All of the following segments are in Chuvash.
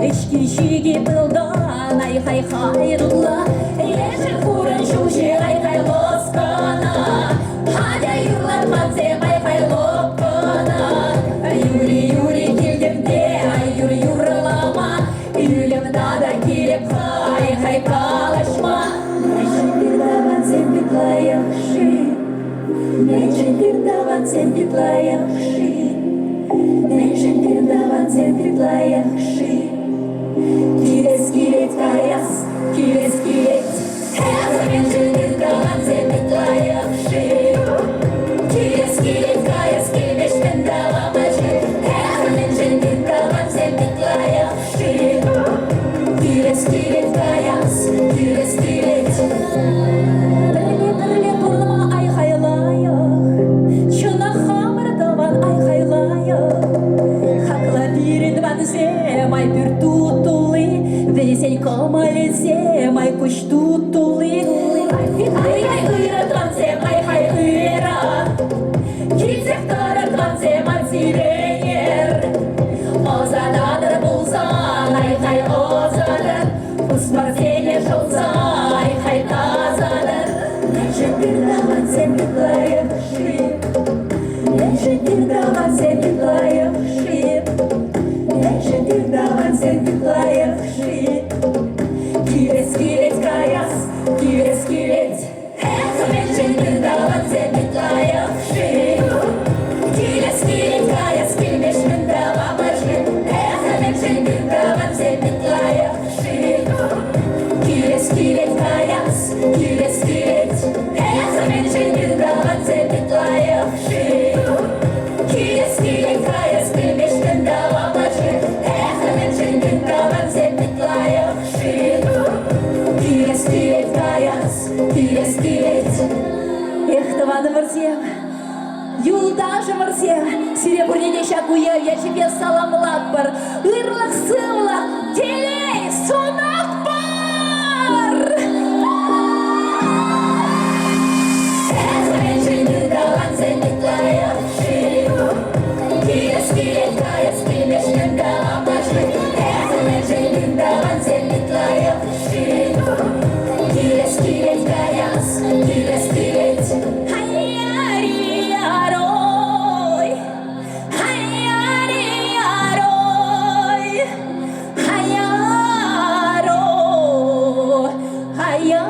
Ӗҫки-ҫики пылтан ай-хай-хай тутла, Ешӗл хурӑн ҫулҫи ай-хай лӑскана. Атя юрлатмансем ай-хай лӑпкӑна. Юри, юри килтӗм те, ай юр юрлама, Ӳлӗм тата килӗп-ха ай-хай калаҫма. Мӗншӗн тӑвансем пит лайӑх-ши? Мӗншӗн тӑвансем пит лайӑх-ши? Мӗншӗн тӑвансем пит лайӑх-ши? Килес килет каяс, килес килет. Эх, мӗншӗн тӑвансем пит лайӑх-ши? Килес килет каяс килмест-мӗн калама-ши? Эх, мӗншӗн тӑвансем пит лайӑх-ши? Килес килет каяс, килес килет. Пӗрле-пӗрле пурӑнма ай-хай лайӑх, Чӑнах хамӑр тӑван ай-хай лайӑх. Хакла пирӗн тӑвансем, ай пӳрт тулли, Вӗсен кӑмӑлӗсем, ай куҫ тулли. Ай-хай ырӑ тӑвансем, ай-хай ырӑ, Килсех тӑрӑр тӑвансем, ан сирӗнер. Ӑсататӑр пулсан, ай-хай ӑсатӑр, Пусмӑрсене шӑлса, ай-хай тасатӑр. Мӗншӗн тӑвансем пит лайӑх-ши? Мӗншӗн тӑвансем пит лайӑх-ши? Мӗншӗн тӑвансем пит лайӑх-ши? Килес килет каяс, килес килет. Эх, мӗншӗн тӑвансем пит лайӑх-ши? Килес килет каяс килмест-мӗн тӑвамӑр-ши? Эх, мӗншӗн тӑвансем пит лайӑх-ши? Килес килет каяс, килес килет. Эх, мӗншӗн тӑвансем пит лайӑх-ши? Килес килет каяс килмест-мӗн тӑвамӑр-ши? Эх, мӗншӗн тӑвансем пит лайӑх-ши? Килес килет каяс, Килес килет. Эх, тӑванӑмӑрсем, юлташӑмӑрсем, сире пурне те ҫак уяв ячӗпе саламлатпӑр. Ырлӑх-сывлӑх, телей сунатпӑр! Килес килет, каяс килмешкӗн каламаши. Эх, мӗншӗн тӑвансем пит лайӑх-ши? Килес килет каяс, килес килет. Хай-яри-ярой, хай-яри-ярой, хай-яро, хай-я.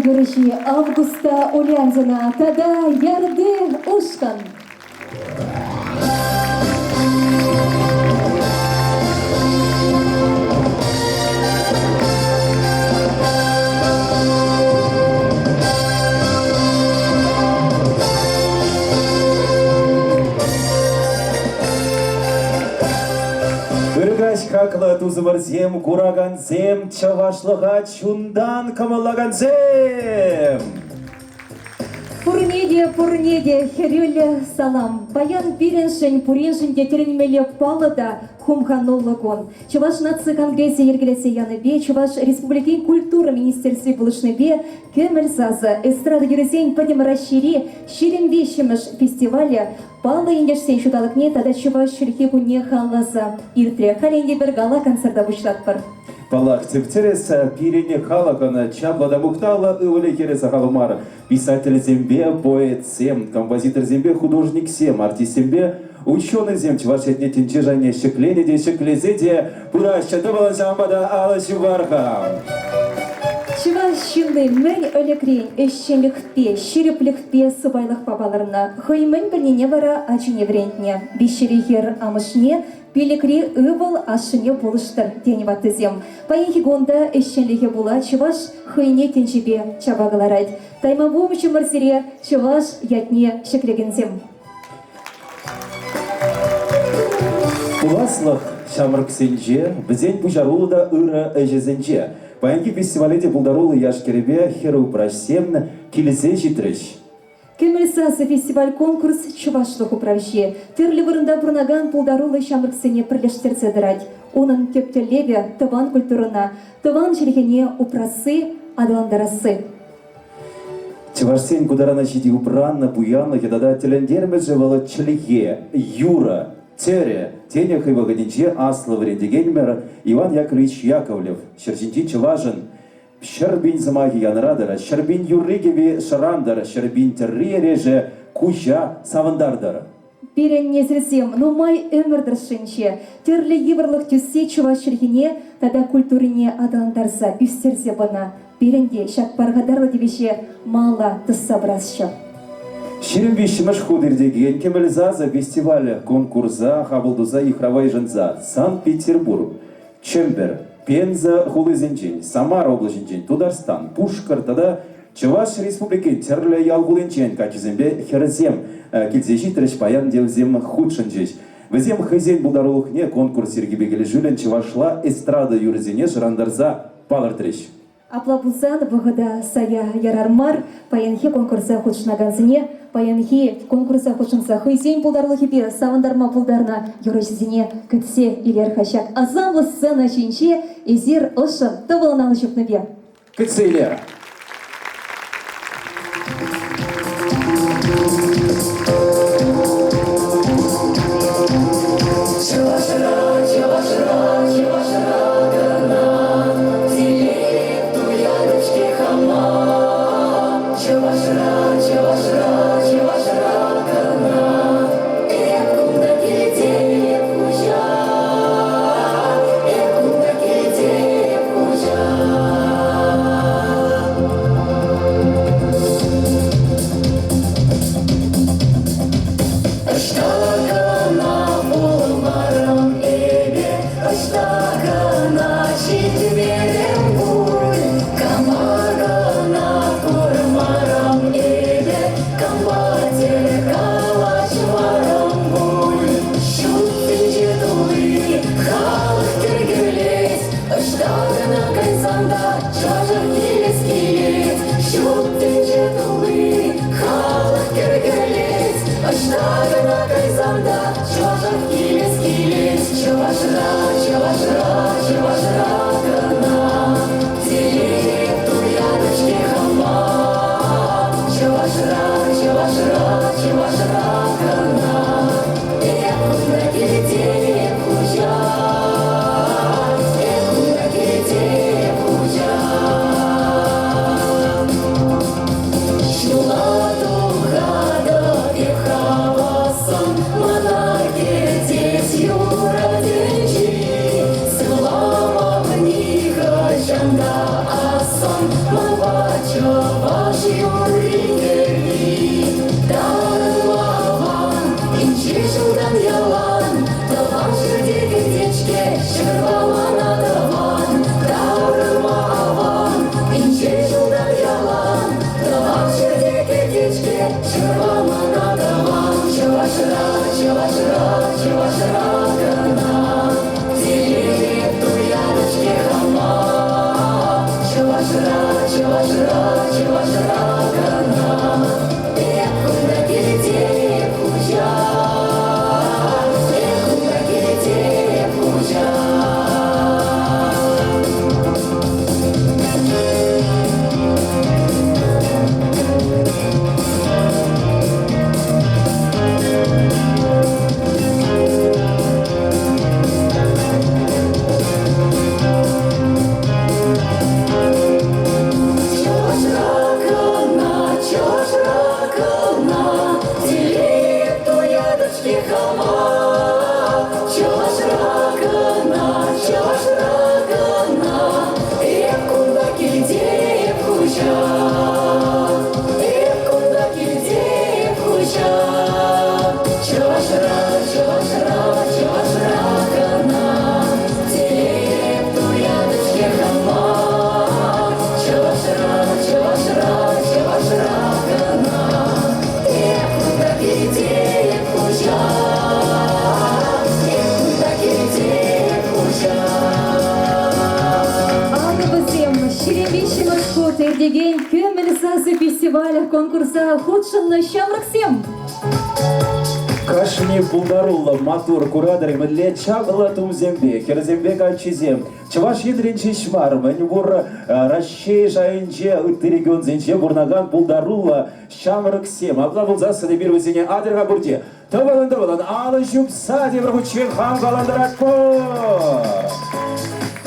юрӑҫи Августа Уляндина тата Ярды ушкӑн. Ыркаҫ хаклӑ тусӑмӑрсем, куракансем, чӑвашлӑха чунтан кӑмӑллакансем! Пурне те, пурне те хӗрӳллӗ салам! Паян пирӗншӗн пуриншӗн те тӗлӗнмелле паллӑ та хумхануллӑ кун. Чӑваш наци конгресӗ йӗркелесе янипе Чӑваш Республикин культура министерстви пулӑшнипе Кӗмӗл сасӑ эстрада юррисен Пӗтӗм Раҫҫейри 23-мӗш фестивалӗ паллӑ ентешсен ҫуталӑкне тата чӑваш чӗлхи кунне халалласа иртрӗ. Халь ӗнтӗ пӗр гала-концерта пуҫлатпӑр. Паллах, тӗп-тӗрӗс пирӗн халӑхӑн чаплӑ та мухтавлӑ ывӑлӗ-хӗрӗ сахал мар. Писательсемпе поэтсем, композиторсемпе художниксем, артистсемпе ученӑйсем чӑваш ятне тӗнче шайне ҫӗкленӗ те ҫӗклесе те пыраҫҫӗ. Тӑвӑлӑн ҫавӑнпа та алӑ ҫывӑр-ха. Чӑваш ҫынни мӗн ӗлӗкрен ӗҫченлӗхпе, ҫирӗплӗхпе, сӑпайлӑхпа палӑрнӑ. Хӑй мӗн пӗлнине вара ачине вӗрентнӗ. Виҫҫӗри хӗр амӑшне Пилӗкри ывӑл ашшӗне пулӑштӑр, тенӗ ваттисем. Паянхи кун та ӗҫченлӗхе пула чӑваш хӑйне тӗнчипе чапа кӑларать. Тайма пулчӑмӑр сире чӑваш ятне ҫӗклекенсем. Пуласлӑх ҫамрӑксенче, вӗсен пуҫаруллӑ та ырӑ ӗҫӗсенче. Паянхи фестивале те пултаруллӑ яш-кӗрӗпе хӗр-упраҫсем килсе ҫитрӗҫ. Кӗмӗл сасӑ фестиваль-конкурс чӑвашлӑх управҫи. Тӗрлӗ вырӑнта пурӑнакан пултаруллӑ ҫамрӑксене пӗрлештерсе тӑрать. Унӑн тӗп тӗллевӗ тӑван культурӑна, тӑван чӗлхене упрасси, аталантарасси. Чӑвашсен ку тарана ҫити упраннӑ пуянлӑхӗ тата тӗлӗнтермӗшӗ вӑл чӗлхе, юрӑ, тӗрӗ, тенӗ хӑй вӑхӑтӗнче аслӑ вӗрентекенӗмӗр Иван Яковлевич Яковлев ҫӗр ҫинчи чӑвашӑн 100 000 сӑмахӗ янратӑр, 100 000 юрри-кӗвви шӑрантӑр, 100 000 тӗрри-эрешӗ куҫа савӑнтартӑр. Пирӗн несӗлсем нумай ӗмӗр тӑршшӗнче тӗрлӗ йывӑрлӑх тӳссе чӑваш чӗлхине тата культурине аталантарса ӳстерсе пынӑ. Пирӗн те ҫак пархатарлӑ тивӗҫе малалла тӑсса пырасчӗ. 23-мӗш хут иртекен Кӗмӗл сасӑ фестиваль конкурса хапӑл туса йыхрава йышӑнса Санкт-Петербург, Чӗмпӗр, Пенза хулисенчен, Самара облаҫӗнчен, Тутарстан, Пушкӑрт тата Чӑваш Республикин тӗрлӗ ял хулинчен каччӑсемпе хӗрсем килсе ҫитрӗҫ, паян те вӗсем хутшӑнчӗҫ. Вӗсем хӑйсен пултарулӑхне конкурс йӗркипе килӗшӳллӗн чӑвашла эстрада юррисене шӑрантарса палӑртрӗҫ. Апла пулсан вӑхӑта сая ярар мар, паянхи конкурса хутшӑнакансене, паянхи конкурса хутшӑнса хӑйсен пултарулӑхӗпе савӑнтарма пултарнӑ юрӑҫӑсене кӗтсе илер-ха ҫак асамлӑ сцена ҫинче эсир ӑшшӑн тӑвӑллӑн алӑ ҫупнипе. Кӗтсе илер. Чӑвашра, чӑвашра, чӑвашра кӑна телейлӗх туятӑп-ҫке хама. Чӑвашра, чӑвашра, чӑвашра кӑна эп кунта килтеп хуҫа, эп кунта килтеп хуҫа. ялан, Тӑван ҫӗрте кӗтет-ҫке ҫӑкӑрпа мана тӑван. Таврӑнма аван, инҫе ҫултан ялан, Тӑван ҫӗрте кӗтет-ҫке ҫӑкӑрпа мана тӑван. Чӑвашра, Чӑвашра, Чӑвашра кӑна телее туятӑп-ҫке хама. Чӑвашра, Чӑвашра, Чӑвашра кӑна эп кунта килте хуҫа. Эп кунта килте хуҫа. Чӑвашра кӑна, Чӑвашра кӑна телее туятӑп-ҫке хама. Чӑвашра кӑна, Чӑвашра кӑна эп кунта килте эп хуҫа. Эп кунта килте эп хуҫа. Чӑвашра, Чӑвашра, Чӑвашра кӑна телее туятӑп-ҫке хама. Чӑвашра, Чӑвашра, Чӑвашра кӑна эп кунта килте эп хуҫа. Эп кунта килте эп хуҫа. Акӑ вӗсем 23-мӗш хут иртекен Кӗмӗл сасӑ фестиваль конкурса хутшӑннӑ ҫамрӑксем. Кашни пултаруллӑ, маттур куратӑр мӗнле чаплӑ тумсемпе, хӗрсемпе каччисем Чӑваш Енрен ҫеҫ мар, мӗнпур Раҫҫей шайӗнче, ытти регионсенче пурӑнакан пултаруллӑ ҫамрӑксем. Апла пулсассӑн эпир вӗсене атьӑр-ха пурте тӑвӑлӑн-тӑвӑлӑн алӑ ҫупса тепӗр хутчен хавхалантаратпӑр!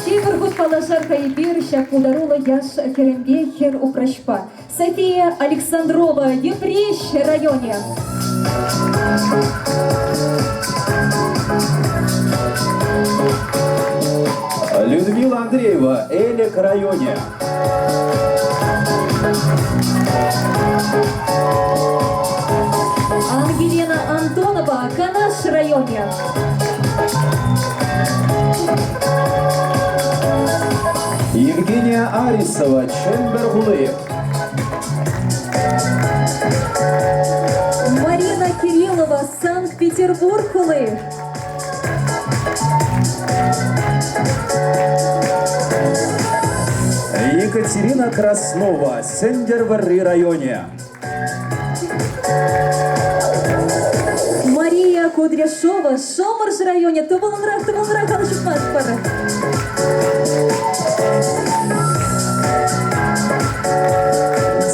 Тепӗр хут паллашар-ха эпир ҫак пултаруллӑ яш хӗрӗмпе хӗр упраҫпа. София Александрова, Йӗпреҫ районӗ. Людмила Андреева, Элӗк районӗ. Ангелина Антонова, Канаш районӗ. Евгения Арисова, Чӗмпӗр хули. Марина Кириллова, Санкт-Петербург хули. Екатерина Краснова, Сӗнтӗрвӑрри районӗ. Мария Кудряшова, Шӑмӑршӑ районӗ. Тӑвӑлӑнрах, тӑвӑлӑнрах алӑ ҫупмастпӑр.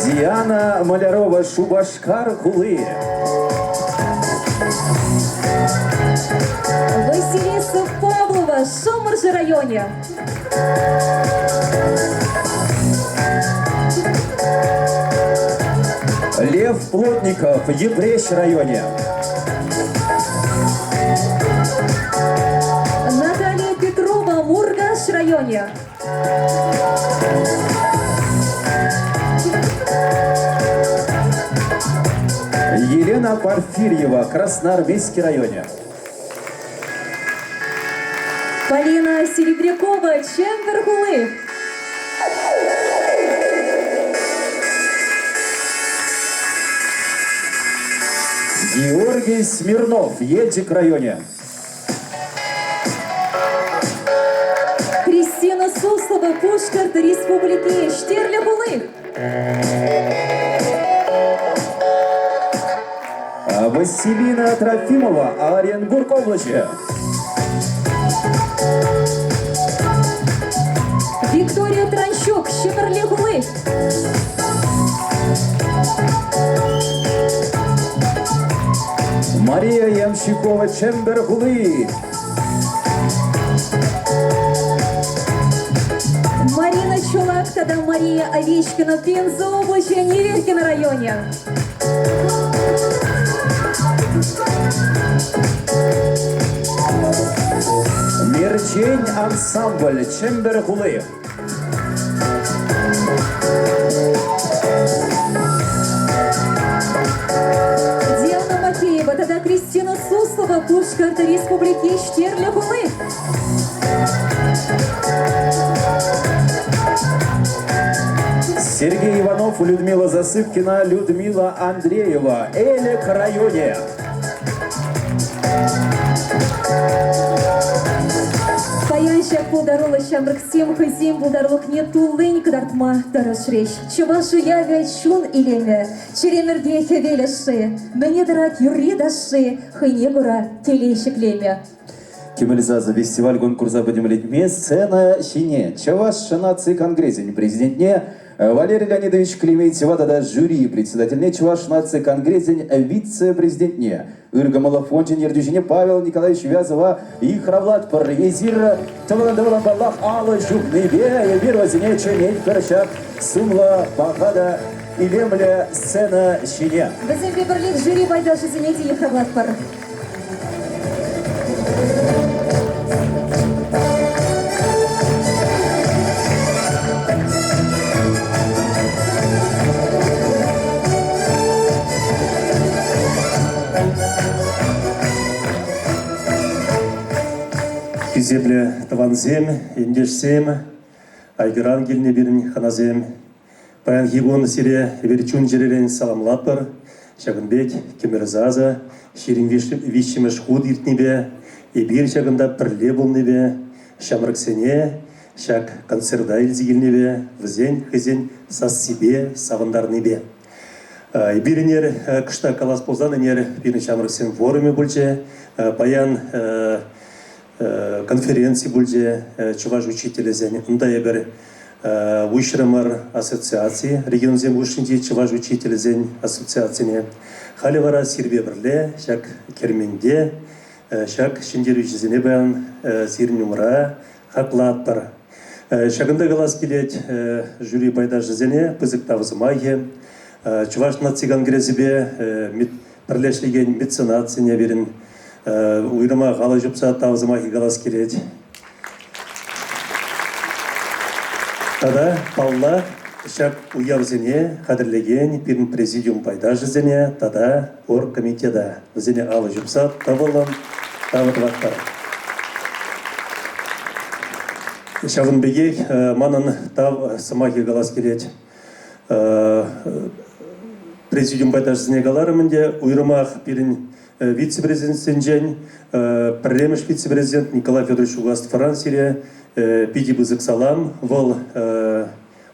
Диана Малярова, Шупашкар хули. Василиса Павлова, Шӑмӑршӑ районӗ. Лев Плотников, Йӗпреҫ районӗ. Наталья Петрова, Муркаш районӗ. Елена Порфирьева, Красноармейски районӗ. Полина Серебрякова, Чӗмпӗр хули. Георгий Смирнов, Елчӗк районӗ. Кристина Суслова, Пушкӑрт Республики, Ҫтерлӗ хули. Василина Трофимова, Оренбург облаҫӗ. Виктория Транщук, Ҫӗмӗрле хули. Мария Ямщикова, Чӗмпӗр хули. Марина Чулак тата Мария Овечкина, Пенза облаҫӗ, Неверкино районӗ. Мерчен ансамбль, Чӗмпӗр хули. Диана Макеева тата Кристина Суслова, Пушкӑрт Республики Ҫтерлӗ хули. Сергей Иванов, Людмила Засыпкина, Людмила Андреева, Элӗк районӗ. Паян ҫак пултаруллӑ ҫамрӑксем хӑйсен пултарулӑхне туллин кӑтартма тӑрӑшрӗҫ. Чӑваш уявӗ чун илемӗ, чӗремӗрте хӗвел ӑшши, мӗне тӑрать юрри-ташши, хӑйне кура телей ҫӗклемӗ. Кӗмӗл сасӑ фестиваль-конкурса пӗтӗмлетме сцена ҫине Чӑваш наци конгресӗн президентне Валерий Леонидович Клементьева тата жюри председательне Чӑваш наци конгресӗн вице-президентне, Ыркӑмӑллӑх фончӗн ертӳҫине Павел Николаевич Вязова йыхравлатпӑр. Эсир тӑвӑлӑн-тӑвӑлӑн паллах алӑ ҫупнипе эпир вӗсене чӗнетпӗр ҫак сумлӑ, паха та илемлӗ сцена ҫине. Вӗсемпе пӗрлех жюри пайташӗсене те йыхравлатпӑр. Хисеплӗ тӑвансем, ентешсем, Айгыран килнӗ пирӗн хӑнасем. Паянхи кун сире эпир чун-чӗререн саламлатпӑр. Ҫакӑн пек кӗмӗл сасӑ 23-мӗш хут иртнипе, эпир ҫакӑнта пӗрле пулнипе, ҫамрӑксене ҫак концерта илсе килнипе, вӗсен хӑйсен сассипе савӑнтарнипе. Эпир ӗнер кӑштах калас пулсан, ӗнер пирӗн ҫамрӑксен форумӗ пулчӗ. Паян конференци пулчӗ чӑваш учителӗсен. Унта эпир уҫрӑмӑр ассоциаци, регионсем хушшинчи чӑваш учителӗсен ассоциацине. Халӗ вара сирпе пӗрле ҫак керменте ҫак ҫӗнтерӳҫӗсене паян сирӗн умра хаклатпӑр. Ҫакӑнта калас килет, жюри пайташӗсене пысӑк тав сӑмахӗ. Чӑваш наци конгресӗпе пӗрлешлекен меценатсене пирӗн уйрӑмах алӑ ҫупса тав сӑмахӗ калас килет. Тата, паллах, ҫак уявсене хатӗрлекен пирӗн президиум пайташӗсене тата оргкомитета. Вӗсене алӑ ҫупса тӑвӑллӑн тав тӑватпӑр. Ҫавӑн пекех манӑн тав сӑмахӗ калас килет. Президиум пайташӗсене каларӑм ӗнтӗ, уйрӑмах пирӗн вице-президентсенчен пӗрремӗш вице-президент Николай Федорович Угаствӑран сире питӗ пысӑк салам. Вӑл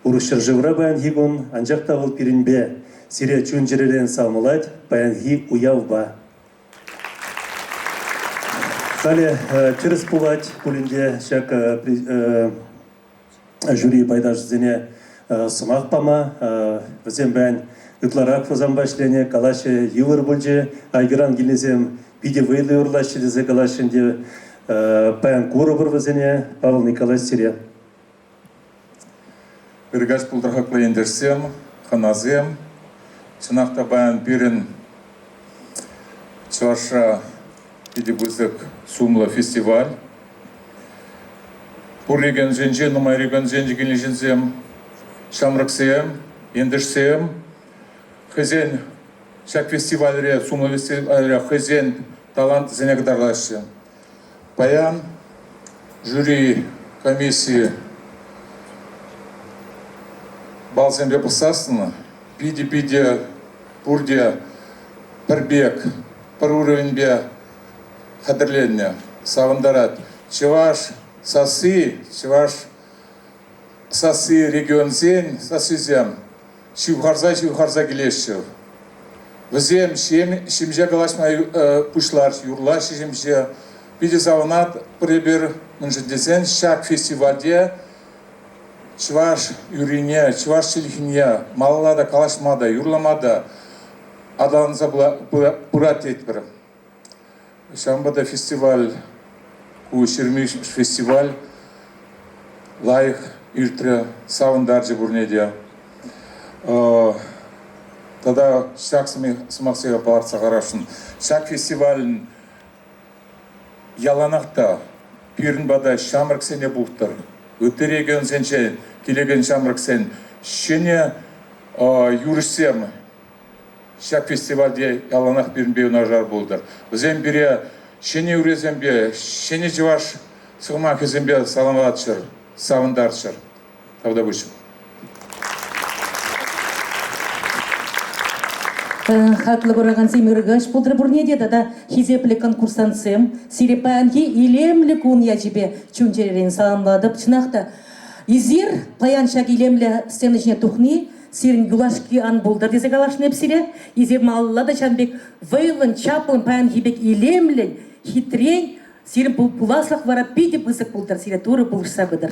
урӑх ҫӗршывра паянхи кун, анчах та вӑл пирӗнпе сире чун-чӗререн саламлать паянхи уявпа. Халӗ тӗрӗс пулать пулин те ҫак жюри пайташӗсене сӑмах пама. Вӗсем паян ытларах вӗсемпе ӗҫленӗ, калаҫҫӗ, йывӑр пулчӗ. Айгыран килнисем питӗ вӑйлӑ юрлаҫҫӗ тесе калаҫҫӗ ӗнтӗ. Паян курӑпӑр вӗсене, Павел Николаевич сире. Ыркаҫ пултӑр хаклӑ ентешсем, хӑнасем. Чӑнах та паян пирӗн Чӑвашра питӗ пысӑк сумлӑ фестиваль. Пур регионсенче, нумай регионсенче килнӗ ҫынсем, ҫамрӑксем, ентешсем хӑйсен ҫак фестивальре, сумлӑ фестивальре хӑйсен талантӗсене кӑтартаҫҫӗ. Паян жюри комиссийӗ балсемпе пӑхсассӑн питӗ-питӗ пурте пӗр пек, пӗр уровеньпе хатӗрленнӗ, савӑнтарать. Чӑваш сасси, чӑваш сасси регионсен сассисем ҫывхарса-ҫывхарса килеҫҫӗ. Вӗсем ҫемҫе калаҫма пуҫларӗҫ, юрлаҫҫӗ ҫемҫе. Питӗ савӑнатпӑр эпир, мӗншӗн тесен ҫак фестивальте чӑваш юррине, чӑваш чӗлхине малалла та калаҫма та, юрлама та аталанса пырать тетпӗр. Ҫавӑнпа та фестиваль, ку ҫырми фестиваль лайӑх иртрӗ, савӑнтарчӗ пурне те. Тата ҫак сӑмахсене палӑртса хӑварасшӑн. Ҫак фестивалӗн яланах та пирӗн пата ҫамрӑксене пухтӑр. Ытти регионсенче килекен ҫамрӑксен ҫӗнӗ юрӑҫсем. Ҫак фестивальте яланах пирӗнпе юнашар пултӑр. Вӗсем пире ҫӗнӗ юрӑсемпе, ҫӗнӗ чӑваш сӑмахӗсемпе саламлаччӑр, савӑнтарччӑр. Тавтапуҫ. Хаклӑ куракансем, ырӑ каҫ пултӑр пурне те тата хисеплӗ конкурсантсем. Сире паянхи илемлӗ кун ячӗпе чун-чӗререн саламлатӑп. Чӑнах та, эсир паян ҫак илемлӗ сцена ҫине тухни сирӗн юлашки ан пултӑр тесе каласшӑн эп сире. Эсир малалла та ҫавӑн пек вӑйлӑн, чаплӑн, паянхи пек илемлӗн, хитрен сирӗн пуласлӑх вара питӗ пысӑк пултӑр, сире Турӑ пулӑшса пытӑр.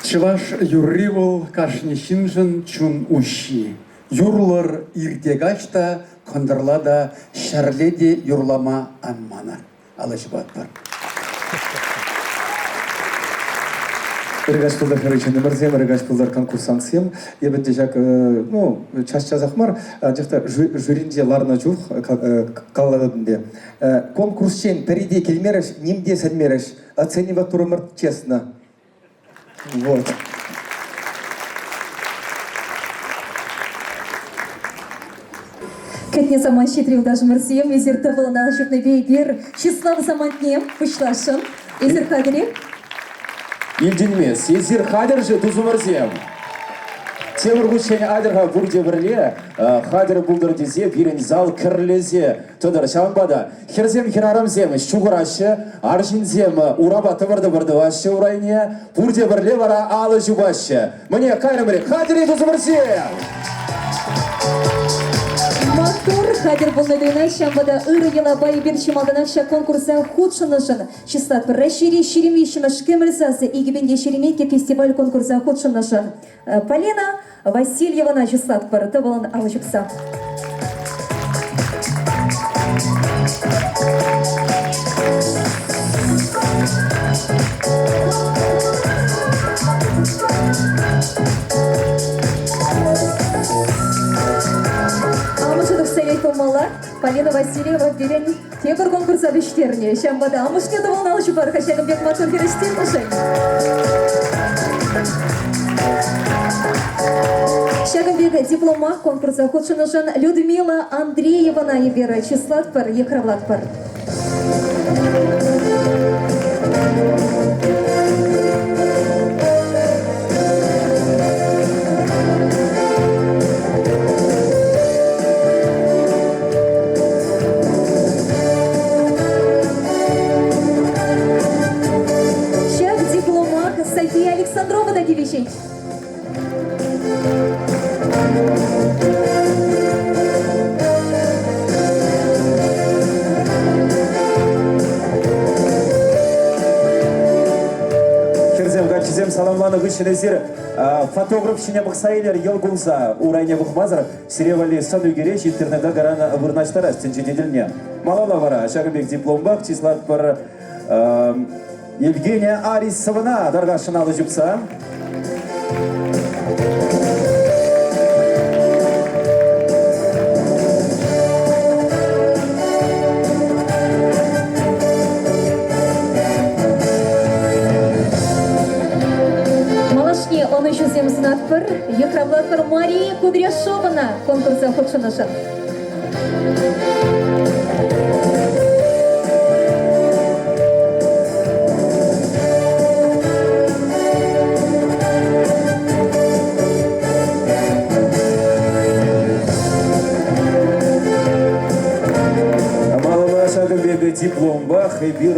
Чӑваш юрри вӑл кашни ҫыншӑн чун уҫҫи. Юрлӑр ирте каҫ та, кӑнтӑрла та, ҫӗрле те юрлама ан манӑр. Алӑ ҫупатпӑр. Ырӑ каҫ пултӑр, хӗрӳ чӗнтӗмӗрсем, ырӑ каҫ пултӑр, конкурсантсем. Эпӗ те ҫак, ну, час-часах мар, анчах та жюринче ларнӑ чух калатӑп ӗнтӗ. Конкурсчен пӗри те килмерӗҫ, ним те сӗнмерӗҫ. Оценивать турӑмӑр честно. Вот. Кӗтнӗ самант ҫитрӗ юлташӑмӑрсем. Эсир тӑвӑлӑна ҫутнипе эпир чыслав самантне пуҫласшӑн. Эсир хатӗр-и? Илтӗнмест. Эсир хатӗр-ши, тусӑмӑрсем? Тепӗр хутчен атьӑр-ха пурте пӗрле хатӗр пултӑр тесе пирӗн зал кӗрлесе тӑтӑр. Ҫавӑнпа та хӗрсем, хӗрарӑмсем ҫухӑраҫҫӗ, арҫынсем урапа тӑвӑр-тӑвӑр тӑваҫҫӗ урайне, пурте пӗрле вара алӑ ҫупаҫҫӗ. Мӗне, кайрӑмӑр, хатӗр-и, тусӑмӑрсем? Маттур, хатӗр пулнӑ туйӑнать, ҫавӑнпа та ырӑ йӑлапа эпир чи малтанах ҫак конкурса хутшӑннӑшӑн чыслатпӑр. Раҫҫейри 23-мӗш Кӗмӗл сасӑ 2022 фестиваль-конкурса хутшӑннӑшӑн Полина Васильевана чыслатпӑр, тӑвӑлӑн алӑ ҫупса. Амӑшӗ тухса илет пулмалла. Полина Васильева пирӗн тепӗр конкурса вӗҫтернӗ. Ҫавӑнпа та амӑшне тӑвӑлӑн алӑ ҫупар-ха ҫакӑн пек маттур хӗрӗҫтернӗшӗн. Ҫакӑн пек диплома конкурса хутшӑннӑшӑн Людмила Андреевана эпир чыслатпӑр, йыхравлатпӑр. Ҫак дипломах София Александрова та тивӗҫет. Хӗрсем, каччӑсем саламланӑ хыҫҫӑн эсир фотограф ҫине пӑхса илер, йӑл кулса, урайне пӑхмасӑр сире валли сӑн ӳкерес, интернета каран вырнаҫтарас тӗнче тетелне. Малалла вара ҫакӑн пек дипломпах чыслатпӑр Евгения Арисовӑна тархасшӑн алӑ ҫупса. Малашне ӑнӑҫусем сунатпӑр. Йыхравлатпӑр Мария Кудряшовӑна конкурса хутшӑннӑшӑн. Малалла ҫакӑн пек дипломпах эпир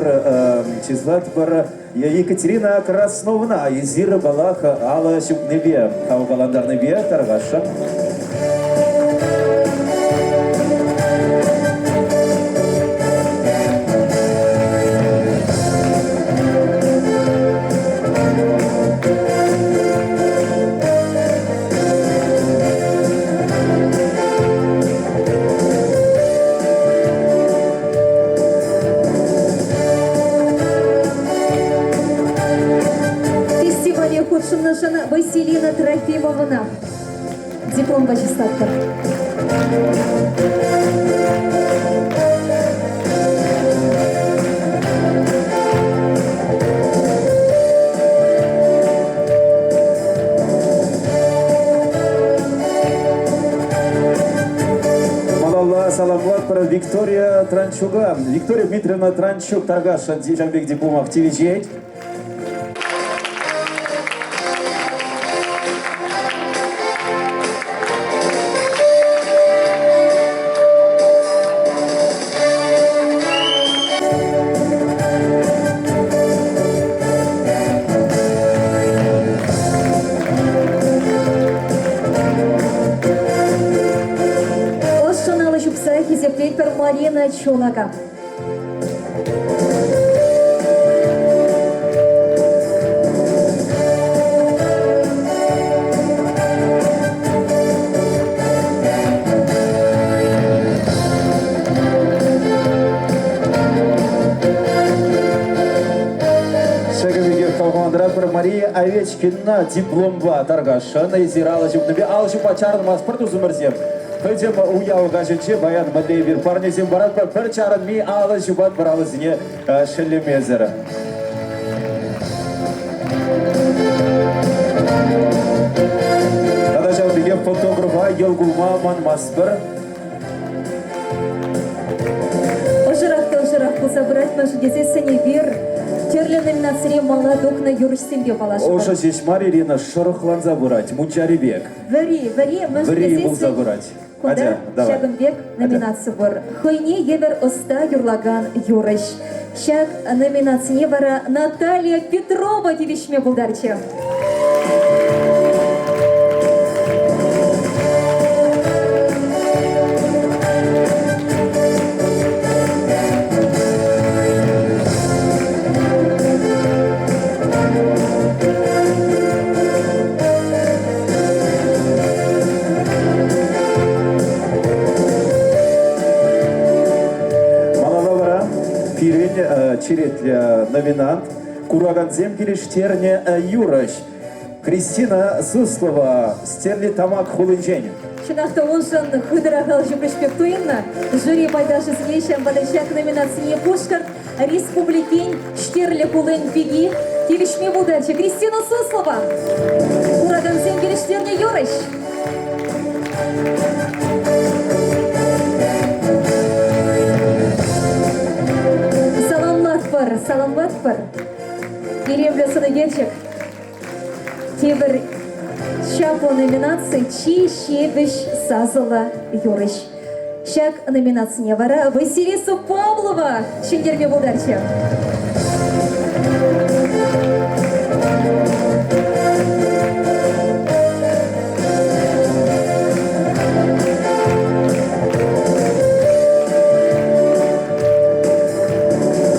чыслатпӑр Екатерина Красновна эсир паллах алӑ ҫупнипе хавхалантарнипе тархасшӑн. Фестивале хутшӑннӑшӑн Василина Трофимовӑна дипломпа чыслатпӑр. Малалла саламлатпӑр Виктория Транчука. Виктория Дмитриевна Транчук тархасшӑн ҫавӑн пек дипломах тивӗҫет. Ӑшшӑн алӑ ҫупса хисеплетпӗр Марина Чулака. Ҫакӑн пекех хавхалантаратпӑр Мария Овечкина дипломпа тархасшӑн. Эсир алӑ ҫупнипе алӑ ҫупма чарӑнмастпӑр тусӑмӑрсем. Пӗтӗм уяв каҫӗнче паян мӗнле эпир парнесем паратпӑр, пӗр чарӑнми алӑ ҫупатпӑр алӑсене шеллемесӗр. Тата ҫавӑн пекех фотографа йӑл кулма манмастпӑр. Ӑшӑрах та ӑшӑрах пулса пырать мӗншӗн тесессӗн эпир тӗрлӗ номинацире мала тухнӑ юрӑҫсемпе паллашӑпӑр. Ӑшӑ ҫеҫ мар, Ирина, шӑрӑхланса пырать, мунчари пек. Вӗри, вӗри, мӗншӗн Вӗри тесессӗн пулса пырать. Кунта Атя, давай. ҫакӑн пек номинаци пур. Хӑйне евӗр ӑста юрлакан юрӑҫ. Ҫак номинацине вара Наталья Петрова тивӗҫме пултарчӗ. Малалла вара пирӗн черетлӗ номинант куракансем килӗштернӗ юрӑҫ Кристина Суслова Стерлитамак хулинчен. Чӑнах та уншӑн хытӑрах ал ҫупрӗҫ пек туйӑннӑ. Жюри пайташӗсене ҫавӑнпа та ҫак номинацине Пушкӑрт Республикин Ҫтерлӗ хулин пики тивӗҫме пултарчӗ Кристина Суслова. Куракансем килӗштернӗ юрӑҫ. Саламлатпӑр, саламлатпӑр. Илемлӗ сӑнӳкерчӗк. Тепӗр чаплӑ номинаци чи ҫепӗҫ сасӑллӑ юрӑҫ. Ҫак номинацине вара Василиса Павлова ҫӗнтерме пултарчӗ.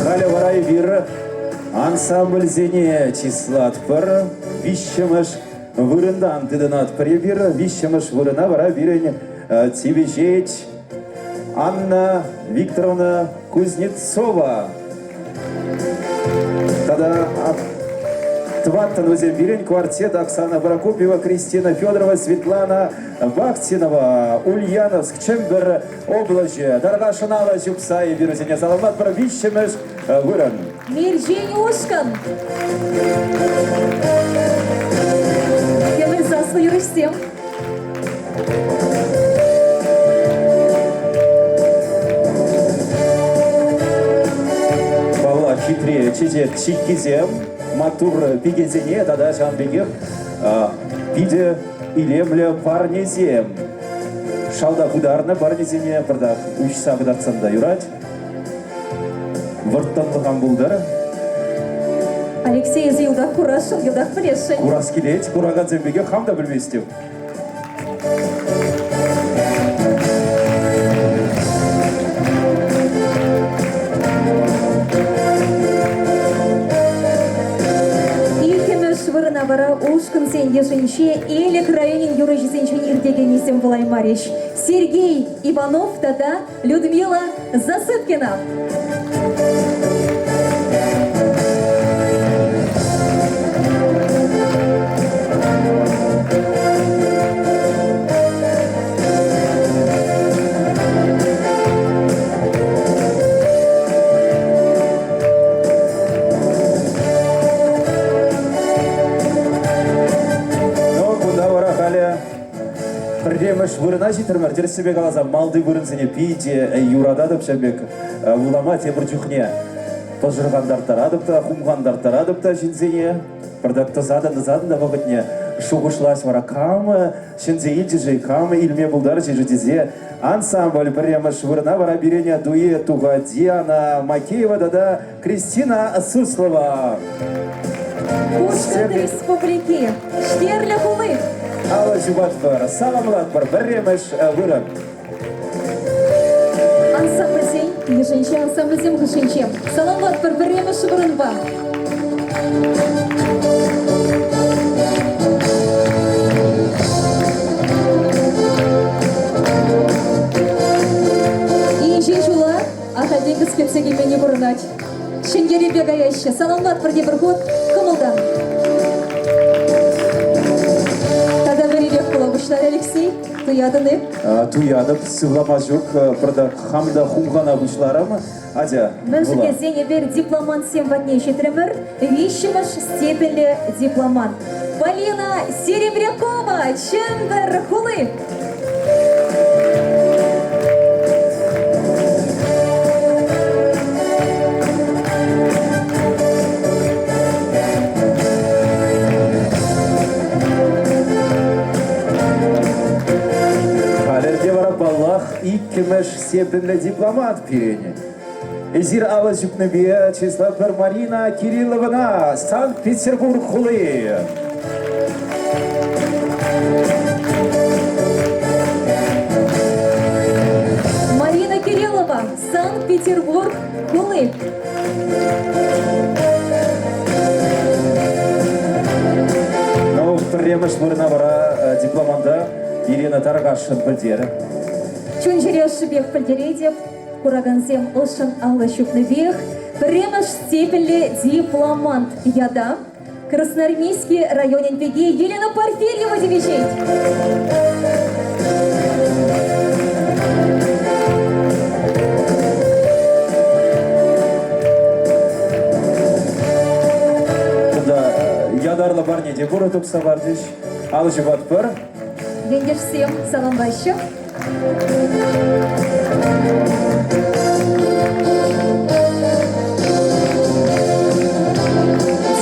Халӗ вара эпир ансамбльсене чыслатпӑр. Виҫҫӗмӗш вырӑнтан тытӑнатпӑр эпир. Виҫҫӗмӗш вырӑна вара пирӗн тивӗҫет Анна Викторовна Кузнецова. Тата тӑваттӑн вӗсем пирӗн квартет Оксана Прокопьева, Кристина Федорова, Светлана Бахтинова, Ульяновск, Чӗмпӗр облаҫӗ. Тархасшӑн алӑ ҫупса эпир вӗсене саламлатпӑр. Виҫҫӗмӗш вырӑн. Мерчен ушкӑн. Кӗмӗл саслӑ юрӑҫсем. Паллах, хитре чечек ҫыххисем, маттур пикесене тата ҫавӑн пекех питӗ илемлӗ парнесем. Шалта пытарнӑ парнесене пӑртак уҫса кӑтартсан та юрать. Вӑрттӑнлӑх ан пултӑр. Алексей, эсӗ йӑлтах курасшӑн, йӑлтах пӗлесшӗн. Курас килет, куракансем пекех хам та пӗлместӗп. Иккӗмӗш вырӑна вара ушкӑнсен йышӗнче Элӗк районӗн юрӑҫисенчен иртекеннисем пулаймарӗҫ. Сергей Иванов тата Людмила Засыпкина. Ну, кунта вара халӗ пӗрремӗш Пӗрремӗш вырӑна ҫитрӗмӗр. Тӗрӗссипе каласан, малти вырӑнсене питӗ юрататӑп ҫав пек вулама тепӗр чухне. Пӑшӑрхантарттаратӑп та, хумхантарттаратӑп та ҫынсене. Пӑртак тӑсатӑн-тӑсатӑн та вӑхӑтне шухӑшлас вара кам ҫӗнсе илчӗ-ши, кам илме пултарчӗ-ши тесе ансамбль пӗрремӗш вырӑна вара пирӗн туи тухать Диана Макеева тата Кристина Суслова. Пушкӑрт Республики, Ҫтерлӗ хули. Алӑ ҫупатпӑр, саламлатпӑр пӗрремӗш вырӑн. Ансамбльсен йышӗнче, ансамбльсем хушшинче. Саламлатпӑр пӗрремӗш вырӑнпа. Инҫе ҫула ахальтен кӗскетсе килменни курӑнать. Ҫӗнтерӳпе каяҫҫӗ. Саламлатпӑр тепӗр хут кӑмӑлтан. Тата вӗрирех пула пуҫларӗ Алексей. Туятӑн-и? Туятӑп, сывлама ҫук. Пӑртак хам та хумхана пуҫларӑм. Атя, Мӗншӗн тесен эпир дипломантсем патне ҫитрӗмӗр. Виҫҫӗмӗш степеньлӗ дипломант. Полина Серебрякова, Чӗмпӗр хули. Халӗ вара, паллах, иккӗмӗш степеньлӗ дипломат пирӗн. Эсир алӑ ҫупнипе чыслатпӑр Марина Кирилловӑна, Санкт-Петербург хули. Марина Кириллова, Санкт-Петербург хули. Ну, пӗрремӗш вырӑна вара дипломанта Ирина Таргашшӑн пӗлтерӗ. Чун-чӗре ӑшшипех пӗлтеретӗп. Куракансем ӑшшӑн алӑ ҫупнипех пӗрремӗш степеньлӗ дипломант ята Красноармейски районӗн пики Елена Порфирьева тивӗҫет. Кунта ятарлӑ парне те пур тупса парчӗҫ. Алӑ ҫупатпӑр. Ентешсем саламлаҫҫӗ.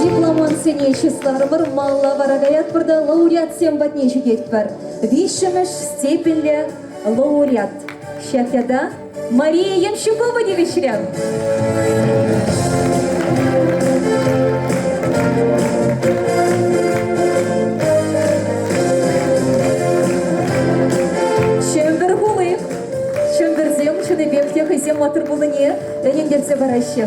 Дипломантсене чысларӑмӑр, малла вара каятпӑр та лауреатсем патне ҫитетпӗр. Виҫҫӗмӗш степеньлӗ лауреат. Ҫак ята Мария Ямщикова тивӗҫрӗ. Чӗмпӗр хули. Чӗмпӗрсем чӑннипех те хӑйсем маттур пулнине ӗнентерсе параҫҫӗ.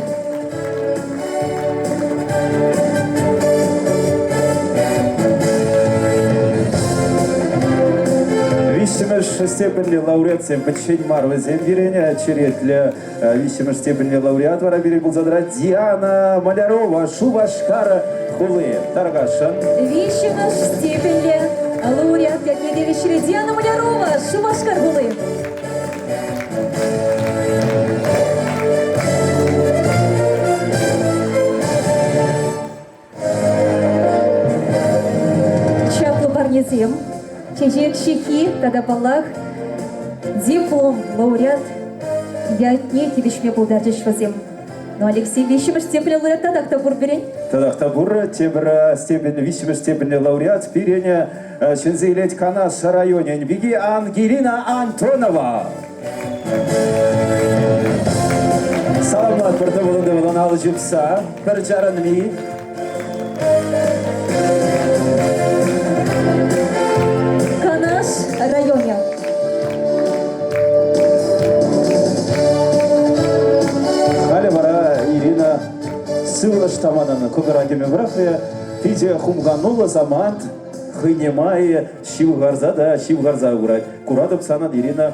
Виҫҫӗмӗш степеньлӗ лауреатсем пӗччен мар вӗсем пирӗн черетлӗ виҫҫӗмӗш степеньлӗ лауреат вара пирӗн пулса тӑрать Диана Малярова, Шупашкар хули. Тархасшӑн. Виҫҫӗмӗш степеньлӗ лауреат ятне тивӗҫрӗ Диана Малярова, Шупашкар хули. Чаплӑ парнесем, чечек ҫыххи тата, паллах, диплом лауреат ятне тивӗҫме пултарчӗҫ вӗсем. Но Алексей виҫҫӗмӗш степеньлӗ лауреат татах та пур пирӗн. Татах та пур. Тепӗр степень, виҫҫӗмӗш степеньлӗ лауреат пирӗн ҫӗнсе илет Канаш районӗн пики Ангелина Антонова. Саламлатпӑр тӑвӑлӑн-тӑвӑлӑн алӑ ҫупса, пӗр чарӑнми. Канаш районӗ. Халӗ вара Ирина сывлӑш таманӑн кӑкӑра кӗме пӑрахрӗ. Питӗ хумхануллӑ самант. Хӑйне май ҫывхарса та ҫывхарса пырать. Куратӑп санӑн, Ирина,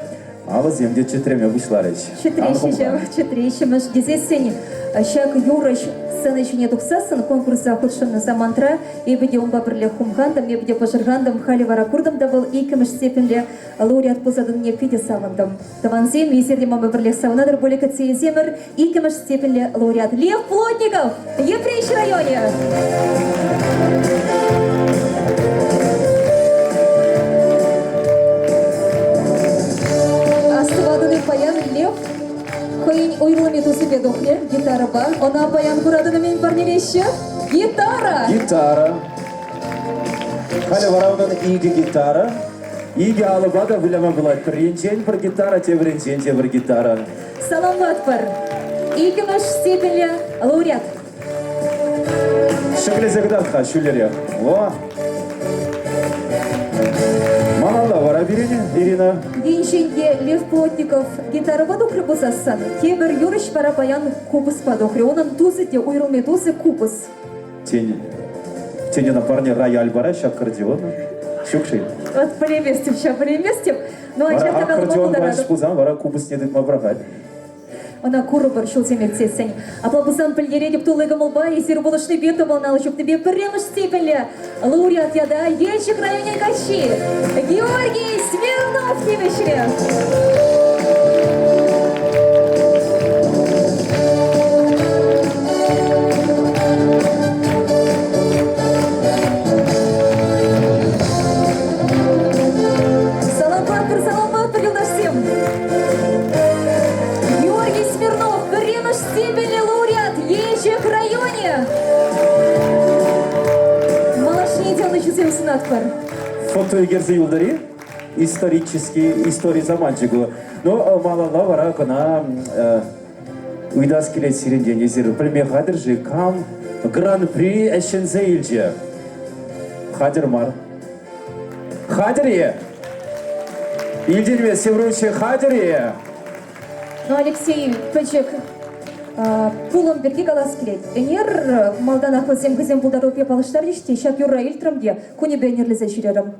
алӑсем те чӗтреме пуҫларӗҫ. Чӗтреҫҫӗ ҫав, чӗтреҫҫӗ-мӗш тесессӗн ҫак юрӑҫ сцена ҫине тухсассӑн конкурса хутшӑннӑ самантра эпӗ те унпа пӗрле хумхантӑм, эпӗ те пӑшӑрхантӑм. Халӗ вара куртӑм та вӑл иккӗмӗш степеньлӗ лауреат пулса тӑнине питӗ савӑнтӑм. Тӑвансем, эсир те манпа пӗрлех савӑнатӑр пулӗ кӗтсе илсемӗр иккӗмӗш степеньлӗ лауреат Лев Плотников, Йӗпреҫ районӗ. Лев хӑйӗн уйрӑлми тусӗпе тухрӗ гитарӑпа. Ӑна паян куратӑн мӗн парнелеҫҫӗ? Гитара! Гитара. Халӗ вара унӑн икӗ гитара. Икӗ алӑпа та выляма пулать. Пӗр енчен пӗр гитара, тепӗр енчен тепӗр гитара. Саламлатпӑр! Иккӗмӗш степеньлӗ лауреат. Ҫӗклесе кӑтарт-ха ҫӳлерех. Во! Малалла вара пирӗн, Ирина. Енчен те Лев Плотников гитарӑпа тухрӗ пулсассӑн, тепӗр юрӑҫ вара паян купӑспа тухрӗ. Унӑн тусӗ те, уйрӑлми тусӗ купӑс. Тен, тен ӑна парне рояль параҫ аккордеон? Ҫук-ши? Вот пӗлейместӗп ҫав, пӗлейместӗп. Ну, анчах Вара та калама аккордеон парӗҫ пултаратӑп. пулсан вара купӑсне тытма пӑрахать. Ӑна курӑпӑр ҫулсем иртсессӗн. Апла пулсан пӗлтеретӗп тулли кӑмӑлпа эсир пулӑшнипе тӑван алӑ ҫупнипе пӗрремӗш степеньлӗ лауреат ята Елчӗк районӗн каччи Георгий Смирнов тивӗҫрӗ. Саламлатпӑр, саламлатпӑр, юлташсем! Георгий Смирнов, пӗрремӗш степеньлӗ лауреат, Елчӗк районӗ. Малашне те ӑнӑҫусем сунатпӑр. Фото ӳкерсе юлтӑр-и? Исторический истори саманчӗ ку. Ну, малалла вара кӑна ыйтас килет сирӗнтен. Эсир пӗлме хатӗр-ши, кам гран-при ҫӗнсе илчӗ? Хатӗр мар. Хатӗр-и? Илтӗнме Севручи хатӗр-и? Ну, Алексей, пӗчӗк пулӑм пирки калас килет. Ӗнер малтанах вӗсем хӑйсен пултарулӑхӗпе паллаштарчӗҫ те ҫак юрра илтрӗм те кунӗпе ӗнерлесе ҫӳрерӗм.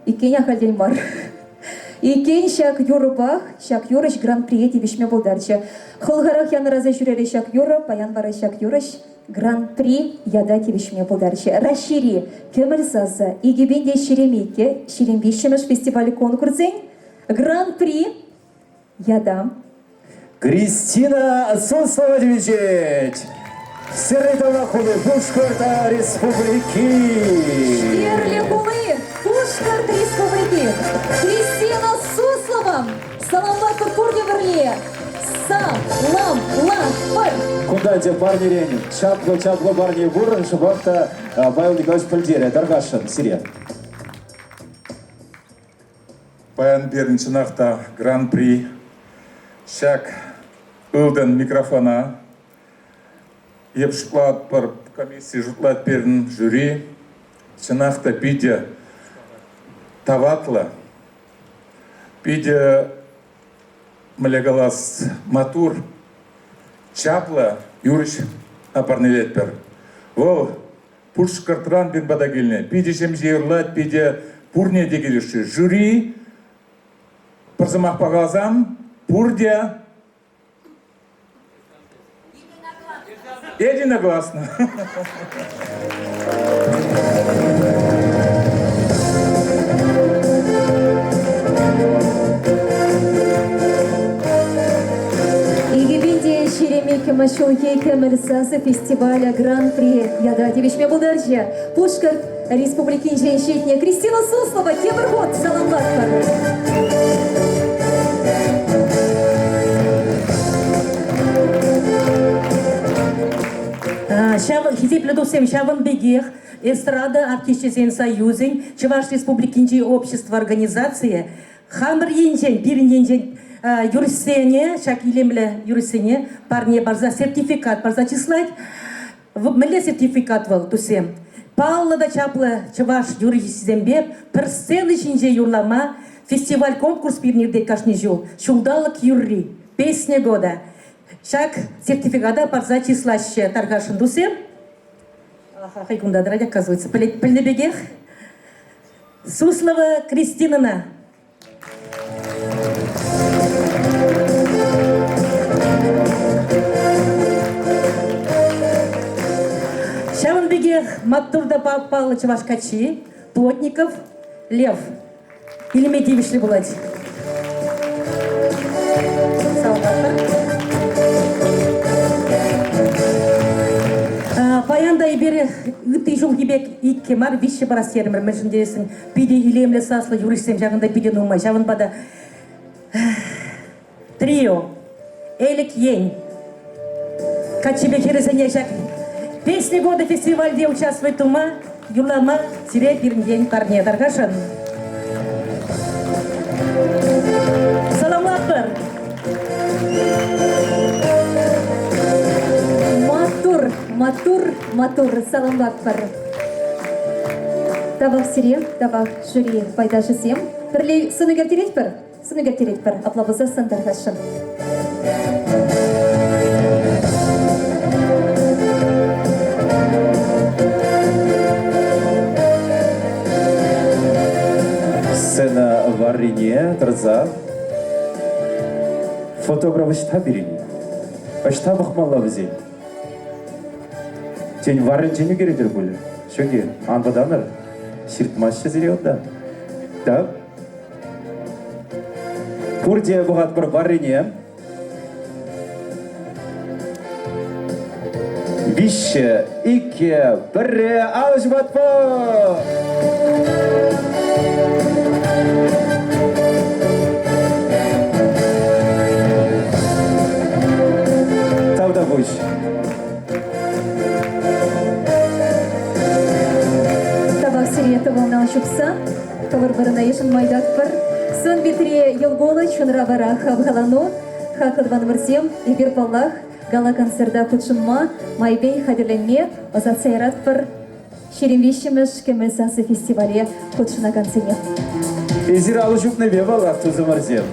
Иккен ахальтен мар. Иккен ҫак юрӑпах ҫак юрӑҫ гран-прие тивӗҫме пултарчӗ. Хӑлхарах янӑраса ҫӳрерӗ ҫак юрӑ, паян вара ҫак юрӑҫ Гран-при ята тивӗҫме пултарчӗ. Раҫҫейри Кӗмӗл сасӑ 2022 23-мӗш фестиваль-конкурсӗн Гран-при ята Кристина Суслова тивӗҫет. Стерлитамак хули Пушкӑрт Республики. Ҫтерлӗ хули Пушкӑрт Республики. Кристина Суслова саламлатпӑр пурте пӗрле. Саламлатпӑр! Кунта ӗнтӗ парнерен чаплӑ-чаплӑ парне пур. Шӑпах та Павел Николаевич пӗлтерӗ. Тархасшӑн сире. Паян пирӗн чӑнах та гран-при. Ҫак ылтӑн микрофона эп шутлатпӑр, комисси шутлать пирӗн жюри. Чӑнах та питӗ таватлӑ, питӗ мӗнле калас, маттур, чаплӑ юрӑҫ парнелетпӗр. Вӑл Пушкӑртран пирӗн пата килнӗ. Питӗ ҫемҫе юрлать, питӗ пурне те килӗшрӗ. Жюри пӗр сӑмахпа каласан, пурте единогласно. Икӗпинте ҫирӗм ҫулхи Кӗмӗл сасӑ фестиваля Гран-при ята тивӗҫме пултарчӗ. Пушкӑрт Республикинчен ҫитнӗ Кристина Суслова тепӗр хут саламлатпӑр. Ҫав хисеплӗ туссем ҫавӑн пекех эстрада артисчӗсен союзӗн Чӑваш Республикинчи общество организацийӗ хамӑр енчен, пирӗн енчен юристсене, ҫак илемлӗ юристсене парне парса, сертификат парса чыслать. Мӗнле сертификат вӑл, туссем? Паллӑ та чаплӑ чӑваш юрӑҫисемпе пӗр сцена ҫинче юрлама фестиваль-конкурс пирӗн иртет кашни ҫул. Ҫулталӑк юрри, песня года. Ҫак сертификата парса чыслаҫҫӗ тархасшӑн туссем. Хӑй кунта тӑрать, оказывается. Пӗлнӗ пекех. Суслова Кристинӑна. Ҫавӑн пекех маттур та паллӑ чӑваш каччи Плотников Лев илме тивӗҫлӗ пулать. Паян та эпир ытти ҫулхи пек иккӗ мар, виҫҫӗ парас терӗмӗр, мӗншӗн тесен питӗ илемлӗ саслӑ юрӑҫсем ҫакӑнта питӗ нумай. Ҫавӑнпа та трио. Элӗк Ен. Каччипе хӗрӗсене ҫак «Песни года» фестивальте участвовать тума, юрлама сире пирӗнтен парне тархасшӑн. Саламлатпӑр! Маттур, маттур, маттур, саламлатпӑр. Тавах сире, тавах жюри пайташӗсем. Пӗрле сӑн ӳкерттеретпӗр? Сӑн ӳкерттеретпӗр. Апла пулсассӑн тархасшӑн. Сцена варрине тӑрса фотограф ӑҫта пирӗн? Ӑҫта пӑхмалла вӗсен? Тен, варринчен ӳкеретӗр пуль? Ҫук-и? Ан вӑтанӑр. Ҫыртмаҫҫӗ сире унта. Так. Пурте пӑхатпӑр варрине. Виҫҫӗ, иккӗ, пӗрре, алӑ ҫупатпӑр! Тавтапуҫ. Тавах сире тӑвӑлна ҫупса. Хӑвӑр вырӑна йышӑнма ыйтатпӑр. Сӑн-питре йӑл-кулӑ, чунра вара хавхалану. Хаклӑ тӑванӑмӑрсем, эпир, паллах, гала-концерта хутшӑнма, майӗпен хатӗрленме ӑсатса яратпӑр. 23-мӗш Кӗмӗл сасӑ фестивале хутшӑнакансене. Эсир алӑ ҫупнипе, паллах, тусӑмӑрсем.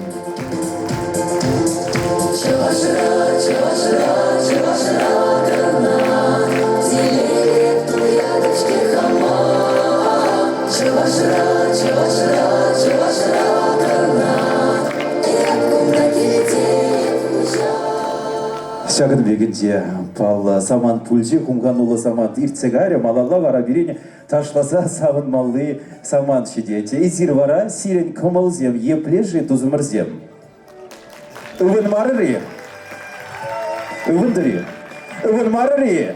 Чӑвашра, чӑвашра, чӑвашра кӑна телейлӗ туятӑп-ҫке хама. Чӑвашра, чӑвашра, чӑвашра кӑна эп кунта килтем хуҫа. Ҫакӑн пек ӗнтӗ паллӑ самант пулчӗ, хумхануллӑ самант иртсе кайрӗ. Малалла вара пирӗн ташласа савӑнмалли самант ҫитет. Эсир вара сирӗн кӑмӑлсем епле-ши, тусӑмӑрсем? Ывӑнмарӑр-и? Ывӑнтӑр-и? Ывӑнмарӑр-и?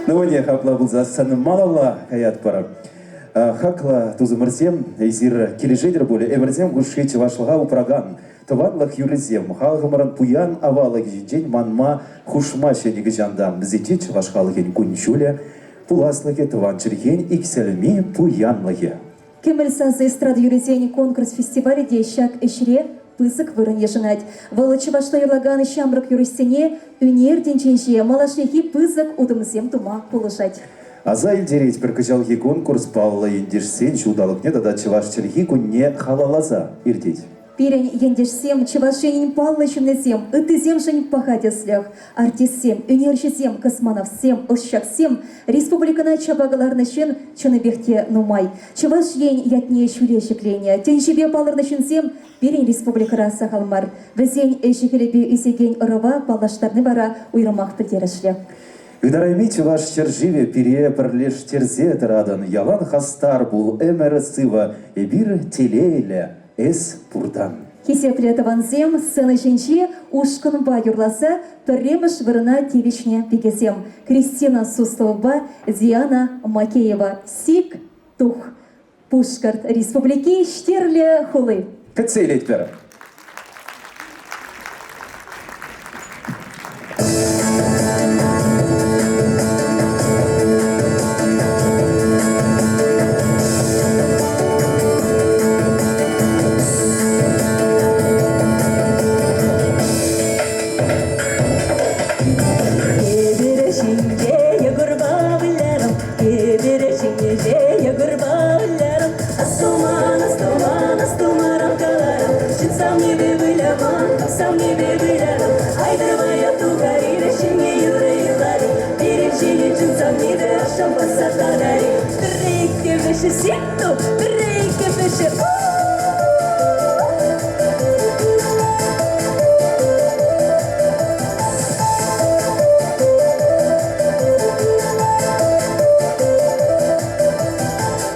Ну, ӗнех апла пулсассӑн малалла каятпӑр. Хаклӑ тусӑмӑрсем, эсир килӗшетӗр пулӗ ӗмӗрсем хушши чӑвашлӑха упракан тӑванлӑх юррисем халӑхӑмӑрӑн пуян аваллӑхӗ ҫинчен манма хушмаҫҫӗ нихӑҫан та. Вӗсенче чӑваш халӑхӗн кун-ҫулӗ, пуласлӑхӗ, тӑван чӗлхен иксӗлми пуянлӑхӗ. Кӗмӗл сасӑ эстрада юррисен конкурс-фестивалӗ те ҫак ӗҫре пысӑк вырӑн йышӑнать. Вӑл чӑвашла юрлакан ҫамрӑк юрӑҫсене ӳнер тӗнчинче малашнехи пысӑк утӑмсем тума пулӑшать. Аса илтеретпӗр, кӑҫалхи конкурс паллӑ ентешсен ҫулталӑкне тата чӑваш чӗлхи кунне халалласа иртет. Пирӗн ентешсем, Чӑваш Енӗн паллӑ ҫыннисем, ыттисемшӗн паха тӗслӗх. Артистсем, ӳнерҫӗсем, космонавтсем, ӑсчахсем республикӑна чапа кӑларнӑ ҫын чӑннипех те нумай. Чӑваш Ен ятне ҫӳле ҫӗкленӗ, тӗнчипе палӑрнӑ ҫынсем пирӗн республикӑра сахал мар. Вӗсен ӗҫӗ-хӗлӗпе ӳсекен ӑрӑва паллаштарни вара уйрӑмах пӗлтерӗшлӗ. Ытарайми чӑваш ҫӗршывӗ пире пӗрлештерсе тӑратӑн. Ялан хастар пул, ӗмӗр сывӑ. Эпир телейлӗ, эс пуртан. Хисеплӗ тӑвансем, сцена ҫинче ушкӑнпа юрласа пӗрремӗш вырӑна тивӗҫнӗ пикесем Кристина Сусловӑпа Диана Макеева. Сик тух! Пушкӑрт Республики Ҫтерлӗ хули. Кӗтсе илетпӗр. Эпир ҫинче йӑкӑрпа вылярӑм, эпир ҫинче йӑкӑрпа вылярӑм. Астуман, астуман, астумарӑм каларӑм, ҫын савнипе выляман, савнипе вылярӑм. Айтӑр вӑйӑ тухар-и, ҫемье юрӑ юрлар-и, пирӗн ҫине чун савнипе ӑшшӑн пӑхса тӑрар-и. Пӗрре иккӗ виҫҫӗ ситту, пӗрре иккӗ виҫҫӗ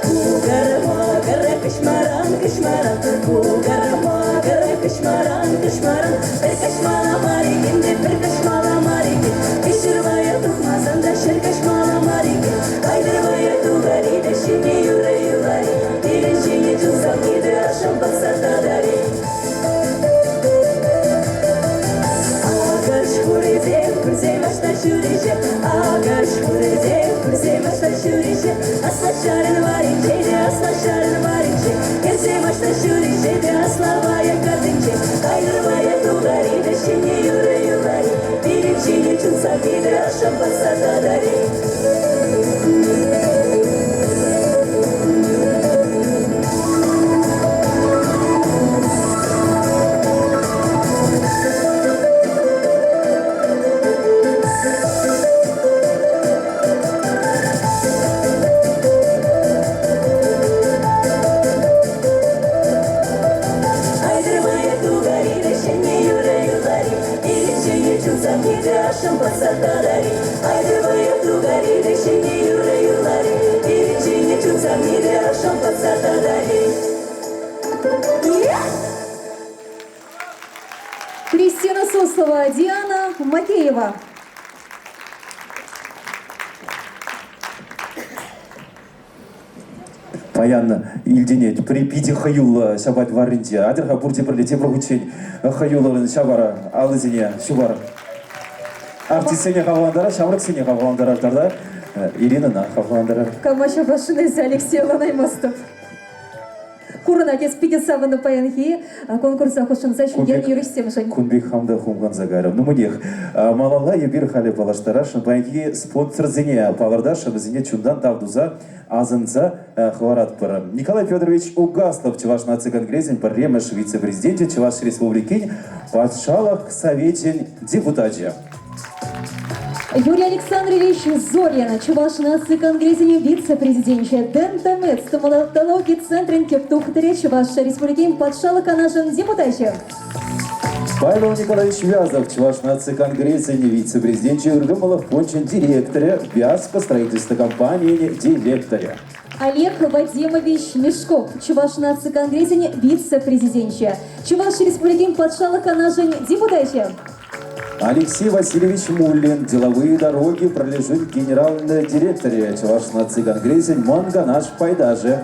Кукӑр-макӑр каҫмаран, каҫмаран, кукӑр-макӑр каҫмаран, каҫмаран, пӗр каҫмалла мар иккен те, пӗр каҫмалла мар иккен, каҫӑрвая тухмасан та ҫӗр каҫмалла мар иккен. Айтӑр вӑйӑ тухар-и те ҫемье юрӑ юрлар-и, пирӗн ҫине чун савни те ӑшшӑн пӑхса тӑтӑр-и. Асла ҫарӑн варринче те, асла ҫарӑн варринче, Хӗрсем аҫта ҫӳреҫҫӗ те, асла вая картинче. Кайӑр вая тухари те, ҫӗнӗ юрӑ юрлари, Пирӗн ҫине чун савнипе ашшӑн пӑхса тӑтари. Айтӑр-майӑр тугари, ҫӗнӗ юрӑ юрлари, Ирӗкҫӗне чунсан килте ашшӑн пӑхса тӑрари. Айтӑр-майӑр тугари, ҫӗнӗ юрӑ юрлари, Ирӗкҫӗне чунсан килте ашшӑн пӑхса тӑрари. Кристина Суслова, Диана Макеева. Паян илтӗнет. Пӗри питӗ хӑюллӑ ҫапать варринче. Атьӑр-ха пурте пӗрле тепӗр хутчен хӑюллӑн ҫапар алӑсене ҫупар. Артистсене хавхалантарар, ҫамрӑксене хавхалантарар тата Иринӑна хавхалантарар. Кама ҫапасшӑн эсӗ, Алексей, ӑнланаймастӑп. Курӑнать, эс питӗ савӑннӑ паянхи конкурса хутшӑнса ҫӗнтернӗ юрӑҫсемшӗн. Кун пек хам та хумханса кайрӑм. Ну, мӗнех, малалла эпир халӗ паллаштарасшӑн паянхи спонсорсене палӑртасшӑн, вӗсене чунтан тав туса асӑнса хӑваратпӑр. Николай Федорович Угаслов Чӑваш наци конгресӗн пӗрремӗш вице-президенчӗ, Чӑваш Республикин Патшалӑх Совечӗн депутачӗ. Юрий Александрович Зорин, Чӑваш наци конгресӗн вице-президенчӗ, ДНТМ стоматологи центрӗн тӗп тухтӑрӗ, Чӑваш Республикин Патшалӑх Канашӗн депутачӗ. Павел Николаевич Вязов, Чӑваш наци конгресӗн вице-президенчӗ, Ыркӑмӑлӑх фончӗн директорӗ, Вязка строительство компанийӗн директорӗ. Олег Вадимович Мешков, Чӑваш наци конгресӗн вице-президенчӗ, Чӑваш Республикин Патшалӑх Канашӗн депутачӗ. Алексей Васильевич Муллин, «Деловые дороги» пӗрлешӳн генеральнӑй директорӗ, Чӑваш наци конгресӗн Мӑн Канаш пайташӗ.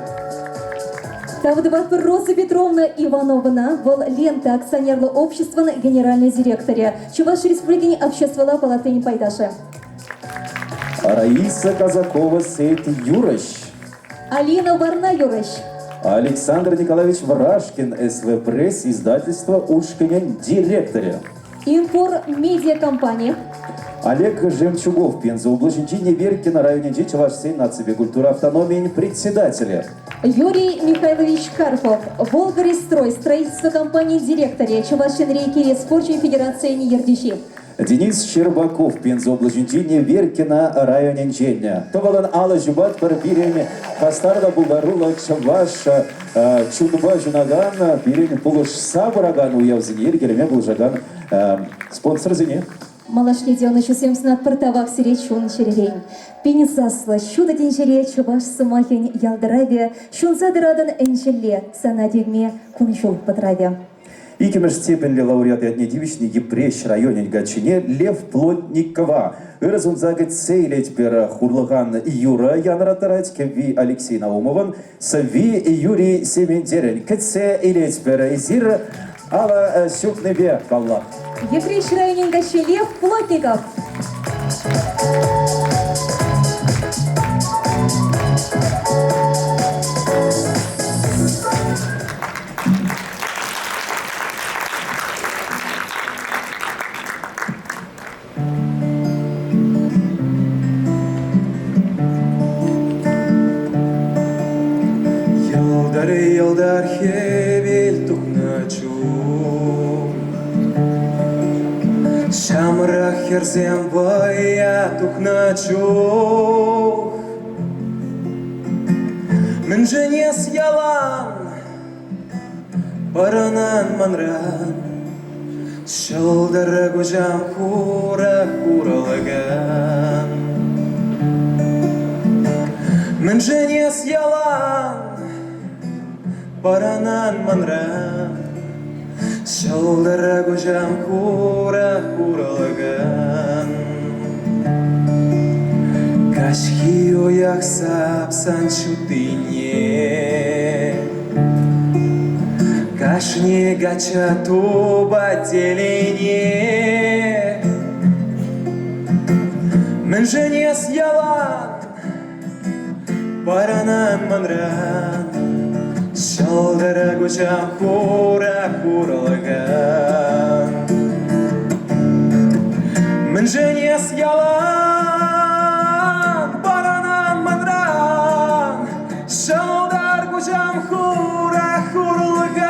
Тав тӑватпӑр Роза Петровна Ивановӑна, вӑл Лента акционерлӑ обществӑн генеральнӑй директорӗ, Чӑваш Республикин Обществӑлла палатин пайташӗ. Раиса Казакова Сейт юрӑҫ. Алина Варна юрӑҫ. Александр Николаевич Врашкин, СВ Пресс издательство ушкӑнӗн директорӗ. Инфор медиа компани. Олег Жемчугов, Пенза облаҫӗнчи Неверкино районӗнчи чӑвашсен наципе культура автономийӗн председателӗ. Юрий Михайлович Карпов, Волгорестрой строительство компанийӗн директорӗ, Чӑваш Енри кире спорчӗн федерацийӗн ертӳҫи. Денис Щербаков Пенза облаҫӗнчи Неверкино районӗнчен. Тӑвӑлӑн алӑ ҫупатпӑр пирӗн хастар та пултаруллӑ чӑваш чунпа ҫунакан, пирӗн пулӑшса пыракан уявсене йӗркелеме пулӑшакан спонсорсене. Малашне те ӑнӑҫусем сунатпӑр тавах сире чун-чӗререн. Пин саслӑ ҫутӑ тӗнчере чӑваш сӑмахӗн ялтӑравӗ ҫунса тӑратӑн ӗнчӗлле сана тивме кун-ҫул пӑтравӗ. Иккӗмӗш степеньлӗ лауреат ятне тивӗҫнӗ Йӗпреҫ районӗн каччине Лев Плотникова ырӑ сунса кӗтсе илетпӗр. Хурлӑхан юрӑ янраттарать кӗвви Алексей Наумовӑн, сӑвви Юрий Сементерӗн. Кӗтсе илетпӗр. Эсир алӑ ҫупнипе паллах. Йӗпреҫ районӗн каччи Лев Плотников. Йӑлтӑр-йӑлтӑр хӗвел тухнӑ чух Ҫамрӑк хӗрсем вӑййа тухнӑ чух Мӗншӗн эс ялан Пӑрӑнан манран Ҫӑлтӑр куҫам хура хурӑлакан. Мӗншӗн эс ялан пӑрӑнан манран? Ҫӑлтӑр куҫам хура хурӑлакан. Каҫхи уйӑх сапсан ҫутине Кашни качча тупать телейне. Мӗншӗн эс ялан? Паранан манран Ҫӑлтӑра куҫам хура хурӑлӑхӑн. Мӗншӗн эс ялан паранан манран Ҫӑлтӑр куҫам хура хурлӑхӑн.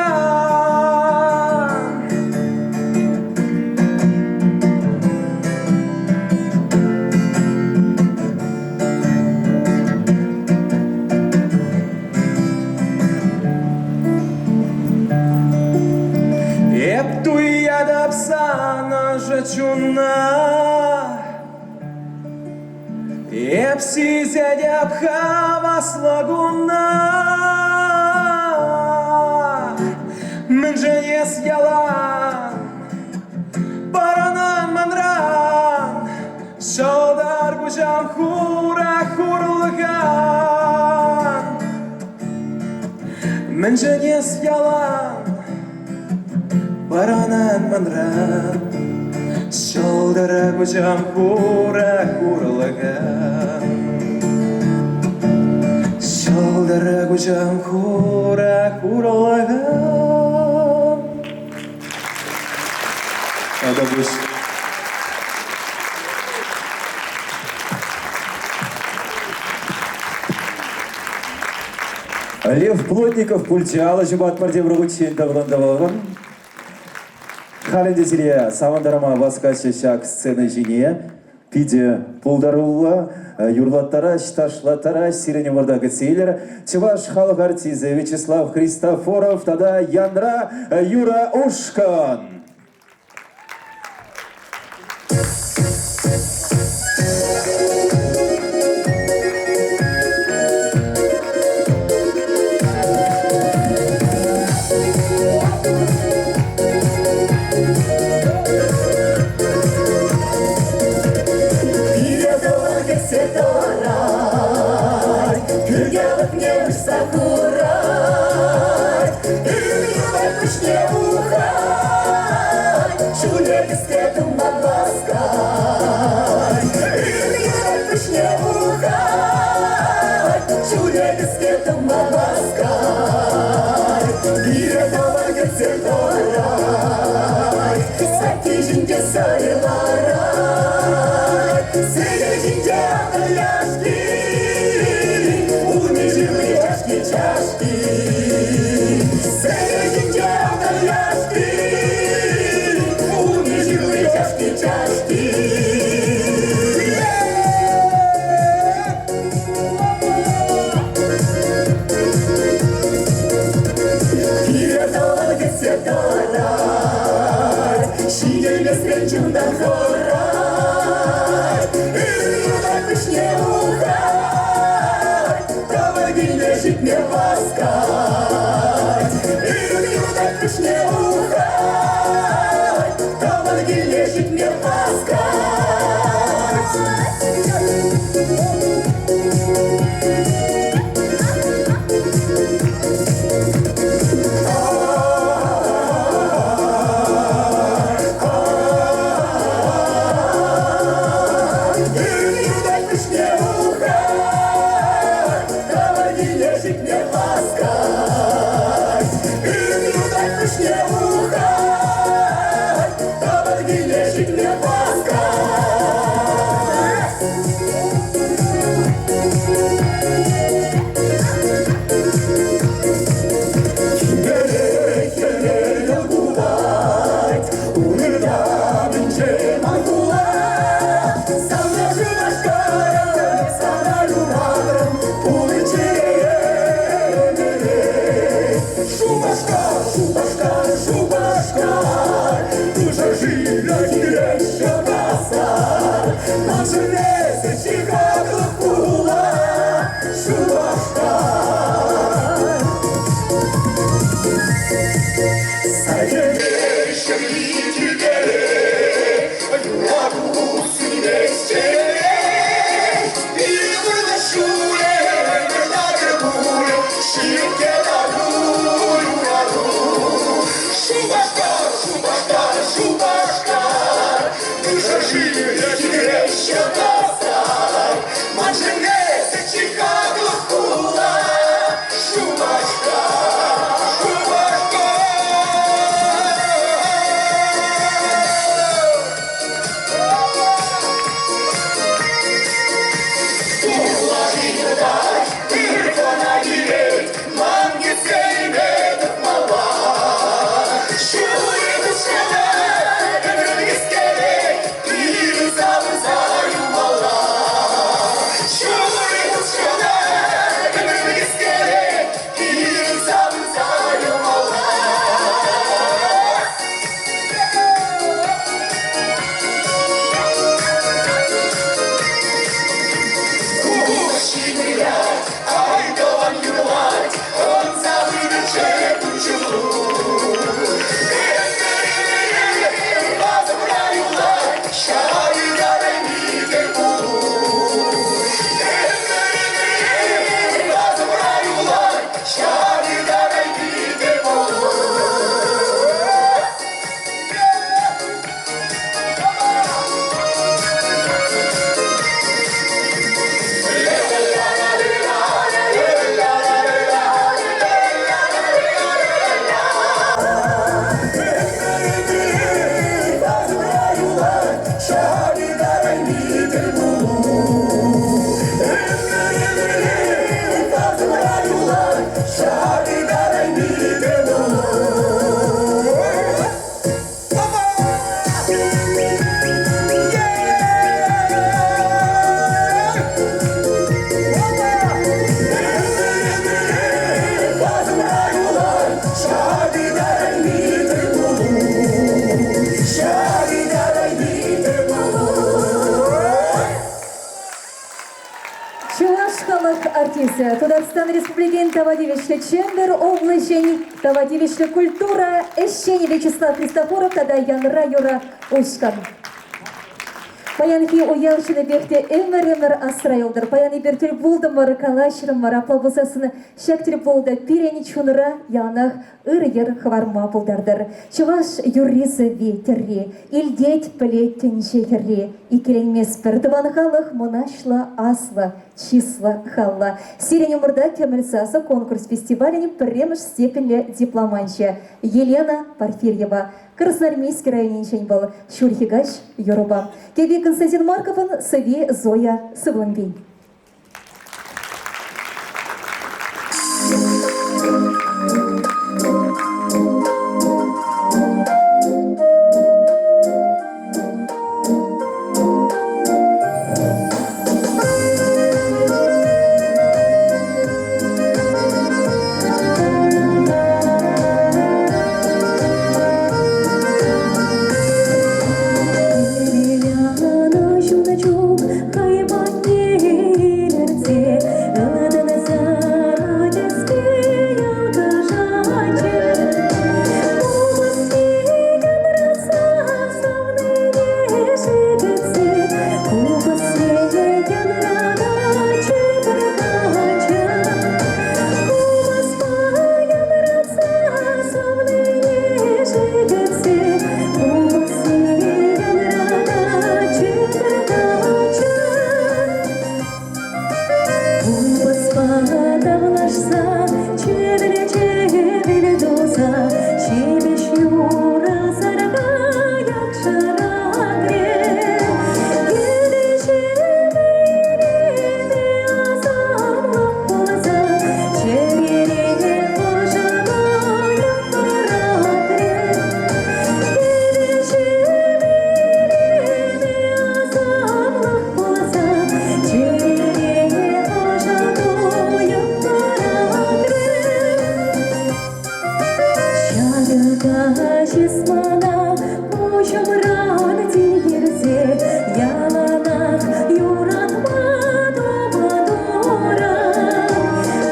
Эп туятӑп сан ӑшӑ чунна, Эп сисетӗп хаваслӑ кунна. Мӗншӗн эс ялан парӑнан манран? Ҫӑлтӑр куҫам хура хурлӑхан. Мӗншӗн эс ялан парӑнан манран? Ҫӑлтӑр куҫам хура хурлӑхан. Ҫӑлтӑр куҫам хура хурлӑхан. Тавтапуҫ. Лев Плотников пулчӗ алӑ ҫупатпӑр тепӗр хутчен тӑвӑлӑн-тӑвӑлӑн. Халь ӗнтӗ сире савӑнтарма васкаҫҫӗ ҫак сцена ҫине. Питӗ пултаруллӑ, юрлаттараҫ, ташлаттараҫ сирӗн умӑрта кӗтсе илӗр. Чӑваш халӑх артисчӗ Вячеслав Христофоров тата Янра Юра ушкӑн. Пире тӑван кӗтсе тӑрать, пӳрте уҫса хурать, ырӑ пуҫне ухать, ҫуле кӗске туман васкать. Ырӑ пуҫне ухать, ҫуле кӗске туман васкать. Пире тӑван кӗтсе тӑрать, сакки ҫинче сарӗ ларать, сӗтел ҫинче яшки, улми ҫырли чашки-чашки. Сӗтел ҫинче яшки, улми ҫырли чашки-чашки. Пире тӑван кӗтсе тӑрать, ҫитеймесрен чунтан хӑрать. Ырӑ куҫне ухать, тӑван килне ҫитме васкать. Ырӑ куҫне ухать, тӑван килне ҫитме васкать. Пуҫне ухать, тӑван килне ҫитме васкать. Пуҫне ухать, тӑван килне ҫитме васкать. Ӗнтӗ Тутарстан Республикин тава тивӗҫлӗ Чӗмпӗр облаҫӗн тава тивӗҫлӗ культура ӗҫченӗ Вячеслав Христофоров тата Янра юрӑ ушкӑн. Паянхи уяв чӑннипех те ӗмӗр-ӗмӗр асра юлтӑр. Паян эпир тӗл пултӑмӑр, калаҫрӑмӑр. Апла пулсассӑн ҫак тӗл пулу та пирӗн чунра яланах ырӑ йӗр хӑварма пултартӑр. Чӑваш юрри-сӑвви, тӗрри, илтет, пӗлет тӗнче хӗрри. Иккӗленместпӗр, тӑван халӑх мӑнаҫлӑ, аслӑ, чыслӑ, халлӑ. Сирӗн умӑрта Кӗмӗл сасӑ конкурс фестивалӗн пӗрремӗш степеньлӗ дипломанчӗ Елена Порфирьева. Красноармейски районӗнчен вӑл Ҫурхи каҫ юрӑпа. Кӗвви Константин Марковӑн, сӑвви Зоя Сывлӑмпин. Ҫунӑ чух хӑй патне илӗртсе ылтӑн сарӑ тӗспе ялкӑшатчӗ. Купӑсне янратса савнине шикӗтсе, купӑсне янрататчӗ пӗр каччӑ. Купӑспа янратса савнине шикӗтсе, купӑсне янрататчӗ пӗр каччӑ. Купӑспа тавлашса, чӗвӗл-чӗвӗл туса, ҫепӗҫ юрӑ сарка якшӑратрӗ. Кӗвӗ-ҫемӗ асамлӑх пулса, чӗрере ӑшӑна янӑратрӗ. Кӗвӗ-ҫемӗ асамлӑх пулса, чӗрере ӑшӑ туйӑм паратрӗ. Ҫакӑ каҫ эс мана куҫӑмран тинкерсе яланах юратма тупа турӑм.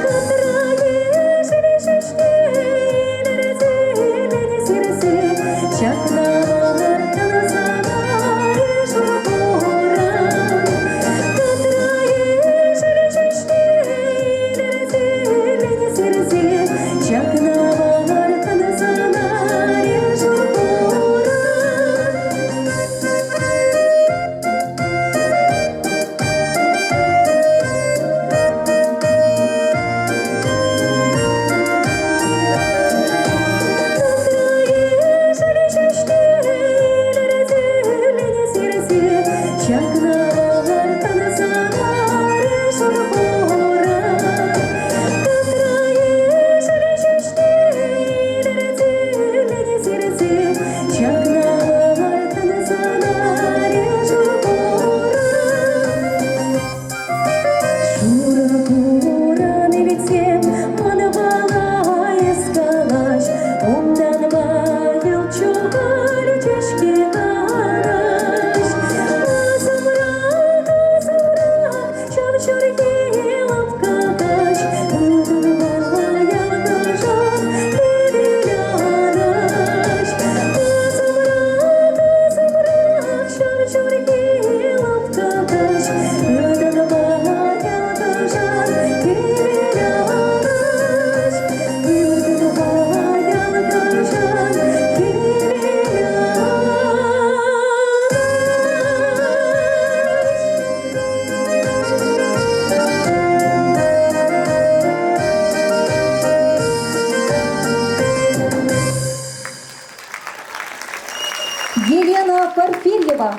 Кӑтра ешӗл ҫӳҫне илӗртетӗн сирсе, ҫакна вӑрттӑн сана ешӗл хуран. Кӑтра ешӗл ҫӳҫне илӗртетӗн сирсе, ҫакна вӑрттӑн сана ешӗл хуран. Ешӗл ҫӳҫне илӗртетӗн сирсе, ҫакна вӑрттӑн сана ешӗл хуран. Кӑтра ешӗл ҫӳҫне илӗртетӗн сирсе, ҫакна вӑрттӑн сана ешӗл хуран. Шурӑ хуран илтсем манпала эс калаҫ, унтанпа йӑлт ҫухалчӗ-ҫке канаҫ. Асӑмрах, асӑмрах ҫав ҫурхи лӑпкӑ каҫ, ылтӑнпа ялкӑшать хӗвел анӑҫ. Асӑмрах, асӑмрах ҫав ҫурхи лӑпкӑ каҫ, ылтӑнпа ялкӑшать хӗвел анӑҫ. Ылтӑнпа ялкӑшать хӗвел анӑҫ. Елена Порфирьева.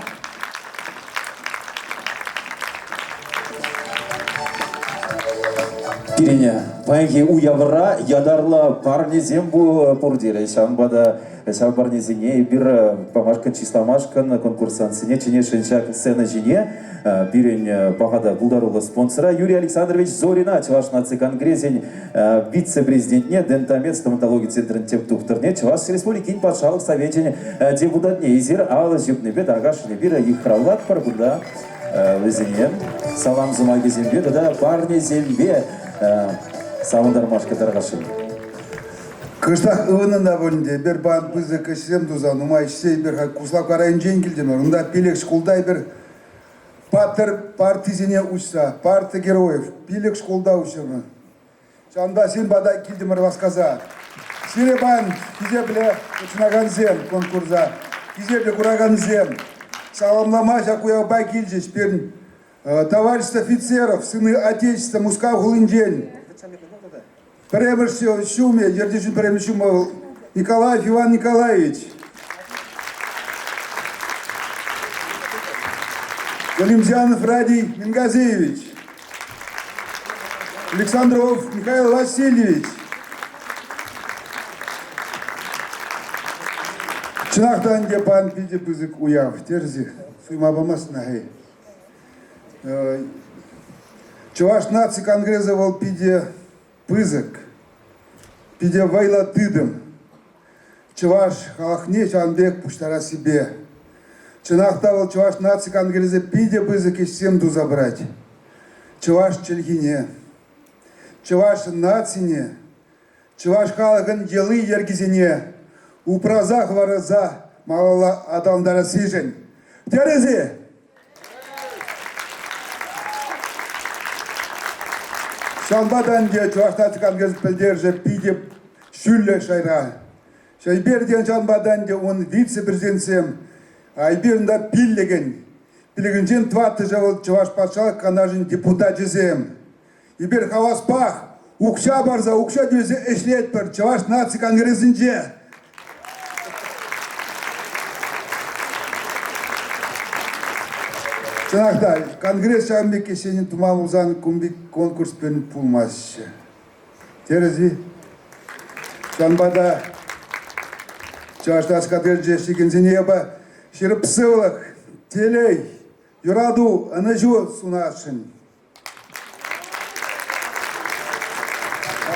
Пирӗн паянхи уявра ятарлӑ парнесем пур терӗ. Ҫавӑнпа та ҫав парнесене эпир памашкӑн, чысламашкӑн конкурсантсене чӗнесшӗн ҫак сцена ҫине. Пирӗн паха та пултаруллӑ спонсора Юрий Александрович Зорина, Чӑваш наци конгресӗн вице-президентне, Дентамед стоматологи центрӗн тӗп тухтӑрне, Чӑваш Республикин Патшалӑх Совечӗн депутатне эсир алӑ ҫупнипе тархасшӑн эпир йыхравлатпӑр кунта вӗсене салам сӑмахӗсемпе тата парнесемпе. савӑнтармашкӑ тархасшӑн. Кӑштах ывӑннӑ та пулин те, эпир паян пысӑк ӗҫсем туса нумай ӗҫсе эпир Куславкка районӗнчен килтӗмӗр. Унта пилӗк шкулта эпир паттӑр партисене уҫса, парта героев пилӗк шкулта уҫрӑмӑр. Ҫавӑнпа сирӗн пата килтӗмӗр васкаса. Сире паян хисеплӗ хутшӑнакансем конкурса, хисеплӗ куракансем саламлама ҫак уявпа килчӗҫ пирӗн товарищ офицеров, сыны Отечества Мускав хулинчен. Пӗрремӗш ҫумӗ, ертӳҫӗн пӗрремӗш ҫумӗ вӑл Николаев Иван Николаевич. Галимзянов Радий Мингазеевич. Александров Михаил Васильевич. Чӑнах та ӗнтӗ пан питӗ пысӑк уяв, терӗ суйма памастӑн-ха. Чӑваш наци конгресӗ вӑл питӗ пысӑк, питӗ вӑйлӑ тытӑм. Чӑваш халӑхне ҫавӑн пек пуҫтарассипе. Чӑнах та вӑл Чӑваш наци конгресӗ питӗ пысӑк ӗҫсем туса пырать. Чӑваш чӗлхине, чӑваш нацине, чӑваш халӑхӗн йӑли-йӗркисене упраса хӑварса малалла аталантарассишӗн. Тӗрӗс-и? Ҫавӑнпа та ӗнтӗ Чӑваш наци конгресӗн пӗлтерӗшӗ питӗ ҫӳллӗ шайра. Эпир ҫавӑнпа та ӗнтӗ ун вице-президентсем, эпир унта пиллӗкӗн, пиллӗкӗнчен тӑваттӑшӗ вӑл Чӑваш патшалӑх канашӗн депутачӗсем. Эпир хаваспах укҫа парса, укҫа тӳлесе ӗҫлетпӗр Чӑваш наци конгресӗнче. Чӑнах та, конгресс ҫавӑн пек ӗҫсене тума пулсан кун пек конкурс пирӗн пулмастчӗ. Терӗс-и? Ҫавӑнпа та Чӑваш наци конгресӗнче ӗҫлекенсене эпӗ ҫирӗп сывлӑх, телей, юрату, ӑнӑҫу сунасшӑн.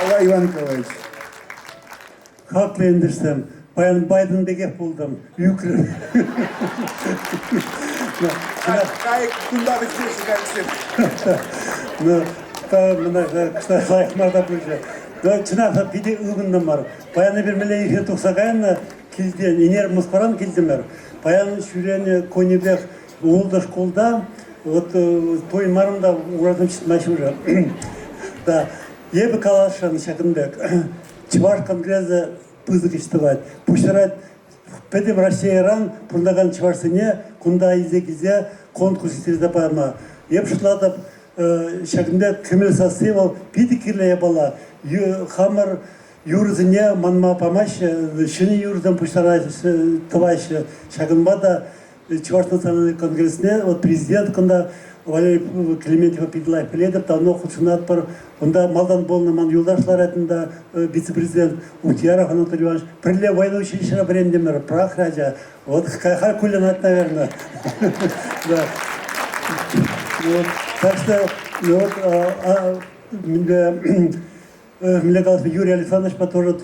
Алла Иван Николаевич. Хаклӑ ентешсем, паян Байден пекех пултӑм, ӳкрӗм. Кайӑк кунта вӗҫеҫҫӗ кайӑксем. Ну, кӑштах лайӑх мар та пулчӗ. Но чӑнах та питӗ ывӑнтӑмӑр. Паян эпир мӗнле ирхине тухса кайнӑ килтен, ӗнер Мускавран килтӗмӗр. Паян ҫӳренӗ кунӗпех Ултӑ шкулта вот туймарӑм та уратӑм чӑтма ҫурӗ. Да, эпӗ каласшӑн ҫакӑн пек. Чӑваш конгресӗ пысӑк ӗҫ тӑвать. Пуҫарать пӗтӗм Российӑран пурӑнакан чӑвашсене кунта илсе килсе конкурс ирттерсе пама. Эп шутлатӑп, ҫакӑн пек кӗмӗл сасси вӑл питӗ кирлӗ япала. Хамӑр юрӑсене манма памаҫҫӗ, ҫӗнӗ юрӑсем пуҫтараҫҫӗ, тӑваҫҫӗ. Ҫакӑнпа та Чӑваш национальный конгресне вот президент кунта Валерий Клементьева питӗ лайӑх пӗлетӗп, давно хутшӑнатпӑр. Унта малтан пулнӑ ман юлташ ларать унта, вице-президент Ухтияров Анатолий Иванович. Пӗрле военное училищӗре вӗрентӗмӗр, прахрӗ ача. Вот халь кулянать, наверное. Да. Вот. Так что, вот, Мӗнле калас, Юрий Александровичпа тоже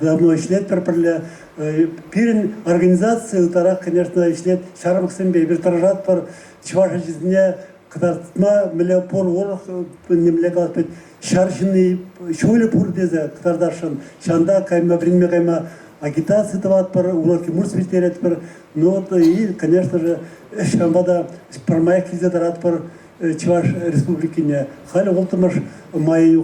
давно ӗҫлетпӗр пӗрле. Пирӗн организаци ытларах, конечно, ӗҫлет ҫамрӑксемпе. Эпир тӑрӑшатпӑр чӑваш ачисене кӑтартма, мӗнле пур урӑх, мӗнле калас пек, ҫар ҫынни ҫулӗ пур тесе кӑтартасшӑн. Ҫавӑнта кайма, вӗренме кайма агитаци тӑватпӑр, уроки мурс ирттеретпӗр. Ну вот и, конечно же, ҫавӑнпа та пӗрмаях килсе тӑратпӑр. Чӑваш Республикине. Халӗ улттӑмӗш май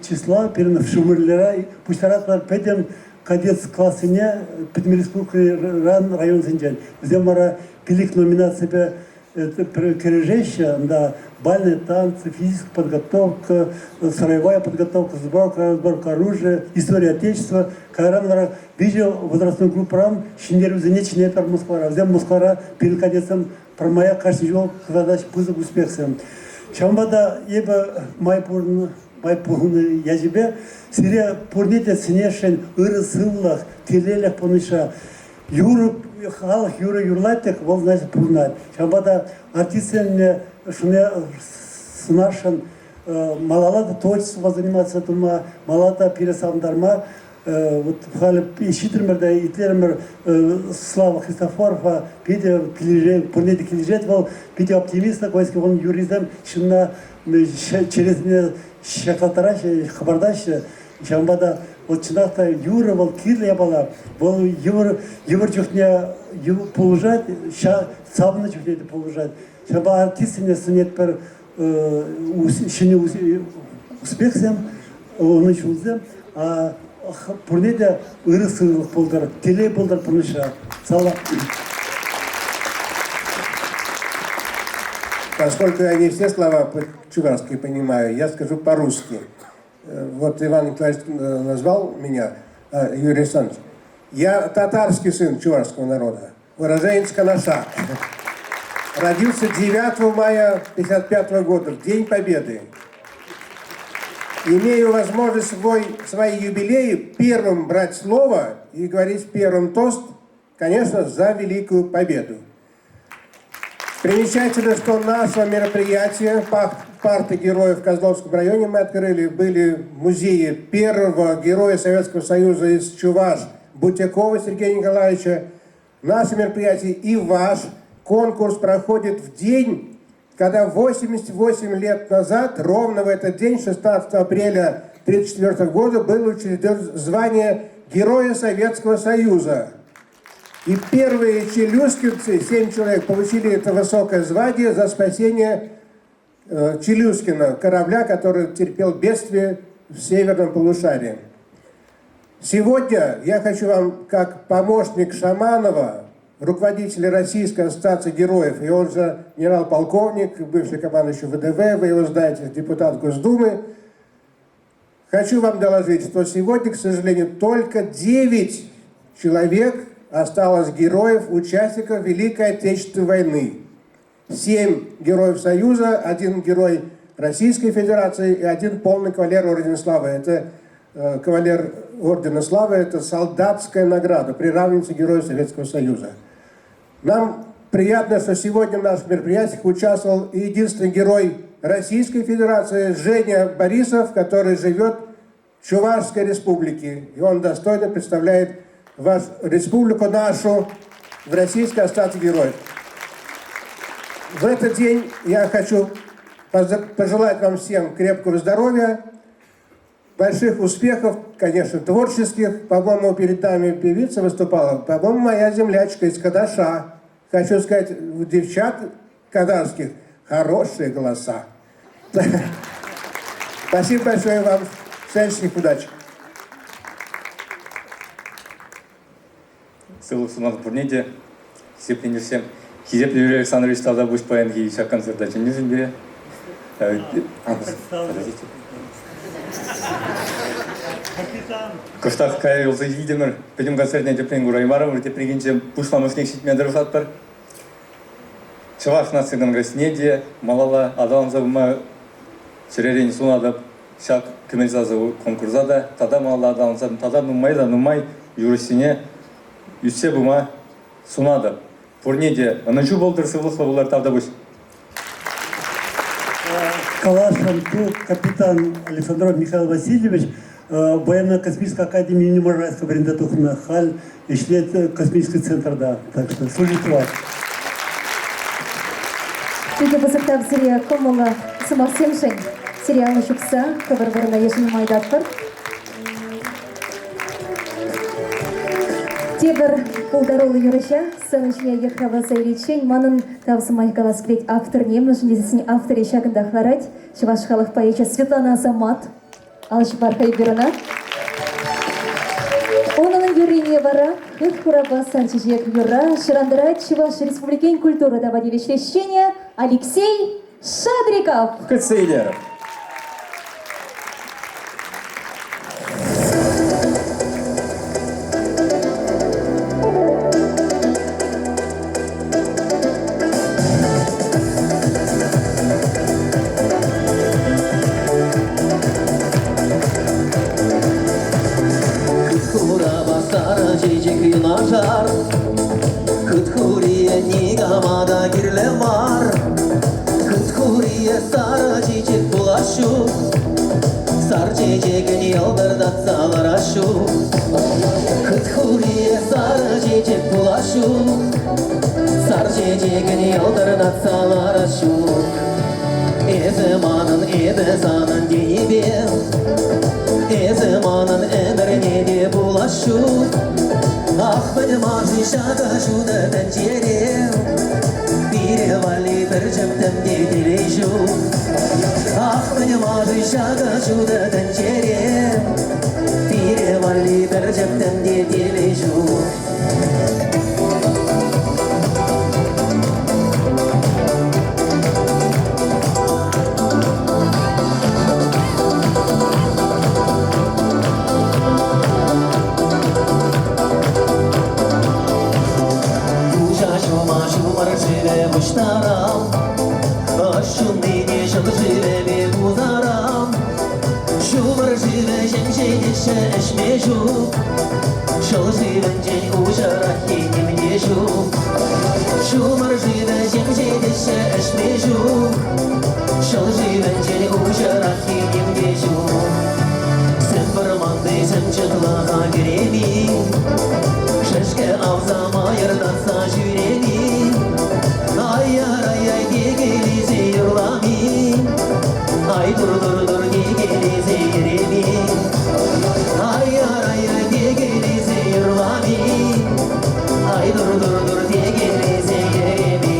числа пирӗн Шумерлера пуҫтаратпӑр пӗтӗм кадет классене пӗтӗм республикӑран районсенчен. Вӗсем вара пилӗк номинаципе кӗрешеҫҫӗ. Унта бальные танцы, физическая подготовка, строевая подготовка, сборка, разборка оружия, история Отечества. Кайран вара виҫӗ возрастной группӑран ҫӗнтерӳсене чӗнетпӗр Москвара. Вӗсем Москвара пирӗн кадетсем пӗрмаях кашни ҫул кӑтартаҫ пысӑк успехсем. Ҫавӑнпа та эпӗ май пурӑннӑ май пулнӑ ячӗпе сире пурне те сӗнесшӗн ырӑ сывлӑх, телейлӗх пурнӑҫра. Юрӑ, халӑх юрӑ юрлать тӗк, вӑл, значит, пурӑнать. Ҫавӑнпа та артистсене сӑнасшӑн малалла та творчествӑпа заниматься тума, малалла та пире савӑнтарма. Вот халӗ ҫитрӗмӗр те итлерӗмӗр Слава Христофорова питӗ килӗшет, пурне те килӗшет вӑл, питӗ оптимист такой, ун юррисем ҫынна чӗресене ҫаклаттараҫҫӗ, хӑпартаҫҫӗ. Ҫавӑнпа та вӑл чӑнах та юрӑ вӑл кирлӗ япала. Вӑл йывӑр, йывӑр чухне пулӑшать, савӑннӑ чухне те пулӑшать. Ҫавӑнпа артистсене сӗнетпӗр ҫӗнӗ успехсем, ӑнӑҫусем, пурне те ырӑ сывлӑх пултӑр, телей пултӑр пурнӑҫра. Салам. Поскольку я не все слова по-чувашски понимаю, я скажу по-русски. Вот Иван Николаевич назвал меня, Юрий Александрович. Я татарский сын чувашского народа, уроженец Канаша. Родился 9 мая 1955 года, в День Победы. Имею возможность свои юбилеи первым брать слово и говорить первым тост, конечно, за Великую Победу. Примечательно, что наше мероприятие «Парты героев в Козловском районе» мы открыли, были в музее первого героя Советского Союза из Чуваш Бутякова Сергея Николаевича. Наше мероприятие и ваш конкурс проходит в день, когда 88 лет назад, ровно в этот день, 16 апреля 1934 года, было учреждено звание Героя Советского Союза. И первые челюскинцы, 7 человек, получили это высокое звание за спасение Челюскина, корабля, который терпел бедствие в северном полушарии. Сегодня я хочу вам, как помощник Шаманова, руководителя Российской ассоциации героев, и он же генерал-полковник, бывший командующий ВДВ, вы его знаете, депутат Госдумы, хочу вам доложить, что сегодня, к сожалению, только 9 человек осталось героев, участников Великой Отечественной войны. 7 героев Союза, 1 герой Российской Федерации и 1 полный кавалер Ордена Славы. Это кавалер Ордена Славы, это солдатская награда, приравнивается герою Советского Союза. Нам приятно, что сегодня в наших мероприятиях участвовал и единственный герой Российской Федерации Женя Борисов, который живет в Чувашской Республике. И он достойно представляет вашу республику нашу в Российской ассоциации героев. В этот день я хочу пожелать вам всем крепкого здоровья, больших успехов, конечно, творческих. По-моему, перед нами певица выступала. По-моему, моя землячка из Кадаша. Хочу сказать, у девчат кадарских хорошие голоса. Спасибо большое вам. Всяческих удач. Сывлӑх сунатӑп пурне те. Хисепленӗшсем. Хисеплӗ Юрий Александрович тавтапуҫ паянхи ҫак концерта чӗннӗшӗн пире. Подождите. Кӑштах кая юлса килтӗмӗр. Пӗтӗм концертне тӗплӗн кураймарӑмӑр. Тепрехинче пуҫламӑшнех ҫитме тӑрӑшатпӑр. Чӑваш наци конгресне те малалла аталанса пыма чӗререн сунатӑп. Ҫак кӗмӗл сасӑ конкурса та тата малалла аталанса тата нумай та нумай юрӑҫсене ӳссе пыма сунатӑп. Пурне те ӑнӑҫу пултӑр, сывлӑхлӑ пулӑр, тавтапуҫ. Каласшӑн ку капитан Александров Михаил Васильевич военно-космической академии имени Можайского вӗренсе тухнӑ. Халь ӗҫлет космический центрта. Так что служит вас. Питӗ пысӑк тав сире кӑмӑллӑ сӑмахсемшӗн. Сериал ҫупса хӑвӑр вырӑна йышӑнма ыйтатпӑр. Тепӗр пултаруллӑ юрӑҫа сцена ҫине йыхравласа иличчен манӑн тав сӑмахӗ калас килет авторне, мӗншӗн тесен авторӗ ҫакӑнтах ларать. Чӑваш халӑх поэчӗ Светлана Асамат. Ал ҫупар Хайбирӑна. Унӑн юррине вара хыт хурапа сан чечек юрра шӑрантарать Чӑваш Республикин культура тава тивӗҫлӗ ӗҫченӗ Алексей Шадриков. Кӗтсе илер. Хурапа сарӑ чечек юнашар, Хыт-хурие никама та кирлӗ мар. Хыт-хурие сарӑ чечек пулас ҫук, Сар чечекӗн йӑлтӑртатса ларас ҫук. Хыт хурие сарӑ чечек пулас ҫук, Сар чечекӗн йӑлтӑртатса ларас ҫук. Эсӗ манӑн, эпӗ санӑн тенипе, Эсӗ манӑн ӗмӗрне те пулас ҫук. Ах, мӗн мар-ши ҫакӑ ҫутӑ тӗнчере, Пире валли пӗр чӗптӗм те телей ҫук. Ах, мӗн мар-ши ҫакӑ ҫутӑ тӗнчере, Пире валли пӗр чӗптӗм те телей ҫук. Куҫа ҫума ҫумӑр шывӗ пуҫтарам, Ӑш ҫуннине ҫӑл шывӗпе пусарам. Ҫумӑр шывӗ ҫемҫетеҫҫӗ ӗҫме ҫук, Ҫӑл шывӗнчен уҫӑраххи ним те ҫук. Ҫумӑр шывӗ ҫемҫетеҫҫӗ ӗҫме ҫук, Ҫӑл шывӗнчен уҫӑраххи ним те ҫук. Сӗм вӑрманти сӗм чӑтлӑха кӗреми, Шӗшкӗ авса мӑйӑртатса ҫӳреми, Ай-яр-ай-ай текелесе юрлами, Ай тур-тур-тур текелесе йӗреми, Ай-яр-ай-ай текелесе юрлами, Ай тур-тур-тур текелесе йӗреми.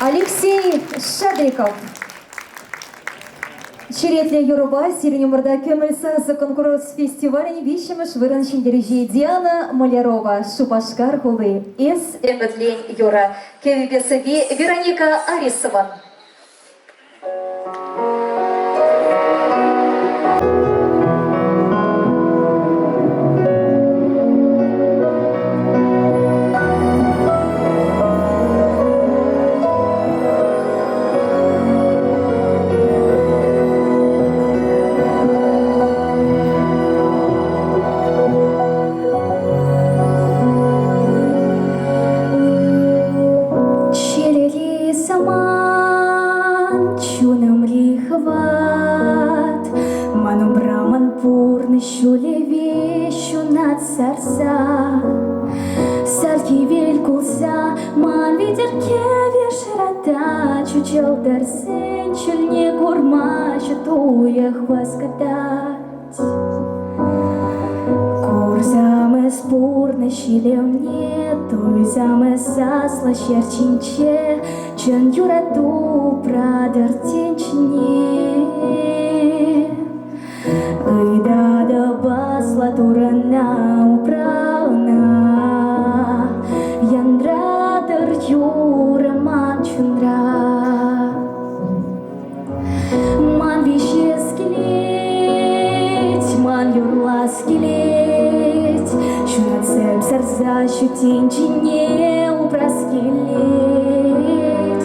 Алексей Шадриков. Черетлӗ юрӑпа сирӗн умӑрта Кӗмӗл сасӑ конкурс фестивалӗн виҫҫӗмӗш вырӑн ҫӗнтерӳҫи Диана Малярова, Шупашкар хули. Эс ӗмӗтлен юрӑ. Кӗвӗпе сӑвви Вероника Арисован. Чӗрери саман, чунӑмри хӑват, ман умра ман пурнӑҫ ҫулӗпе ҫунат сарса. Сар хӗвел кулса ман витӗр кӗвӗ шӑратать, ҫутҫӑлтӑрсен чунне курма ҫут уйӑх васкатать. Курсам эс пурнӑҫ илемне, туйсам эс аслӑ ҫӗр ҫинче, чӑн юрату упратӑр тӗнчене. Ыйтатӑп асла Турӑна упрана, Янратӑр юрӑ ман чунра. Ман виҫес килет, ман юрлас килет, Ҫунатсем сарса ҫут тӗнчене упрас килет.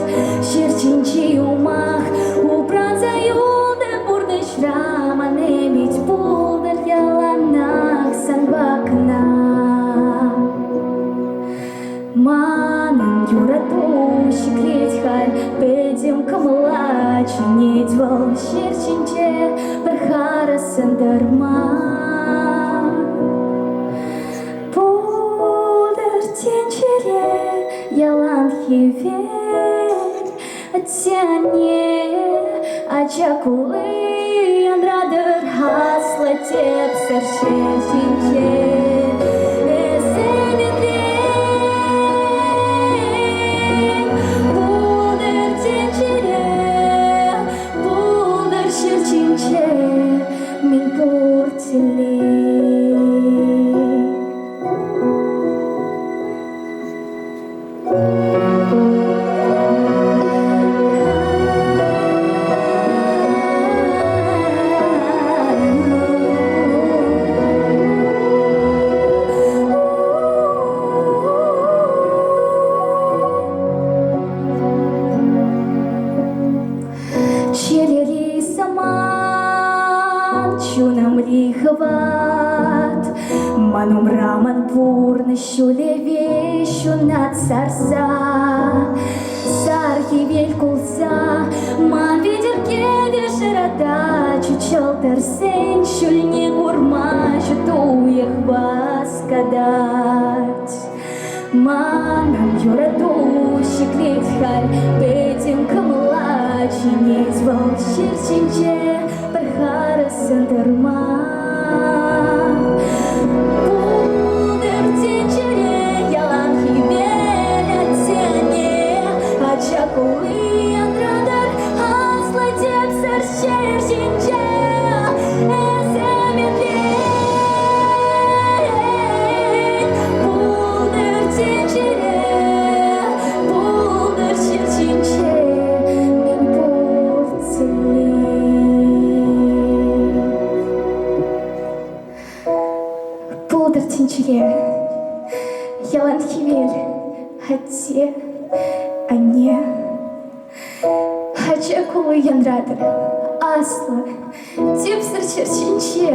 Ҫӗр ҫинчи юмах упранса юлтӑр пурнӑҫра, Ман ӗмӗт пултӑр яланах санпа кӑна. Манӑн юрату ҫӗклет халь пӗтӗм кӑмӑла чӗнет вӑл ҫӗр ҫинче пӗр харӑссӑн тӑрма. Пултӑр тӗнчере ялан хӗвел, атте-анне, ача кулли янратӑр аслӑ тӗпсӗр ҫӗр ҫинче. Эсӗ пултӑр тӗнчере, пултӑр ҫӗр ҫинче мӗн пур телей. чунӑмри хӑват. Ман умра ман пурнӑҫ ҫулӗпе ҫунат сарса. Сар хӗвел кулса ман витӗр кӗвӗ шӑратать, ҫӑлтӑрсен ҫулне курма ҫут уйӑх васкатать. Манӑн юрату ҫӗклет халь пӗтӗм кӑмӑла, чӗнет вӑл ҫӗр ҫинче пӗр харӑссӑн тӑрма. Пултӑр тӗнчере ялан хӗвел атте-анне, ача кулли янратӑр аслӑ тӗпсӗр ҫӗр ҫинче. Эс ӗмӗтлен, пултӑр тӗнчере, пултӑр ҫӗр ҫинче мӗн пур телей. Пултӑр тӗнчере ялан хӗвел, атте, анне. Ача кулли янратӑр, аслӑ, тӗпсӗр ҫӗр ҫинче.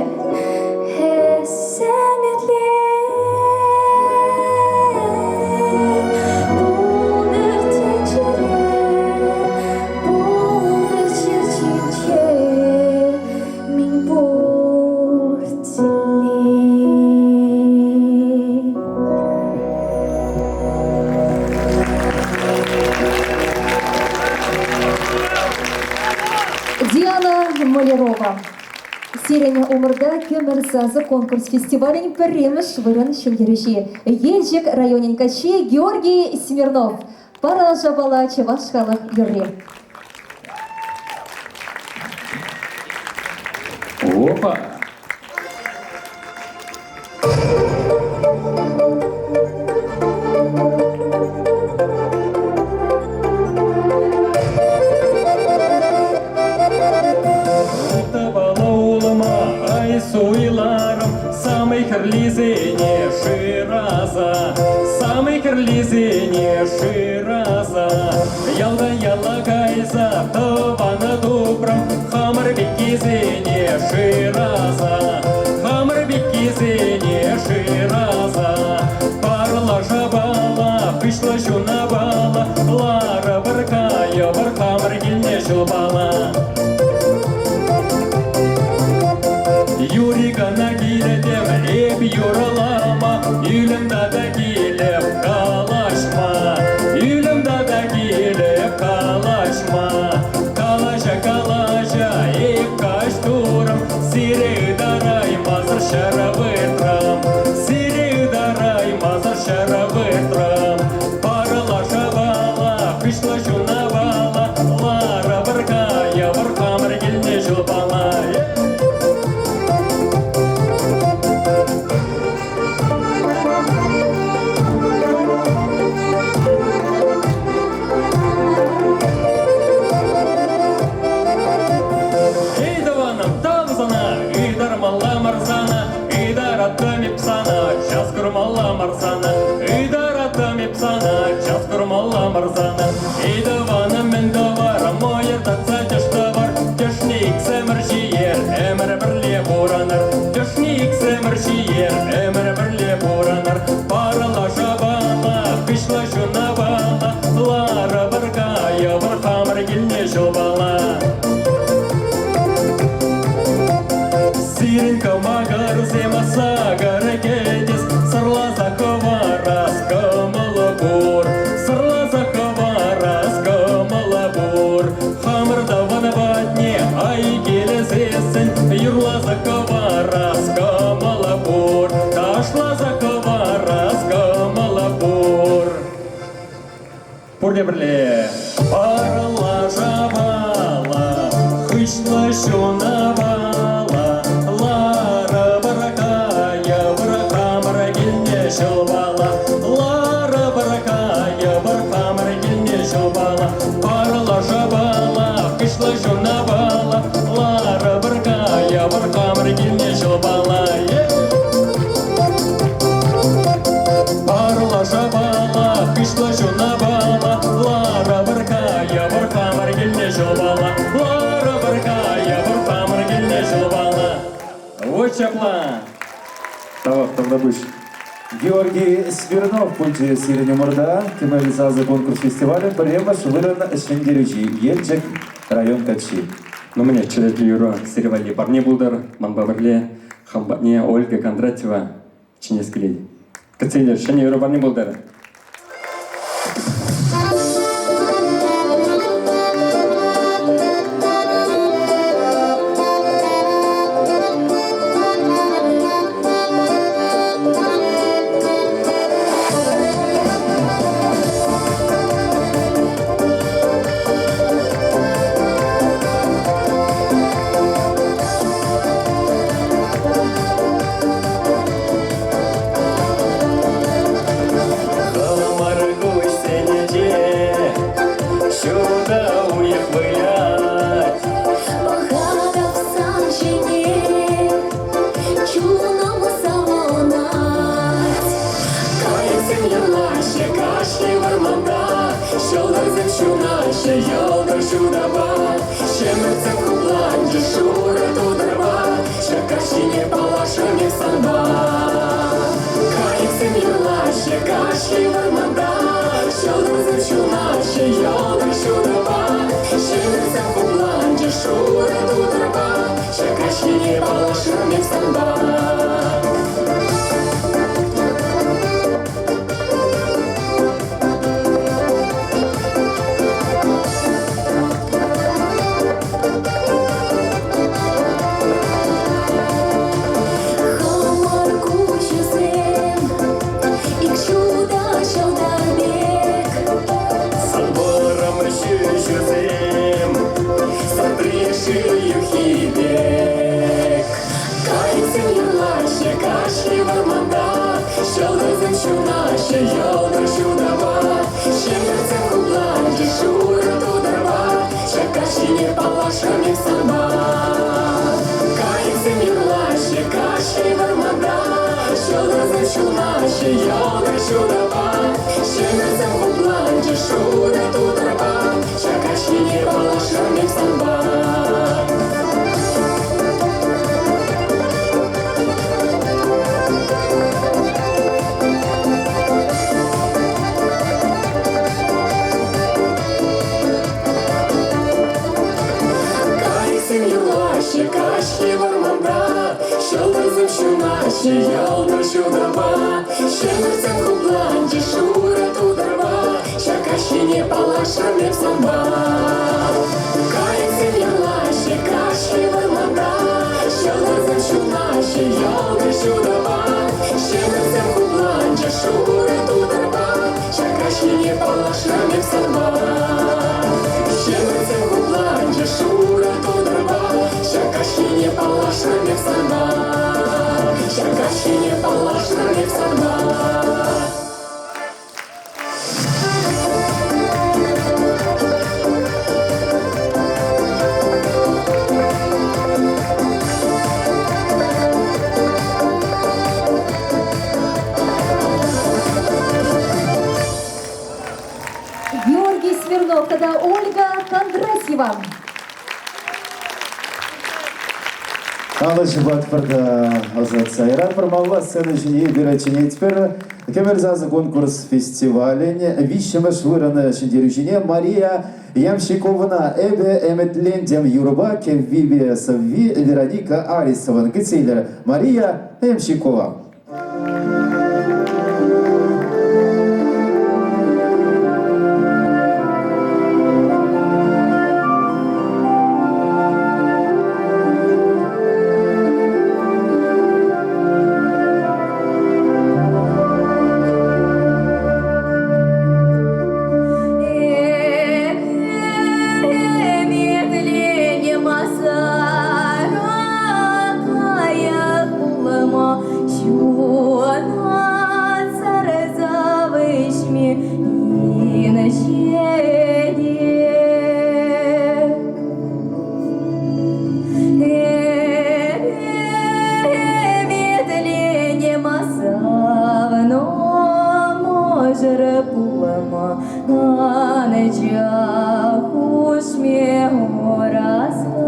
Эс ӗмӗтлен, пултӑр тӗнчере, пултӑр ҫӗр ҫинче мӗн пур телей. Диана Малярова. Сирӗн умӑрта Кӗмӗл сасӑ конкурс фестивалӗн пӗрремӗш вырӑн ҫӗнтерӳҫи Елчӗк районӗн каччи Георгий Смирнов. Пара шапала чӑваш халӑх юрри. Опа! Тӑвала улӑма ай суйларӑм, самый хӗрлисене шыраса, самый хӗрлисене шыраса. Ялтан яла кайса тӑвана тупрӑм, хамӑр пеккисене шыраса, хамӑр пеккисене шыраса. Парлашапала, хыҫлӑ ҫунапала, ларӑпӑр кайӑпӑр хамӑр килне ҫулпала. Юрий кӑна килетем эп юрлама, ӳлӗм тата килеп калаҫма. Ӳлӗм тата килеп калаҫма. Калаҫа, калаҫа, эп каҫ турӑм, сире ытараймасӑр ҫӗр выртрӑм. Сире ытараймасӑр ҫӗр выртрӑм. Парлашапала, хыҫлӑ ҫунапала, ларӑпӑр кайӑпӑр хамӑр килне ҫулпала. Эй, тӑванӑм, тав сана, ыйтармалла мар сана, ыйтараттӑм эп сана, час курмалла мар сана, ыйтараттӑм эп сана, час курмалла мар сана. Эй, тӑванӑм, мӗн тӑвар, мӑйӑр татса тӗш тӑвар, тӗшне иксӗмӗр ҫиер, ӗмӗр пӗрле пурӑнар, тӗшне иксӗмӗр ҫиер, ӗмӗр пӗрле пурӑнар. Парлашапала, хыҫлӑ ҫунапала, ларӑпӑр кайӑпӑр хамӑр килне ҫулпала. Сирӗн кӑмакӑрсем сакӑр кӗтес, сӑрласа хӑварас кӑмӑл пур, сӑрласа хӑварас кӑмӑл пур. Хамӑр тӑван патне ай килсессӗн юрласа хӑварас кӑмӑл пур, ташласа хӑварас кӑмӑл пур. Пурте пӗрле. Парлашапала, хыҫлӑ ҫунапала, ларӑпӑр кайӑпӑр хамӑр килне ҫулпала, ларӑпӑр кайӑпӑр хамӑр килне ҫулпала, парлашапала, хыҫлӑ ҫунапала, ларӑпӑр кайӑпӑр хамӑр килне ҫулпала. Парлашапала, хыҫлӑ ҫунапала, ларӑпӑр кайӑпӑр хамӑр килне ҫулпала, ларӑпӑр кайӑпӑр хамӑр килне ҫулпала. Вот ҫапла. Тавах, тавтапуҫ. Георгий Смирнов пулчӗ сирӗн умӑрта. Кӗмӗл сасӑ конкурс фестивалӗн пӗрремӗш вырӑн ҫӗнтерӳҫи Елчӗк район каччи. Ну, мӗне, черетлӗ юрӑ сире валли парне пултӑр. Манпа пӗрле хам патне Ольга Кондратьева чӗнес килет. Кӗтсе илер, ҫӗнӗ юрӑ парне пултӑр. Хӑмӑр куҫсенче ҫутӑ уйӑх вылять. Пӑхатӑп сан ҫине, чунӑм савӑнать. Кайӑксем юрлаҫҫӗ кашни вӑрманта, ҫӑлтӑрсем ҫунаҫҫӗ йӑлтӑр ҫутапа. Ҫӗмӗртсем хупланчӗ шурӑ тутӑрпа, ҫак каҫхине паллашрӑм эп санпа. Кайӑксем юрлаҫҫӗ кашни вӑрманта, ҫӑлтӑрсем ҫунаҫҫӗ йӑлтӑр ҫутӑпа. Ҫӗмӗртсем хупланчӗ шурӑ тутӑрпа, ҫак каҫхине паллашрӑм эп санпа. Хӑмӑр куҫусем ик ҫутӑ ҫӑлтӑр пек. Сан вӑрӑм ҫӳҫӳсем садри шыв юххи пек. Кайӑксем юрлаҫҫӗ кашни вӑрманта, ҫӑлтӑрсем ҫунаҫҫӗ йӑлтӑр ҫутӑпа. Ҫӗмӗртсем хупланчӗ шурӑ тутӑрпа, ҫак каҫхине паллашрӑм эп санпа. Кайӑксем юрлаҫҫӗ кашни вӑрманта, ҫӑлтӑрсем ҫунаҫҫӗ йӑлтӑр ҫутӑпа. Ҫӗмӗртсем хупланчӗ шурӑ тутӑрпа, ҫак каҫхине паллашрӑм эп санпа. Кайӑксем юрлаҫҫӗ каҫхи вӑрманта, ҫӑлтӑрсем ҫунаҫҫӗ йӑлтӑр ҫутӑпа. Ҫӗмӗртсем хупланчӗ шурӑ тутӑрпа, ҫак каҫхине паллашрӑм эп санпа. Кайӑксем юрлаҫҫӗ каҫхи вӑрманта, ҫӑлтӑрсем ҫунаҫҫӗ йӑлтӑр ҫутӑпа. Ҫӗмӗртсем хупланчӗ шурӑ тутӑрпа, ҫак каҫхине паллашрӑм эп санпа. Ҫӗмӗртсем хупланчӗ шурӑ тутӑрпа, ҫак каҫхине паллашрӑм эп санпа. Ҫак каҫхине паллашрӑм эп санпа. Георгий Смирнов тата Ольга Кондратьева. Алӑ ҫупатпӑр та ӑсатса яратпӑр. Малалла сцена ҫине эпир чӗнетпӗр. Кӗмӗл сасӑ конкурс фестивалӗн виҫҫӗмӗш вырӑн ҫӗнтерӳҫине Мария Ямщиковӑна «Эпӗ ӗмӗтлентӗм» юрӑпа кӗввипе сӑвви Вероника Арисован кӗтсе илӗр. Мария Ямщикова. Эметлене масара каяк пулма ҫунат сарса вӗҫме инҫете. Эметлене масавно мӑшӑр пулма анчах хушме ӑраскал.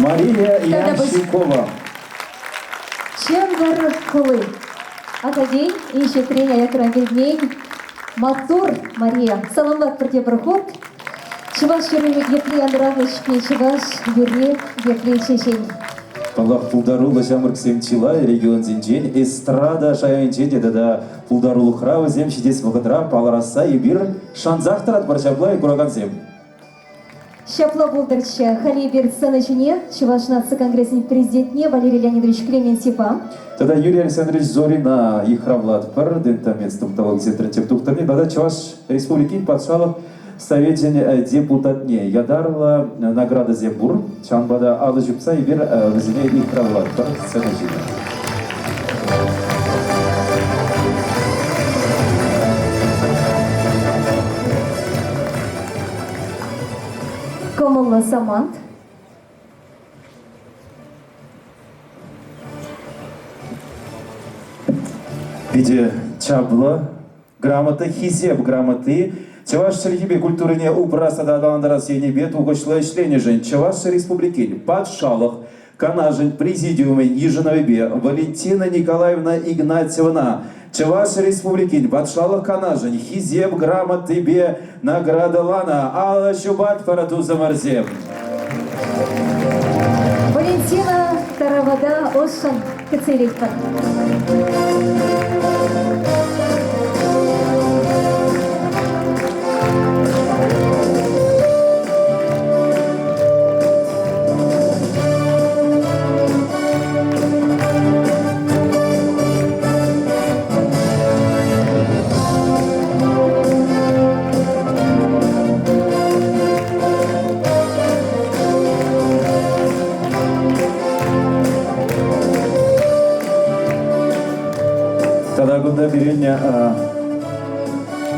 Мария Ямщикова. Чӗмпӗр хули. Ахальтен инҫетрен аякран килмен маттур Мария. Саламлатпӑр тепӗр хут. Чӑваш юрри епле янӑранӑ-ҫке, чӑваш юрри епле чечен. Паллах, пултаруллӑ ҫамрӑксем чылай регионсенчен эстрада шайӗнче те тата пултарулӑхра вӗсем ҫитес вӑхӑтра палӑрасса эпир шансах тӑратпӑр ҫапла куракансем. Ҫапла пултӑрччӗ. Халӗ эпир сцена ҫине Чӑваш наци конгресӗн президентне Валерий Леонидович Клементьева Тата Юрий Александрович Зорина йыхравлатпӑр. Дентомед стоматологи центрӗн тӗп тухтӑрне тата Чӑваш Республикин патшалӑх Совечӗн депутатне ятарлӑ наградӑсем пур. Ҫавӑнпа та алӑ ҫупса эпир вӗсене йыхравлатпӑр сцена ҫине. Кӑмӑллӑ самант. Питӗ чаплӑ грамота, Хисеп грамоти чӑваш чӗлхипе культурине упрас тата аталантарас енӗпе тухӑҫлӑ ӗҫленӗшӗн Чӑваш Республикин Патшалӑх Канашӗн Президиумӗн йышӑнӑвӗпе Валентина Николаевна Игнатьевна Чӑваш Республикин Патшалӑх Канашӗн Хисеп грамотипе наградӑланӑ. Алӑ ҫупатпӑр, тусӑмӑрсем! Валентина Таравата ӑшшӑн кӗтсе илетпӗр. Тата кунта пирӗн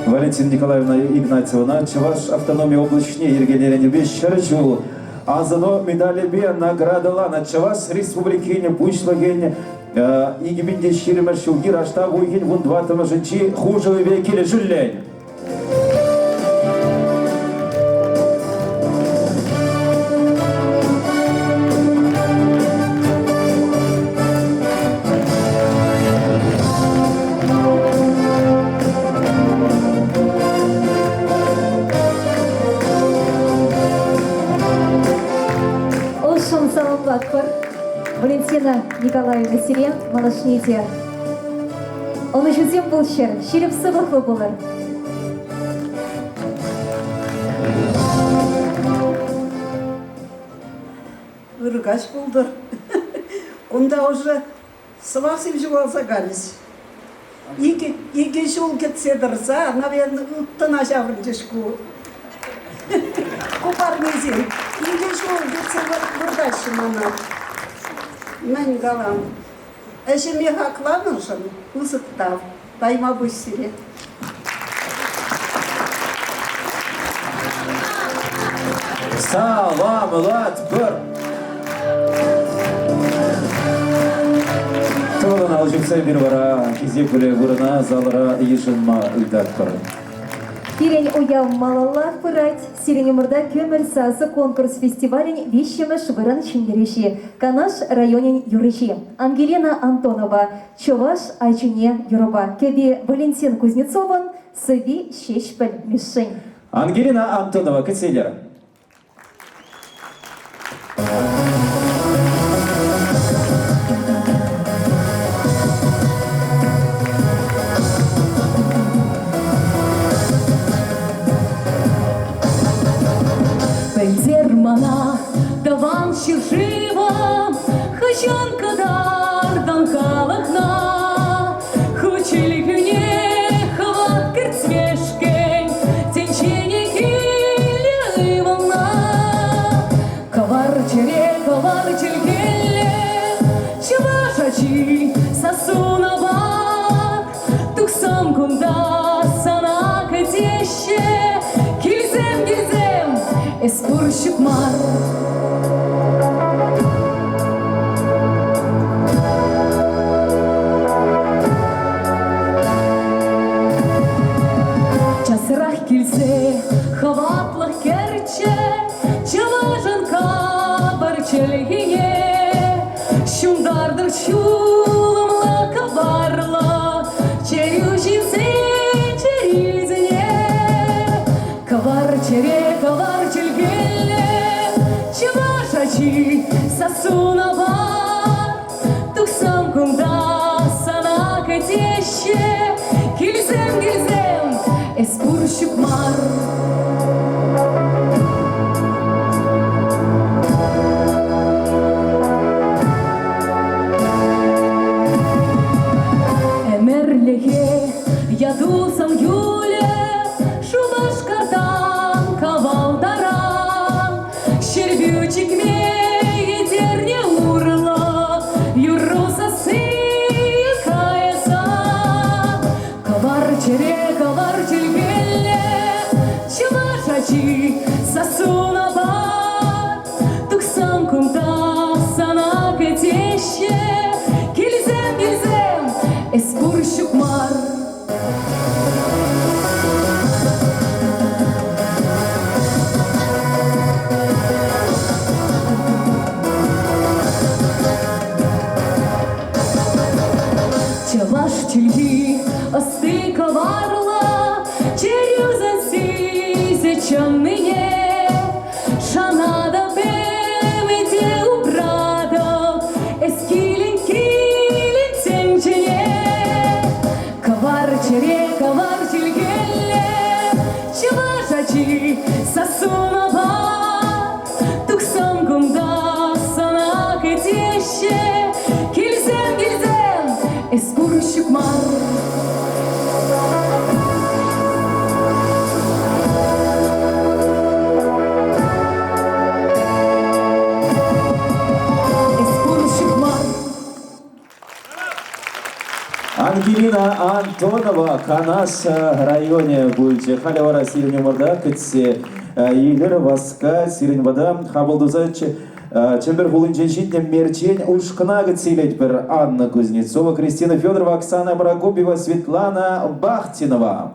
Валентина Николаевна Игнатьевна Чӑваш автономи облаҫне йӗркеленипе 100 ҫул асӑну медалӗпе наградӑланӑ Чӑваш Республикин Пуҫлӑхӗн 2020 ҫулхи раштав уйӑхӗн 14-мӗшӗнчи хушӑвӗпе килӗшӳллӗн. Ӑшшӑн саламлатпӑр. Валентина Николаевна сире малашне те ӑнӑҫусем пулччӑр, ҫирӗп сывлӑхлӑ пулӑр. Ырӑ каҫ пултӑр. Кунта уже сӑмахсем ҫухалса кайрӗҫ. Икӗ ҫул кӗтсе тӑрса, наверное, ылтӑна ҫаврӑнчӗҫ ку. Ку парнесем. Икӗ ҫул кӗтсе выртаҫҫӗ мана. Мӗн калам? Ӗҫӗме хакланӑшӑн пысӑк тав. Тайма пуҫ сире. Саламлатпӑр! Тӑван ал ҫупса эпир вара хисеплӗ вырӑна залра йышӑнма ыйтатпӑр. Пирӗн уяв малаллах пырать. Сирӗн умӑрта Кӗмӗл сасӑ конкурс фестивалӗн виҫҫӗмӗш вырӑн ҫӗнтерӳҫи, Канаш районӗн юрӑҫи Ангелина Антонова Чӑваш ачине юрӑпа кӗпе Валентин Кузнецовӑн сӑвви Ҫеҫпӗл Мишшин. Ангелина Антонова кӗтсе илер. Пӗлтер мана, тӑван ҫӗршывӑм, хӑҫан кӑтартан халӑхна? Ху чӗлхӳне хӑват кӗртмешкӗн тӗнчене килнӗ ывӑлна. Кӑвар чӗре, кӑвар чӗлхеллӗ чӑваш ачи сассуна пар. Тухсан кунта сана кӗтеҫҫӗ. Килсем, килсем, эс пур ҫук мар. Часрах килсе хӑватлӑх кӗрчӗ, чӑвашӑн капӑр. чӗлхине ҫунтартӑр ҫулӑмлӑ каварлӑ чӗрӳ ҫынсен чӗрисене. Кӑвар чӗре, кӑвар чӗлхеллӗ чӑваш ачи сассуна пар. Тухсам кунта сана кӗтеҫҫӗ, килсем, килсем, эс пур ҫук мар. Ӗмӗрлӗхе яту сан юлӗ Шупашкартан Кавалтаран. Ҫӗрпӳ чикме Етерне урлӑ юрру сасси каяса. Кӑвар чӗре, кӑвар чӗлхеллӗ чӑваш ачи сассуна пар. Тухсан кунта сана кӗтеҫҫӗ, килсем, килсем, эс пур ҫук мар. Чӑваш чӗлхи ӑсти кӑварлӑ, чӗрӳсен сисӗ чӑннине. Шанатӑп ӗмӗте упратӑп, эс килӗн, килӗн тӗнчене. Кӑвар чӗре, кӑвар чӗлхеллӗ чӑваш ачи сассуна пар. Тухсан кунта сана кӗтеҫҫӗ, килсем, килсем, эс пур ҫук мар. Эс пур ҫук мар. Ангелина Антонова Канаш районӗ пулчӗ. Халӗ вара сирӗн умӑрта кӗтсе илӗр, васка сирӗн вата хапӑл туса Чӗмпӗр хулинчен ҫитнӗ Мерчен ушкӑна кӗтсе илетпӗр. Анна Кузнецова, Кристина Федорова, Оксана Прокопьева, Светлана Бахтинова.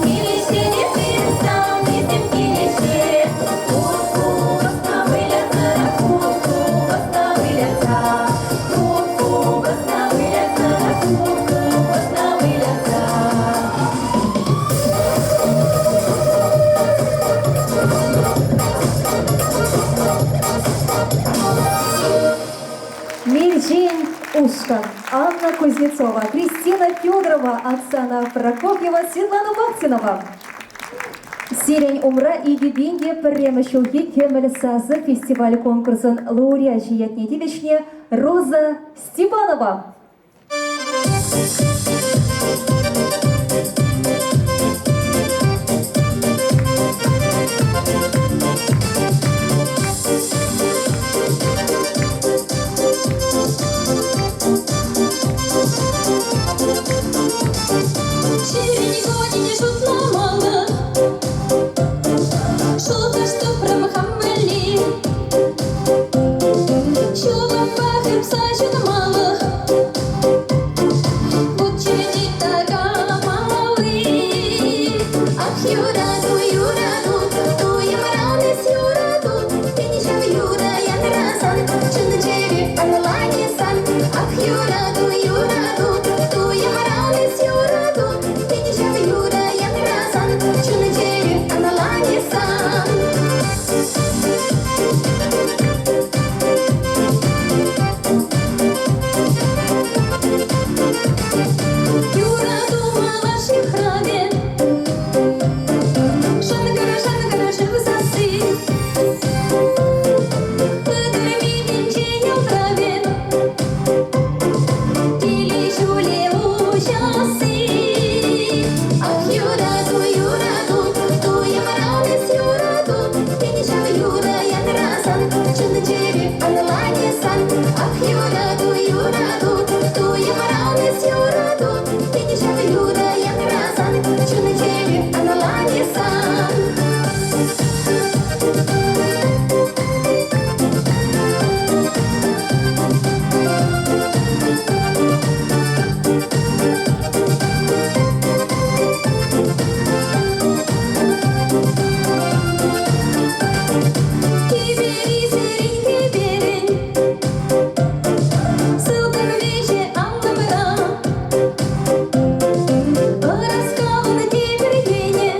Без ушкӑн. Анна Кузнецова, Кристина Федорова, Оксана Прокопьева, Светлана Бахтинова. Сирӗн умра 2001 ҫулхи Кӗмӗл сасӑ фестиваль-конкурсӑн лауреачӗ ятне тивӗҫнӗ Роза Степанова. Ҫӗрӗн кунӗ шутламалла, Шухӑш тупрӑм хам валли. Ҫулӑмпа хыпса ҫунмалӑх Вут чӗнет такамалли. Ах, юрату, юрату, туйӑмран эс юрату, Тен, ҫав юрӑ янрасан, чун-чӗре ӑнланӗ сан. Ах, юрату, юрату, туйӑмран эс юрату, Тен, ҫав юрӑ янрасан, чун-чӗре ӑнланӗ сан. Юрату малашне храмӗ, Шӑнкӑр-шӑнкӑр шыв сасси. Ытарми тӗнче ялтравӗ, Телей ҫулӗ уҫасси. Ах, юрату, юрату, туйӑмран эс юрату, Тен, ҫав юрӑ янрасан, чун-чӗре ӑнланӗ сан. Ах, юрату, юрату, туйӑмран эс юрату, Тен, ҫав юрӑ янрасан, чун-чӗре ӑнланӗ сан. Кӗпери сирӗн кӗперӗн, сылтӑм виҫӗ аллӑмра. Ӑраскаллӑ тепӗр енӗ,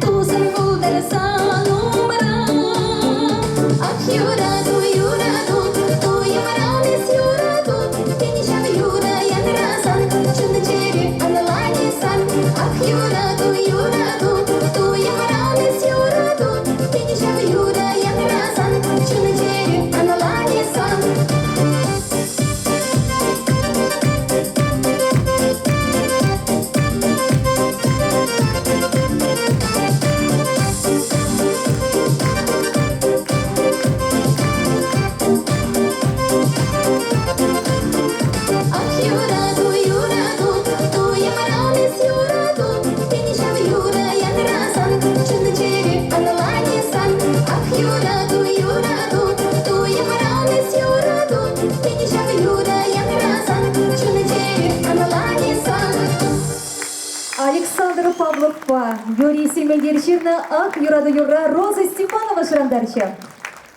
тусӑм пултӑр сан умра. Ах, юрату, юрату, туйӑмран эс юрату, Тен, ҫав юрӑ янрасан, чун-чӗре ӑнланӗ сан. Ах, юрату, юрату, туйӑмран эс юрату, Тен, ҫав юрӑ янрасан, чун-чӗре ӑнланӗ сан. Ах, юрату, юрату, туйӑмран эс юрату, Тен, ҫав юрӑ янрасан, чун-чӗре ӑнланӗ сан. Ах, юрату, юрату, туйӑмран эс юрату, Тен, ҫав юрӑ янрасан, чун-чӗре ӑнланӗ сан. Александр Павловпа Юрий Сементер ҫырнӑ Ах, юрату юрра Роза Степанова шӑрантарчӗ.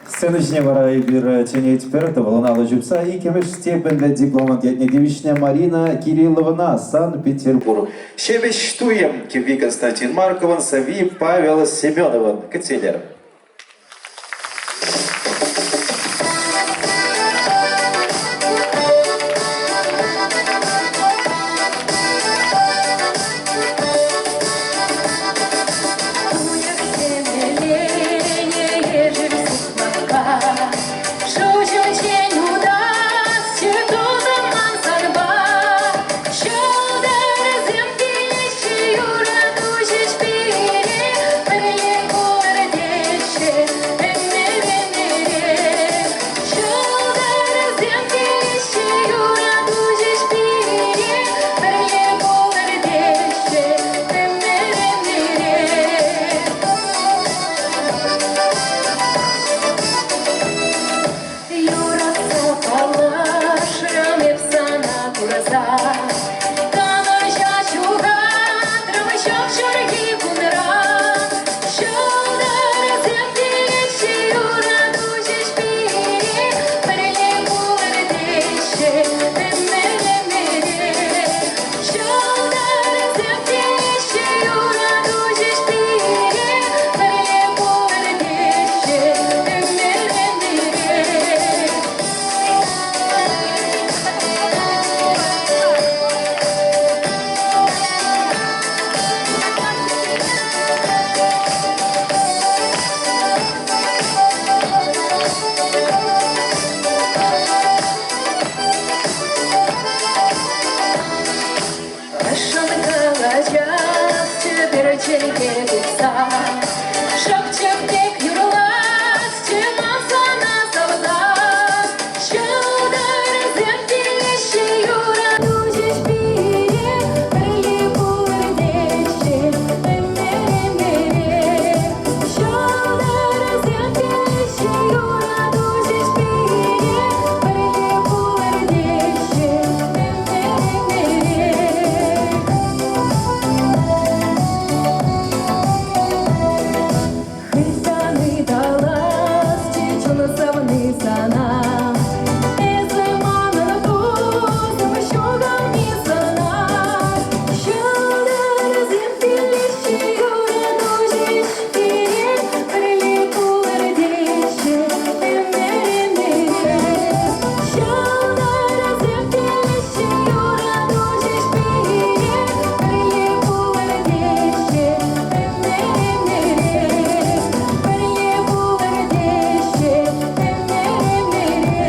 Сцена ҫине вара эпир чӗнетпӗр, тӑвӑлӑн алӑ ҫупса иккӗмӗш степеньлӗ дипломант ятне тивӗҫнӗ Марина Кирилловӑна Санкт-Петербург. Ҫепӗҫ туйӑм кӗвви Константин Марковӑн, сӑвви Павел Семеновӑн. Кӗтсе илер. Ҫӑлтӑрсем килеҫҫӗ юрату ҫеҫ пире, пӗрле курте. чӗлхе тупса. Шӑпчӑк пек юрласчӗ ман сана савса. Ҫӑлтӑрсем килеҫҫӗ юрату ҫеҫ пире, пӗрле пулӑр теҫҫӗ ӗмӗр-ӗмӗре. Ҫӑлтӑрсем килеҫҫӗ юрату ҫеҫ пире, пӗрле пулӑр теҫҫӗ ӗмӗр-ӗмӗре. Хыҫтан ыталасчӗ чун савни сана. Эсӗ манӑн тусӑм, ҫухалми сана. Ҫӑлтӑрсем килеҫҫӗ юрату ҫеҫ пире, пӗрле пулӑр теҫҫӗ ӗмӗр-ӗмӗре. Ҫӑлтӑрсем килеҫҫӗ юрату ҫеҫ пире, пӗрле пулӑр теҫҫӗ ӗмӗр-ӗмӗре. Пӗрле пулӑр теҫҫӗ ӗмӗр-ӗмӗре.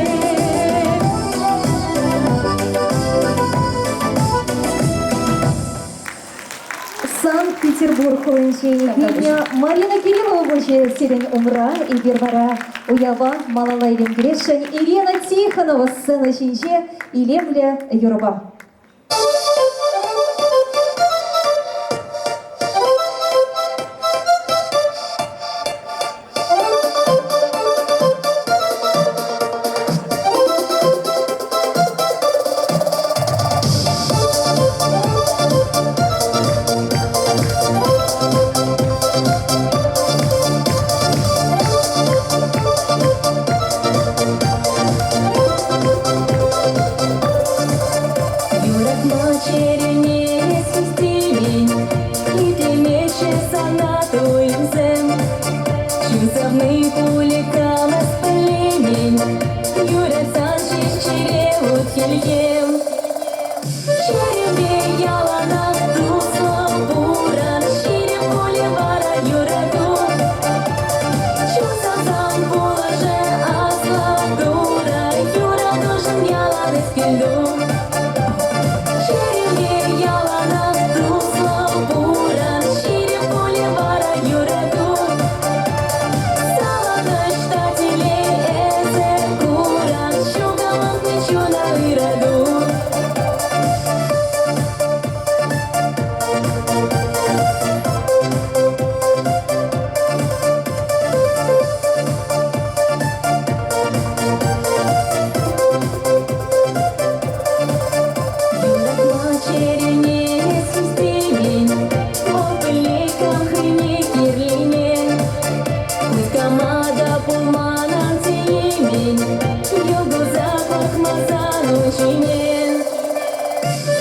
Санкт-Петербург хулинчен килнӗ Марина Кириллова пулчӗ сирӗн умра. Эпир вара уява малалла илем кӳресшӗн Ирина Тихонова сцена ҫинче илемлӗ юрӑпа. Юратма чӗрене систерен, итлемеҫҫӗ сана туйӑмсем. Чун савни пулӗ калас пӗлеймен, юратсан ҫеҫ чӗре вут хӗлхем. Чӗремпе яланах туслӑ пурӑн, ҫирӗп пулӗ вара юрату. Чун савсан пулӑшӗ аслӑ Турӑ, юратушӑн ялан эс кӗлту. Чӗремпе яланах туслӑ пурӑн, ҫирӗп пулӗ вара юрату. Савӑнӑҫ та телей эсӗ куран, ҫулталӑкне чуна ырату. Юратма чӗрене систерен, вӑл пӗлет кам хӑйне кирлине. Хуть кама та пулман ан тееймен, йӑл кулса пӑхмасан ун ҫине.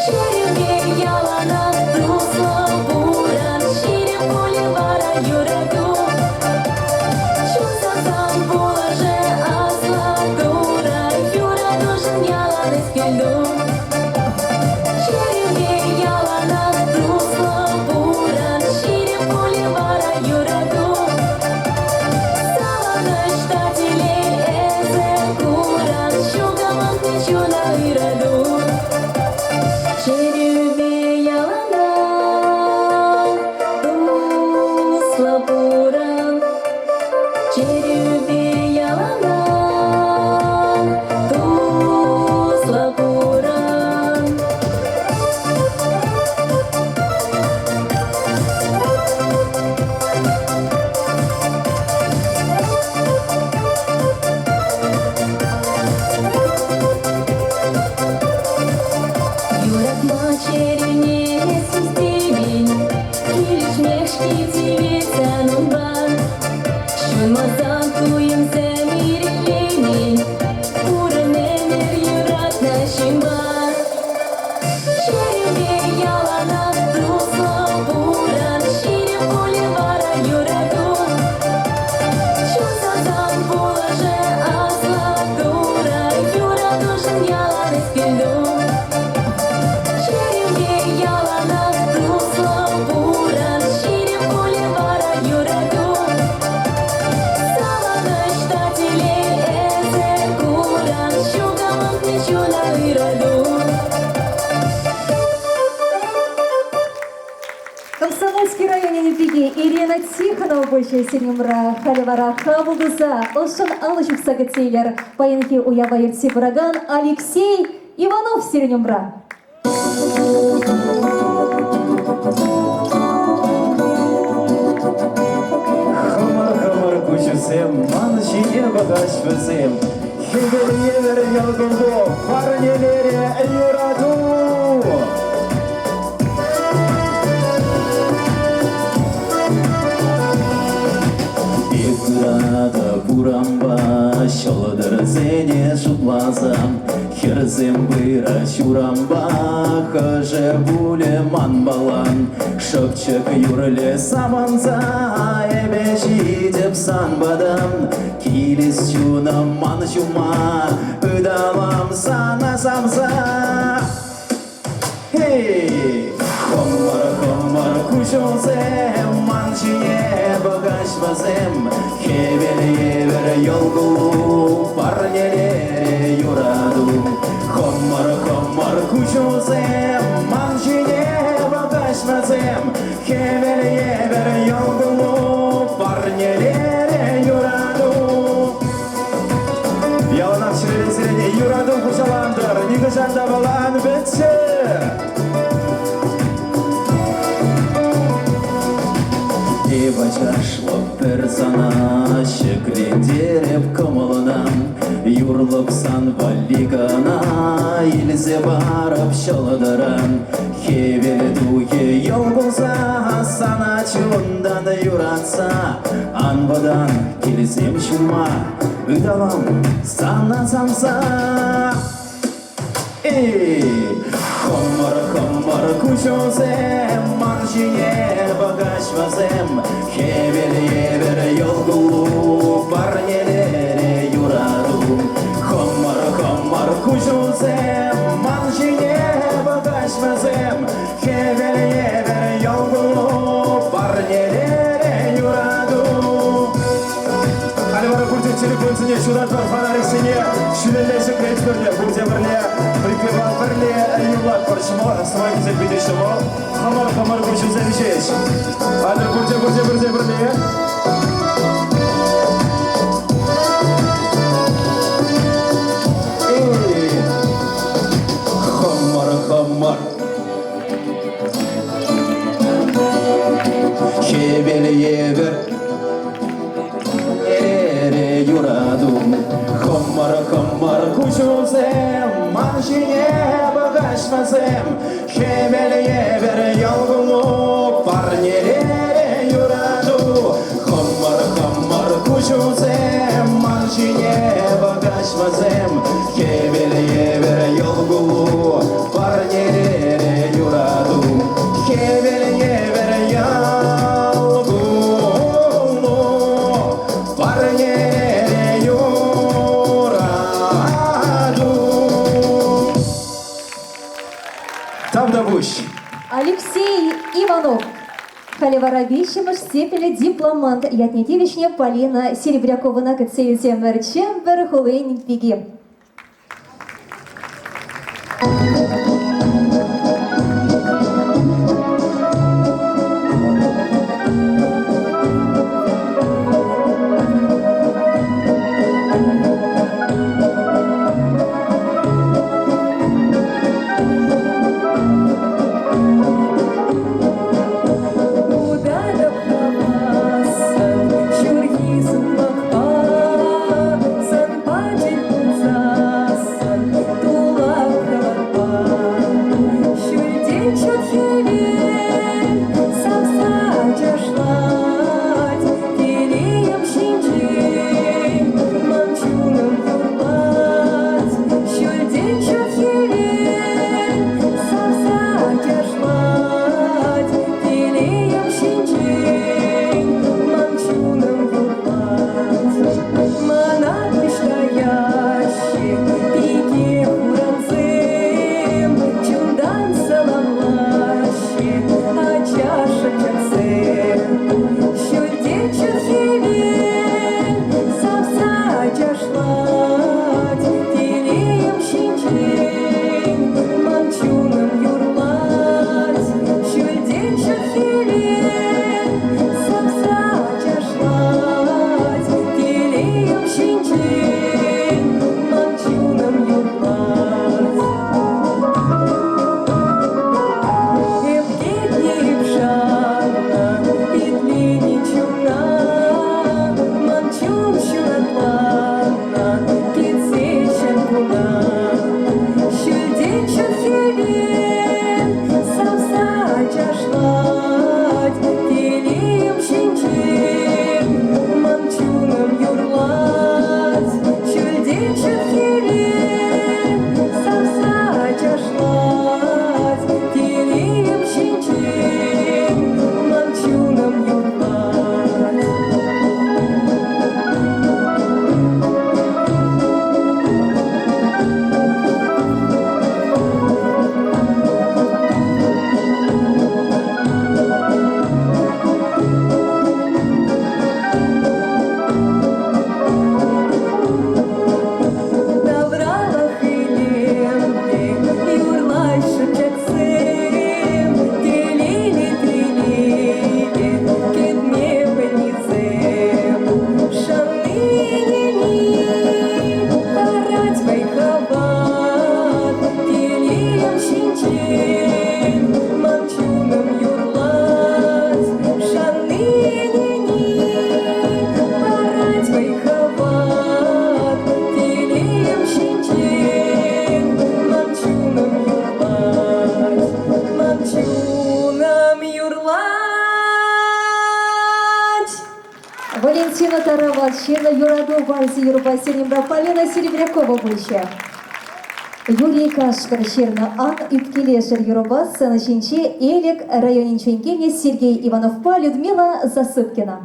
Чӗрӳпе яланах туслӑ пурӑн, ҫирӗп пулӗ вара юрату. Чун савсан пулӑшӗ аслӑ Турӑ, юратушӑн ялан эс кӗлту. Чӗрӳпе яланах туслӑ пурӑн, ҫирӗп пулӗ вара юрату. Савӑнӑҫ та телей эсӗ куран, ҫулталӑкне чуна ырату. Чӗрӳпе яланах туслӑ пурӑн, чӗрӳпе яланах туслӑ пурӑн. Юратма чӗрене систерен, килӗшмех-ҫке тивет сан унпа. Ҫунмасан туйӑмсем ирӗклеймен, пурӑн ӗмӗр юратнӑ ҫынпа. Чӗрӳпе яланах туслӑ пурӑн, ҫирӗп пулӗ вара юрату. Чун савсан пулӑшӗ аслӑ Турӑ, юратушӑн ялан эс кӗлту. Чӗрӳпе яланах туслӑ пурӑн, ҫирӗп пулӗ вара. Комсомольски районӗн пики Ирина Тихонова пулчӗ сирӗн умра. Халӗ вара хапӑл туса ӑшшӑн алӑ ҫупса кӗтсе илер. Паянхи уява ертсе пыракан Алексей Иванов сирӗн умра. Хӑмӑр-хӑмӑр куҫӗсем ман ҫине пӑхаҫ вӗсем. Хӗвел евӗр йӑлкӑмлу парнелерӗ юрату. Эп урампа ҫӑлтӑрсене шутласа Хӗрсем пыраҫ урампа, хӑшӗ пулӗ манпала. Шӑпчӑк юрлӗ савӑнса, эпӗ ҫитӗп сан патам. Килес чунӑм ман ҫума, ыталам сана савса. Эй, хӑмӑр-хӑмӑр куҫусем ман ҫине пӑхаҫ вӗсем. Хӗвел евӗр йӑл-кулу парнелерӗ юрату. Хӑмӑр-хӑмӑр куҫусем ман ҫине пӑхаҫ вӗсем. Хӗвел евӗр йӑл-кулу парнелерӗ юрату. Яланах чӗререн юрату хуҫалантӑр, нихӑҫан та вӑл ан пӗтчӗ. Эп ачашлӑх пӗр сана ҫӗклентереп кӑмӑлна, юрлӑп сан валли кӑна илсе парӑп ҫӑлтӑра. Хӗвел тухӗ йӑл кулса сана чунтан юратса, ан вӑтан, килсем ҫума, ыталам сана савса. Эй, хӑмӑр-хӑмӑр куҫусем ман ҫине пӑхаҫ вӗсем, хӗвел евӗр йӑл кулу парнелерӗ юрату. Хӑмӑр-хӑмӑр куҫусем ман ҫине пӑхаҫ вӗсем, хӗвел евӗр йӑл кулу парнелерӗ юрату. Халӗ вара пурте телефонсене ҫутатпӑр, фонариксене ҫӳлелле ҫӗклетпӗр те пурте пӗрле припева пӗрле юрлатпӑр. Ҫӑмӑл, сӑмахӗсем питӗ ҫӑмӑл. Хӑмӑр-хӑмӑр куҫусем ҫеҫ. Атьӑр пурте, пурте, пурте пӗрле. Эй, хӑмӑр-хӑмӑр. Хӗвел евӗр Эре юрату, хӑмӑр-хӑмӑр куҫусем, ман ҫине пӑхаҫ вӗсем, хӗвел евӗр йӑл-кулу парнелерӗ юрату. Хӑмӑр-хӑмӑр куҫусем, ман ҫине пӑхаҫ вӗсем, хӗвел евӗр йӑл-кулу парнелерӗ юрату. Хӗвел евӗр йӑл-кулу парнелерӗ юрату. Тавтапуҫ. Алексей Иванов. Халӗ вара виҫҫӗмӗш степеньлӗ дипломант ятне тивӗҫнӗ Полина Серебряковӑна кӗтсе илсемӗр Чӗмпӗр хулин пики. Утатӑп хавассӑн ҫурхи сукмакпа, Санпа тӗл пулсассӑн тулап хӑватпа. Валентина Тарават ҫырнӑ Юрату вальсӗ юрӑпа сирӗнпе Полина Серебрякова пулчӗ. Юрий Кашкӑр ҫырнӑ Ан ӳпкелешӗр юрӑпа сцена ҫинче Элӗк районӗнчен килнӗ Сергей Ивановпа Людмила Засыпкина.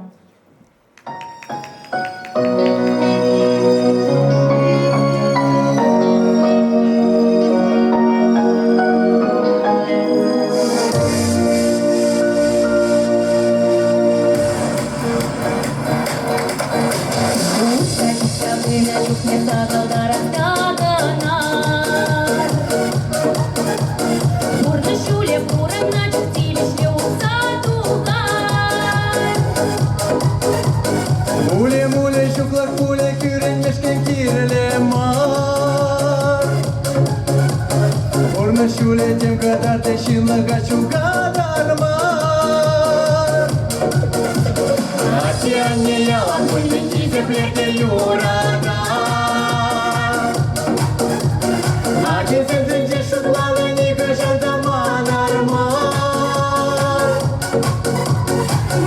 Пурнӑҫ ҫулӗ пурӑннӑ чух тивӗҫлӗ утса тухать. Муле-муле ҫуклӑх пулӗ кӳренмешкӗн кирлӗ мар. Пурнӑҫ ҫулӗ тем кӑтартӗ ҫынлӑха ҫухатар мар. Атте-анне ялан пулин хисеплете юратар. Ачасем тӗнче шутланӑ нихӑҫан та манар мар.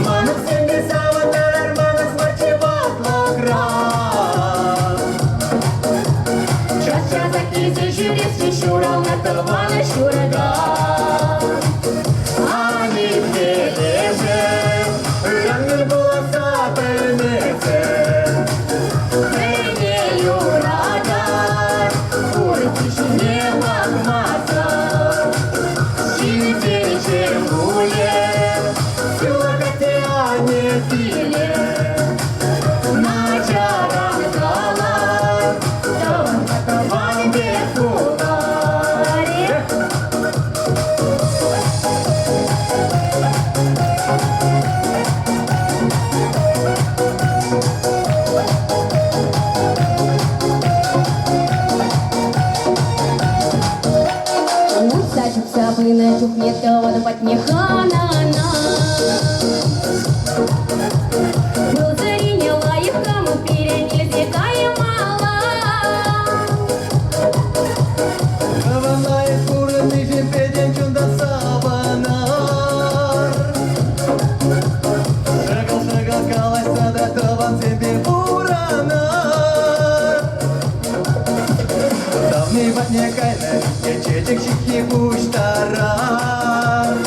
Манӑксемпе савӑнтарар манӑс марччӗ ватлӑхра. Час-часах килсе ҫӳресчӗ ҫуралнӑ тӑван ҫурта. Аннелешӗ ыран пуласса пӗлмесӗр Хӑйне юратать, урӑххи ҫине пӑхмасӑр. Ҫынсенче пулӗ, Сывлӑх атте-анне пиле. Начаран калать, тӑван пек пулать. Утса чупса пынӑ чухне тӑван патне ханана. Пыл-сӑрине лайӑх кам пирӗн илсе каймалла. Тӑван лайӑх пурӑннишӗн пӗтӗм чунтан савӑнар. Шӑкӑл-шӑкӑл калаҫса та тӑвансемпе пурӑнар. Савни патне кайнӑ е чечек ҫыххи пуҫтарар.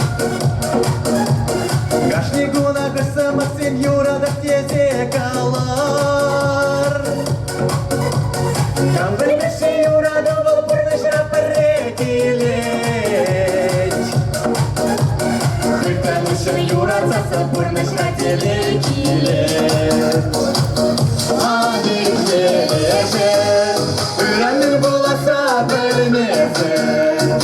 Кашни кун акӑш сӑмахсем юратать тесе калар. Кам пӗлмест-ши юрату вӑл пурнӑҫра пӗрре килет. Хыттӑн уҫҫӑн юратсассӑн пурнӑҫра телей килет. Ан ыран мӗн пуласса пӗлмесӗр.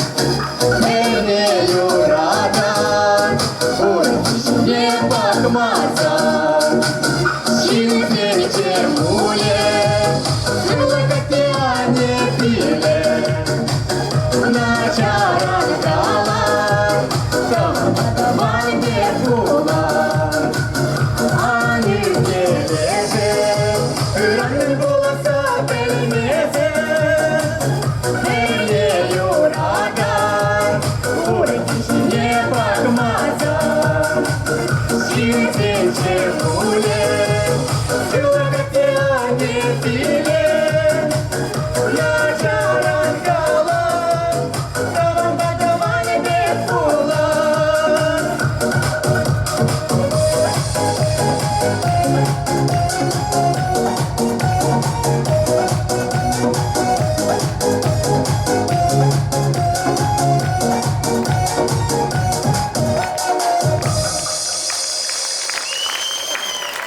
Мӗне юратать, урӑх ҫине пӑхмасан. Ҫынсенче пулӗ, сывлӑх атте-анне пилӗ. Начаран калар, тӑван пек пулар. Ан ӳпкелешӗр, ыран мӗн пуласса пӗлмесӗр. Мӗне юратар, урӑххи ҫине пӑхмасан. Ҫынсенче пулӗ, сывлӑх атте-анне пилӗ. Начаран калар, тӑванпа тӑванӗ пек пулар.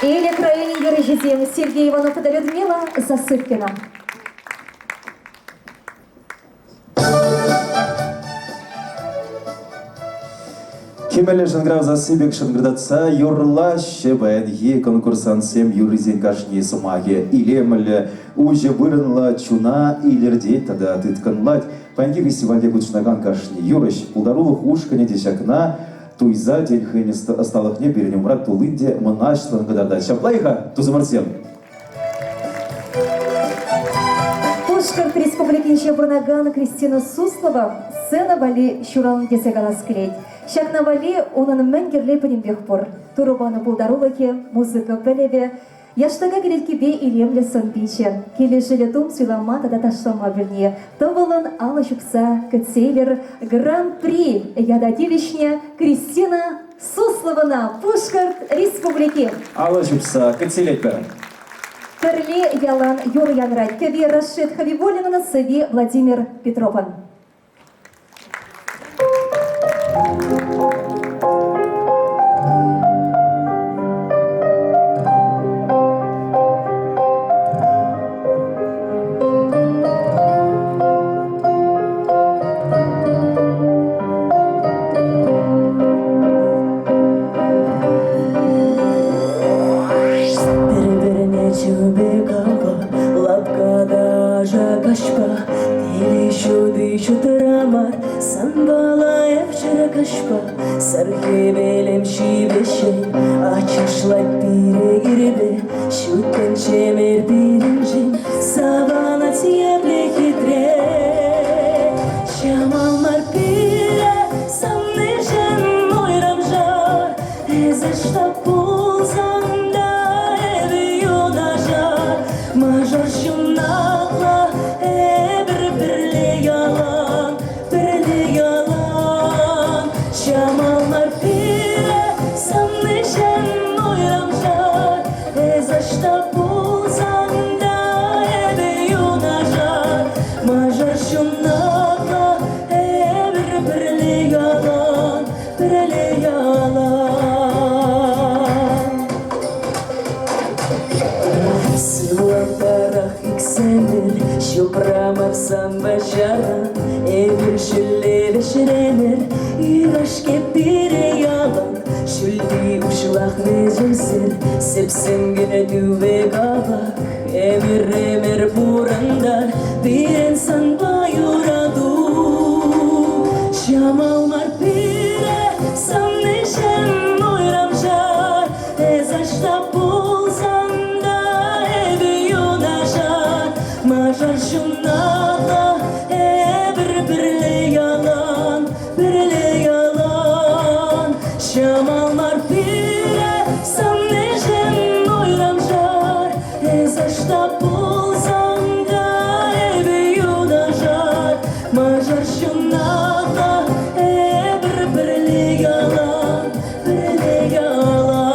Элӗк районӗн юрӑҫисем Сергей Иванов тата Людмила Засыпкина. Кӗмӗл шӑнкӑрав сасси пек шӑнкӑртатса юрлаҫҫӗ паянхи конкурсантсем юррисен кашни сӑмахӗ илемлӗ, уҫӑ вырӑнлӑ, чуна илӗртет тата тыткӑнлать. Паянхи фестивальте хутшӑнакан кашни юрӑҫ пултарулӑх ушкӑнӗ те ҫакна туйса тен хӑйӗн ӑсталӑхне пирӗн умра туллин те мӑнаҫлӑн кӑтартать. Ҫапла-и-ха, тусӑмӑрсем? Пушкӑрт Республикинче пурӑнакан Кристина Суслова сцена валли ҫуралнӑ тесе калас килет. Ҫакна валли унӑн мӗн кирли пӗтӗмпех пур. Турӑ панӑ пултарулӑхӗ, музыка пӗлӗвӗ, яштака кӗлеткипе илемлӗ сӑн-пичӗ, килӗшӳллӗ тум суйлама тата ташлама пӗлни, тӑвӑллӑн алӑ ҫупса кӗтсе илӗр Гран-при ята тивӗҫнӗ Кристина Сусловӑна Пушкӑрт Республики. Алӑ ҫупса кӗтсе илетпӗр. Пӗрле ялан юрӑ янрать. Кӗве Рашид Хабибуллинӑн, сӑвви Владимир Петровӑн. Пӗр-пӗрне чӳпе капа, лапка та аша каҫпа, Телей ҫути ҫутра мар, санпала эп чӗрӗ каҫпа, Сар хӗвелӗм ҫивӗҫҫӗн ачашлать пире ирпе, Ҫут тӗнчемӗр пирӗншӗн савӑнать епле хитре. Ҫӑмӑл мар пире савнишӗн уйрӑмшар, Эсӗ ӑҫта пулсан та эпӗ юнашар. Мӑшӑр ҫунатлӑ эпир пӗрле ялан, пӗрле ялан. Ҫӑмӑл мар пире савнишӗн уйрӑмшар, Эс ӑҫта пулсан та эпӗ юнашар. Мӑшӑр ҫунатлӑ эпир пӗрле ялан, пӗрле ялан. Сывлантарах иксӗмӗр ҫупрамӑр санпа ҫаран, эпир ҫӳлле вӗҫремӗр, ыраш-ҫке пире ялан. Ҫӳлти уҫлах вӗҫӗмсӗр сӗпсӗм кӗтӳпе капак, ӗмӗр-ӗмӗр пурӑнтар пирӗн санпа юрату. Ҫӑмӑл мар пире савнишӗн уйрӑмшар, эс ӑҫта пулсан та эпӗ юнашар. Мӑшӑр ҫунатлӑ эпир пӗрле ялан, пӗрле ялан. Ҫӑмӑл мар пире савнишӗн уйрӑмшар, эс ӑҫта пулсан та эпӗ юнашар. Мӑшӑр ҫунатлӑ эпир пӗрле ялан, пӗрле ялан.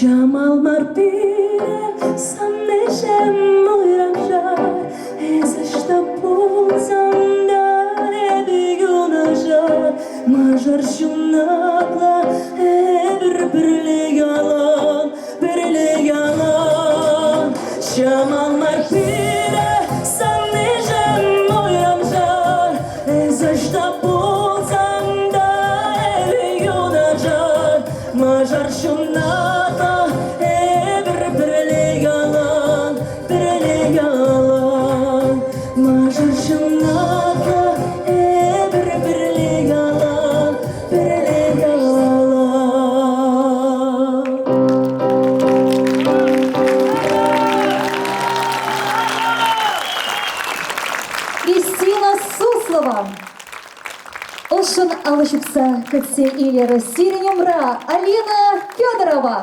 Ҫӑмӑл мар пире савнишӗн уйрӑмшар, эс ӑҫта пулсан та эпӗ юнашар. Мӑшӑр ҫунатлӑ эпир пӗрле ялан, пӗрле ялан. Ҫӑмӑл мар пире савнишӗн уйрӑмшар, эс ӑҫта пулсан та эпӗ юнашар. Мӑшӑр ҫунатлӑ эпир пӗрле ялан, пӗрле ялан. Мӑшӑр ҫунатлӑ эпир пӗрле ялан, пӗрле ялан. Кристина Суслова. Ӑшшӑн алӑ ҫупса кӗтсе илӗр сирӗн умра Алина Федорова.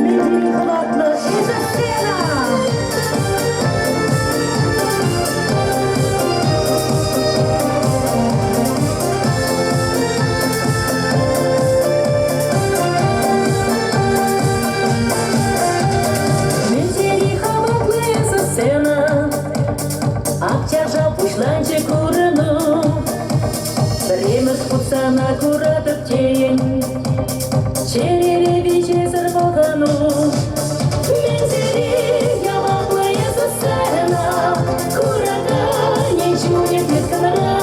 Мӗн хӑватлӑ эсӗ сцена! Мӗн хӑватлӑ эсӗ сцена, Ак чаршав пуҫланчӗ курӑну. Пӗрремӗш хут сана куратӑп тейӗн, Чӗрере виҫесӗр пӑлхану. Мӗн тери яваплӑ эсӗ сцена, Кураканӗн чунӗ тыткӑнра.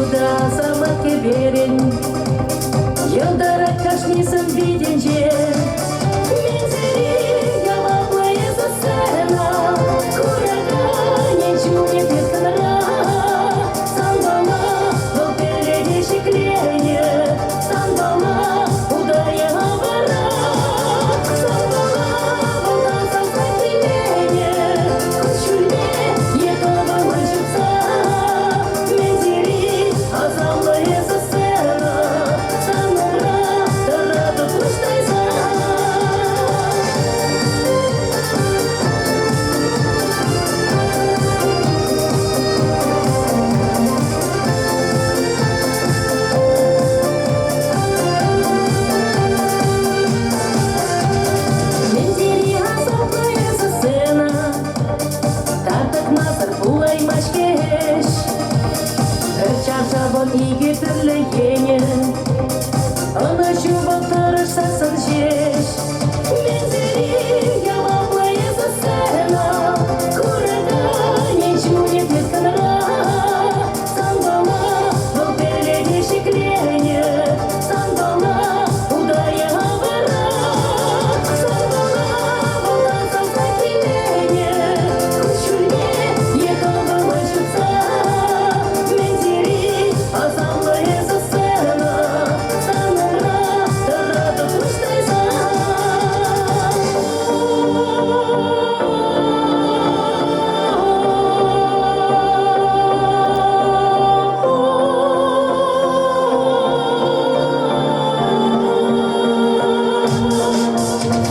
Ҫутӑ асамат кӗперӗн йӑлтӑрать кашни сӑн-питӗнче. Менсери яваплӑ эсӗ сцена, кураканӗн чунӗ тыткӑнра. Санпала вӑл пӗлӗте ҫӗкленӗ, санпала утайӗ авӑра. Санпала вӑл таса киленӗ, куҫҫульне е тӑвӑллӑн ҫутса. Мӗн тери асамлӑ эсӗ сцена, сан умра тӑратӑп пуҫ тайса. Мӗн тери асаплӑ эсӗ сцена, Тар тӑкмасӑр пулаймасть-ҫке ӗҫ. Пӗр чаршавӑн икӗ тӗрлӗ енӗ, Ӑнӑҫу вӑл тӑрӑшсассӑн ҫеҫ. Мӗн тери яваплӑ эсӗ сцена, Кураканӗн чунӗ тыткӑнра. Санпала вӑл пӗлӗте ҫӗкленӗ, Санпала утайӗ авӑра. Санпала вӑл тасалса киленӗ, Куҫҫульне е тӑвӑллӑн ҫутса. Мӗн тери асамлӑ эсӗ сцена, Сан умра тӑратӑп пуҫ тайса.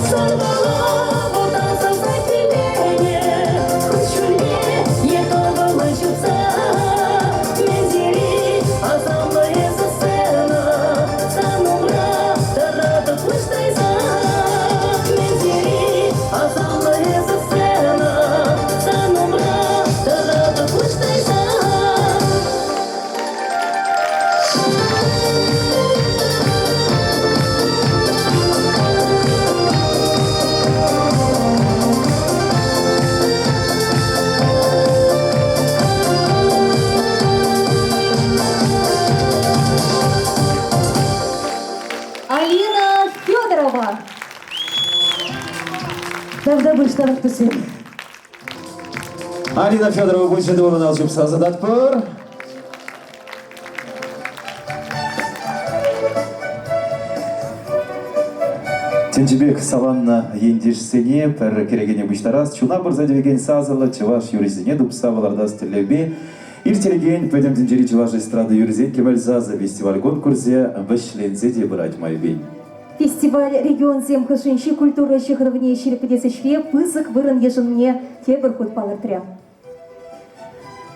Санпала вӑл тасалса киленӗ, Куҫҫульне е тӑвӑллӑн ҫутса. Мӗн тери асамлӑ эсӗ сцена, Сан умра тӑратӑп пуҫ тайса. Мӗн тери асамлӑ эсӗ сцена, Сан умра тӑратӑп пуҫ тайса. Алина Федорова. Тавтапуҫ тавтапуҫ. Алина Федорова пулчӗ тӑвӑлӑн ал ҫупса ӑсататпӑр. Тӗнчипех саланнӑ ентешсене пӗр кӗрекене пуҫтарас, чуна пырса тивекен сасӑллӑ чӑваш юррисене тупса палӑртас тӗллевпе ирттерекен Пӗтӗм тӗнчери чӑваш эстрада юррисен Кӗмӗл сасӑ фестиваль конкурсӗ вӗҫленсе те пырать майӗпен. Фестиваль регионсем хушшинчи культура ҫыхӑнӑвне ҫирӗплетес ӗҫре пысӑк вырӑн йышӑннине тепӗр хут палӑртрӗ.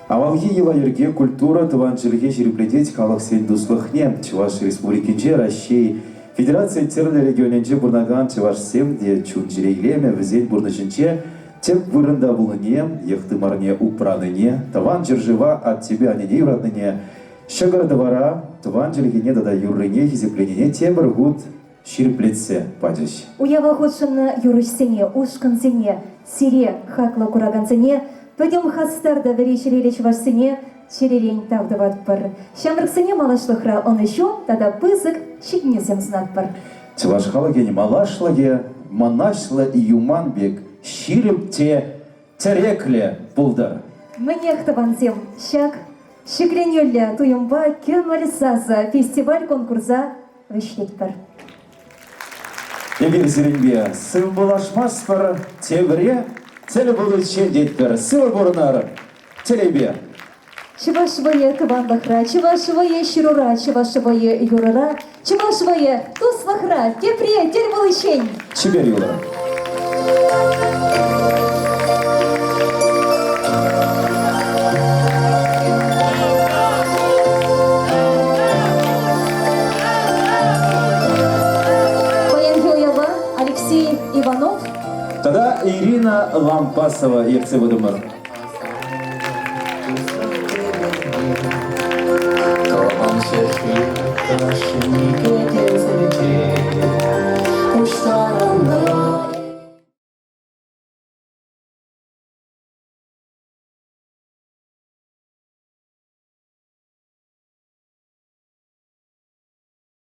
Авалхи йӑла-йӗрке, культура, тӑван чӗлхе ҫирӗплетет халӑхсен туслӑхне. Чӑваш Республикинче Раҫҫей Федерацийӗн тӗрлӗ регионӗнче пурӑнакан чӑвашсем те чун-чӗре илемӗ вӗсен пурнӑҫӗнче тӗп вырӑнта пулнине, йӑх-тымарне упранине, тӑван ҫӗршыва аттепе аннене юратнине, ҫӑкӑр-тӑвара, тӑван чӗлхене тата юррине хисепленине тепӗр хут ҫирӗплетсе пачӗҫ. Уява хутшӑннӑ юрӑҫсене, ушкӑнсене, сире, хаклӑ куракансене, пӗтӗм хастар та вӗри чӗреллӗ чӑвашсене чӗререн тав тӑватпӑр. Ҫамрӑксене малашлӑхра ӑнӑҫу тата пысӑк ҫитӗнӳсем сунатпӑр. Чӑваш халӑхӗн малашлӑхӗ мӑнаҫлӑ юман пек ҫирӗп те тӗреклӗ пултӑр. Мӗнех, тӑвансем, ҫак ҫӗкленӳллӗ туйӑмпа Кӗмӗл сасӑ фестиваль-конкурса вӗҫлетпӗр. Эпир сирӗнпе сывпуллашмастпӑр, тепре тӗл пуличчен тетпӗр. Сывӑ пурӑнӑр, телейпе! Чӑваш вӑйӗ тӑванлӑхра, чӑваш вӑйӗ ҫырура, чӑваш вӑйӗ юрӑра, чӑваш вӑйӗ туслӑхра. Тепре тӗл пуличчен! Чипер юлӑр! Паянхи уява Алексей Иванов тата Ирина Лампасова ертсе пытӑмӑр. Тӑван ҫӗршыв кашни.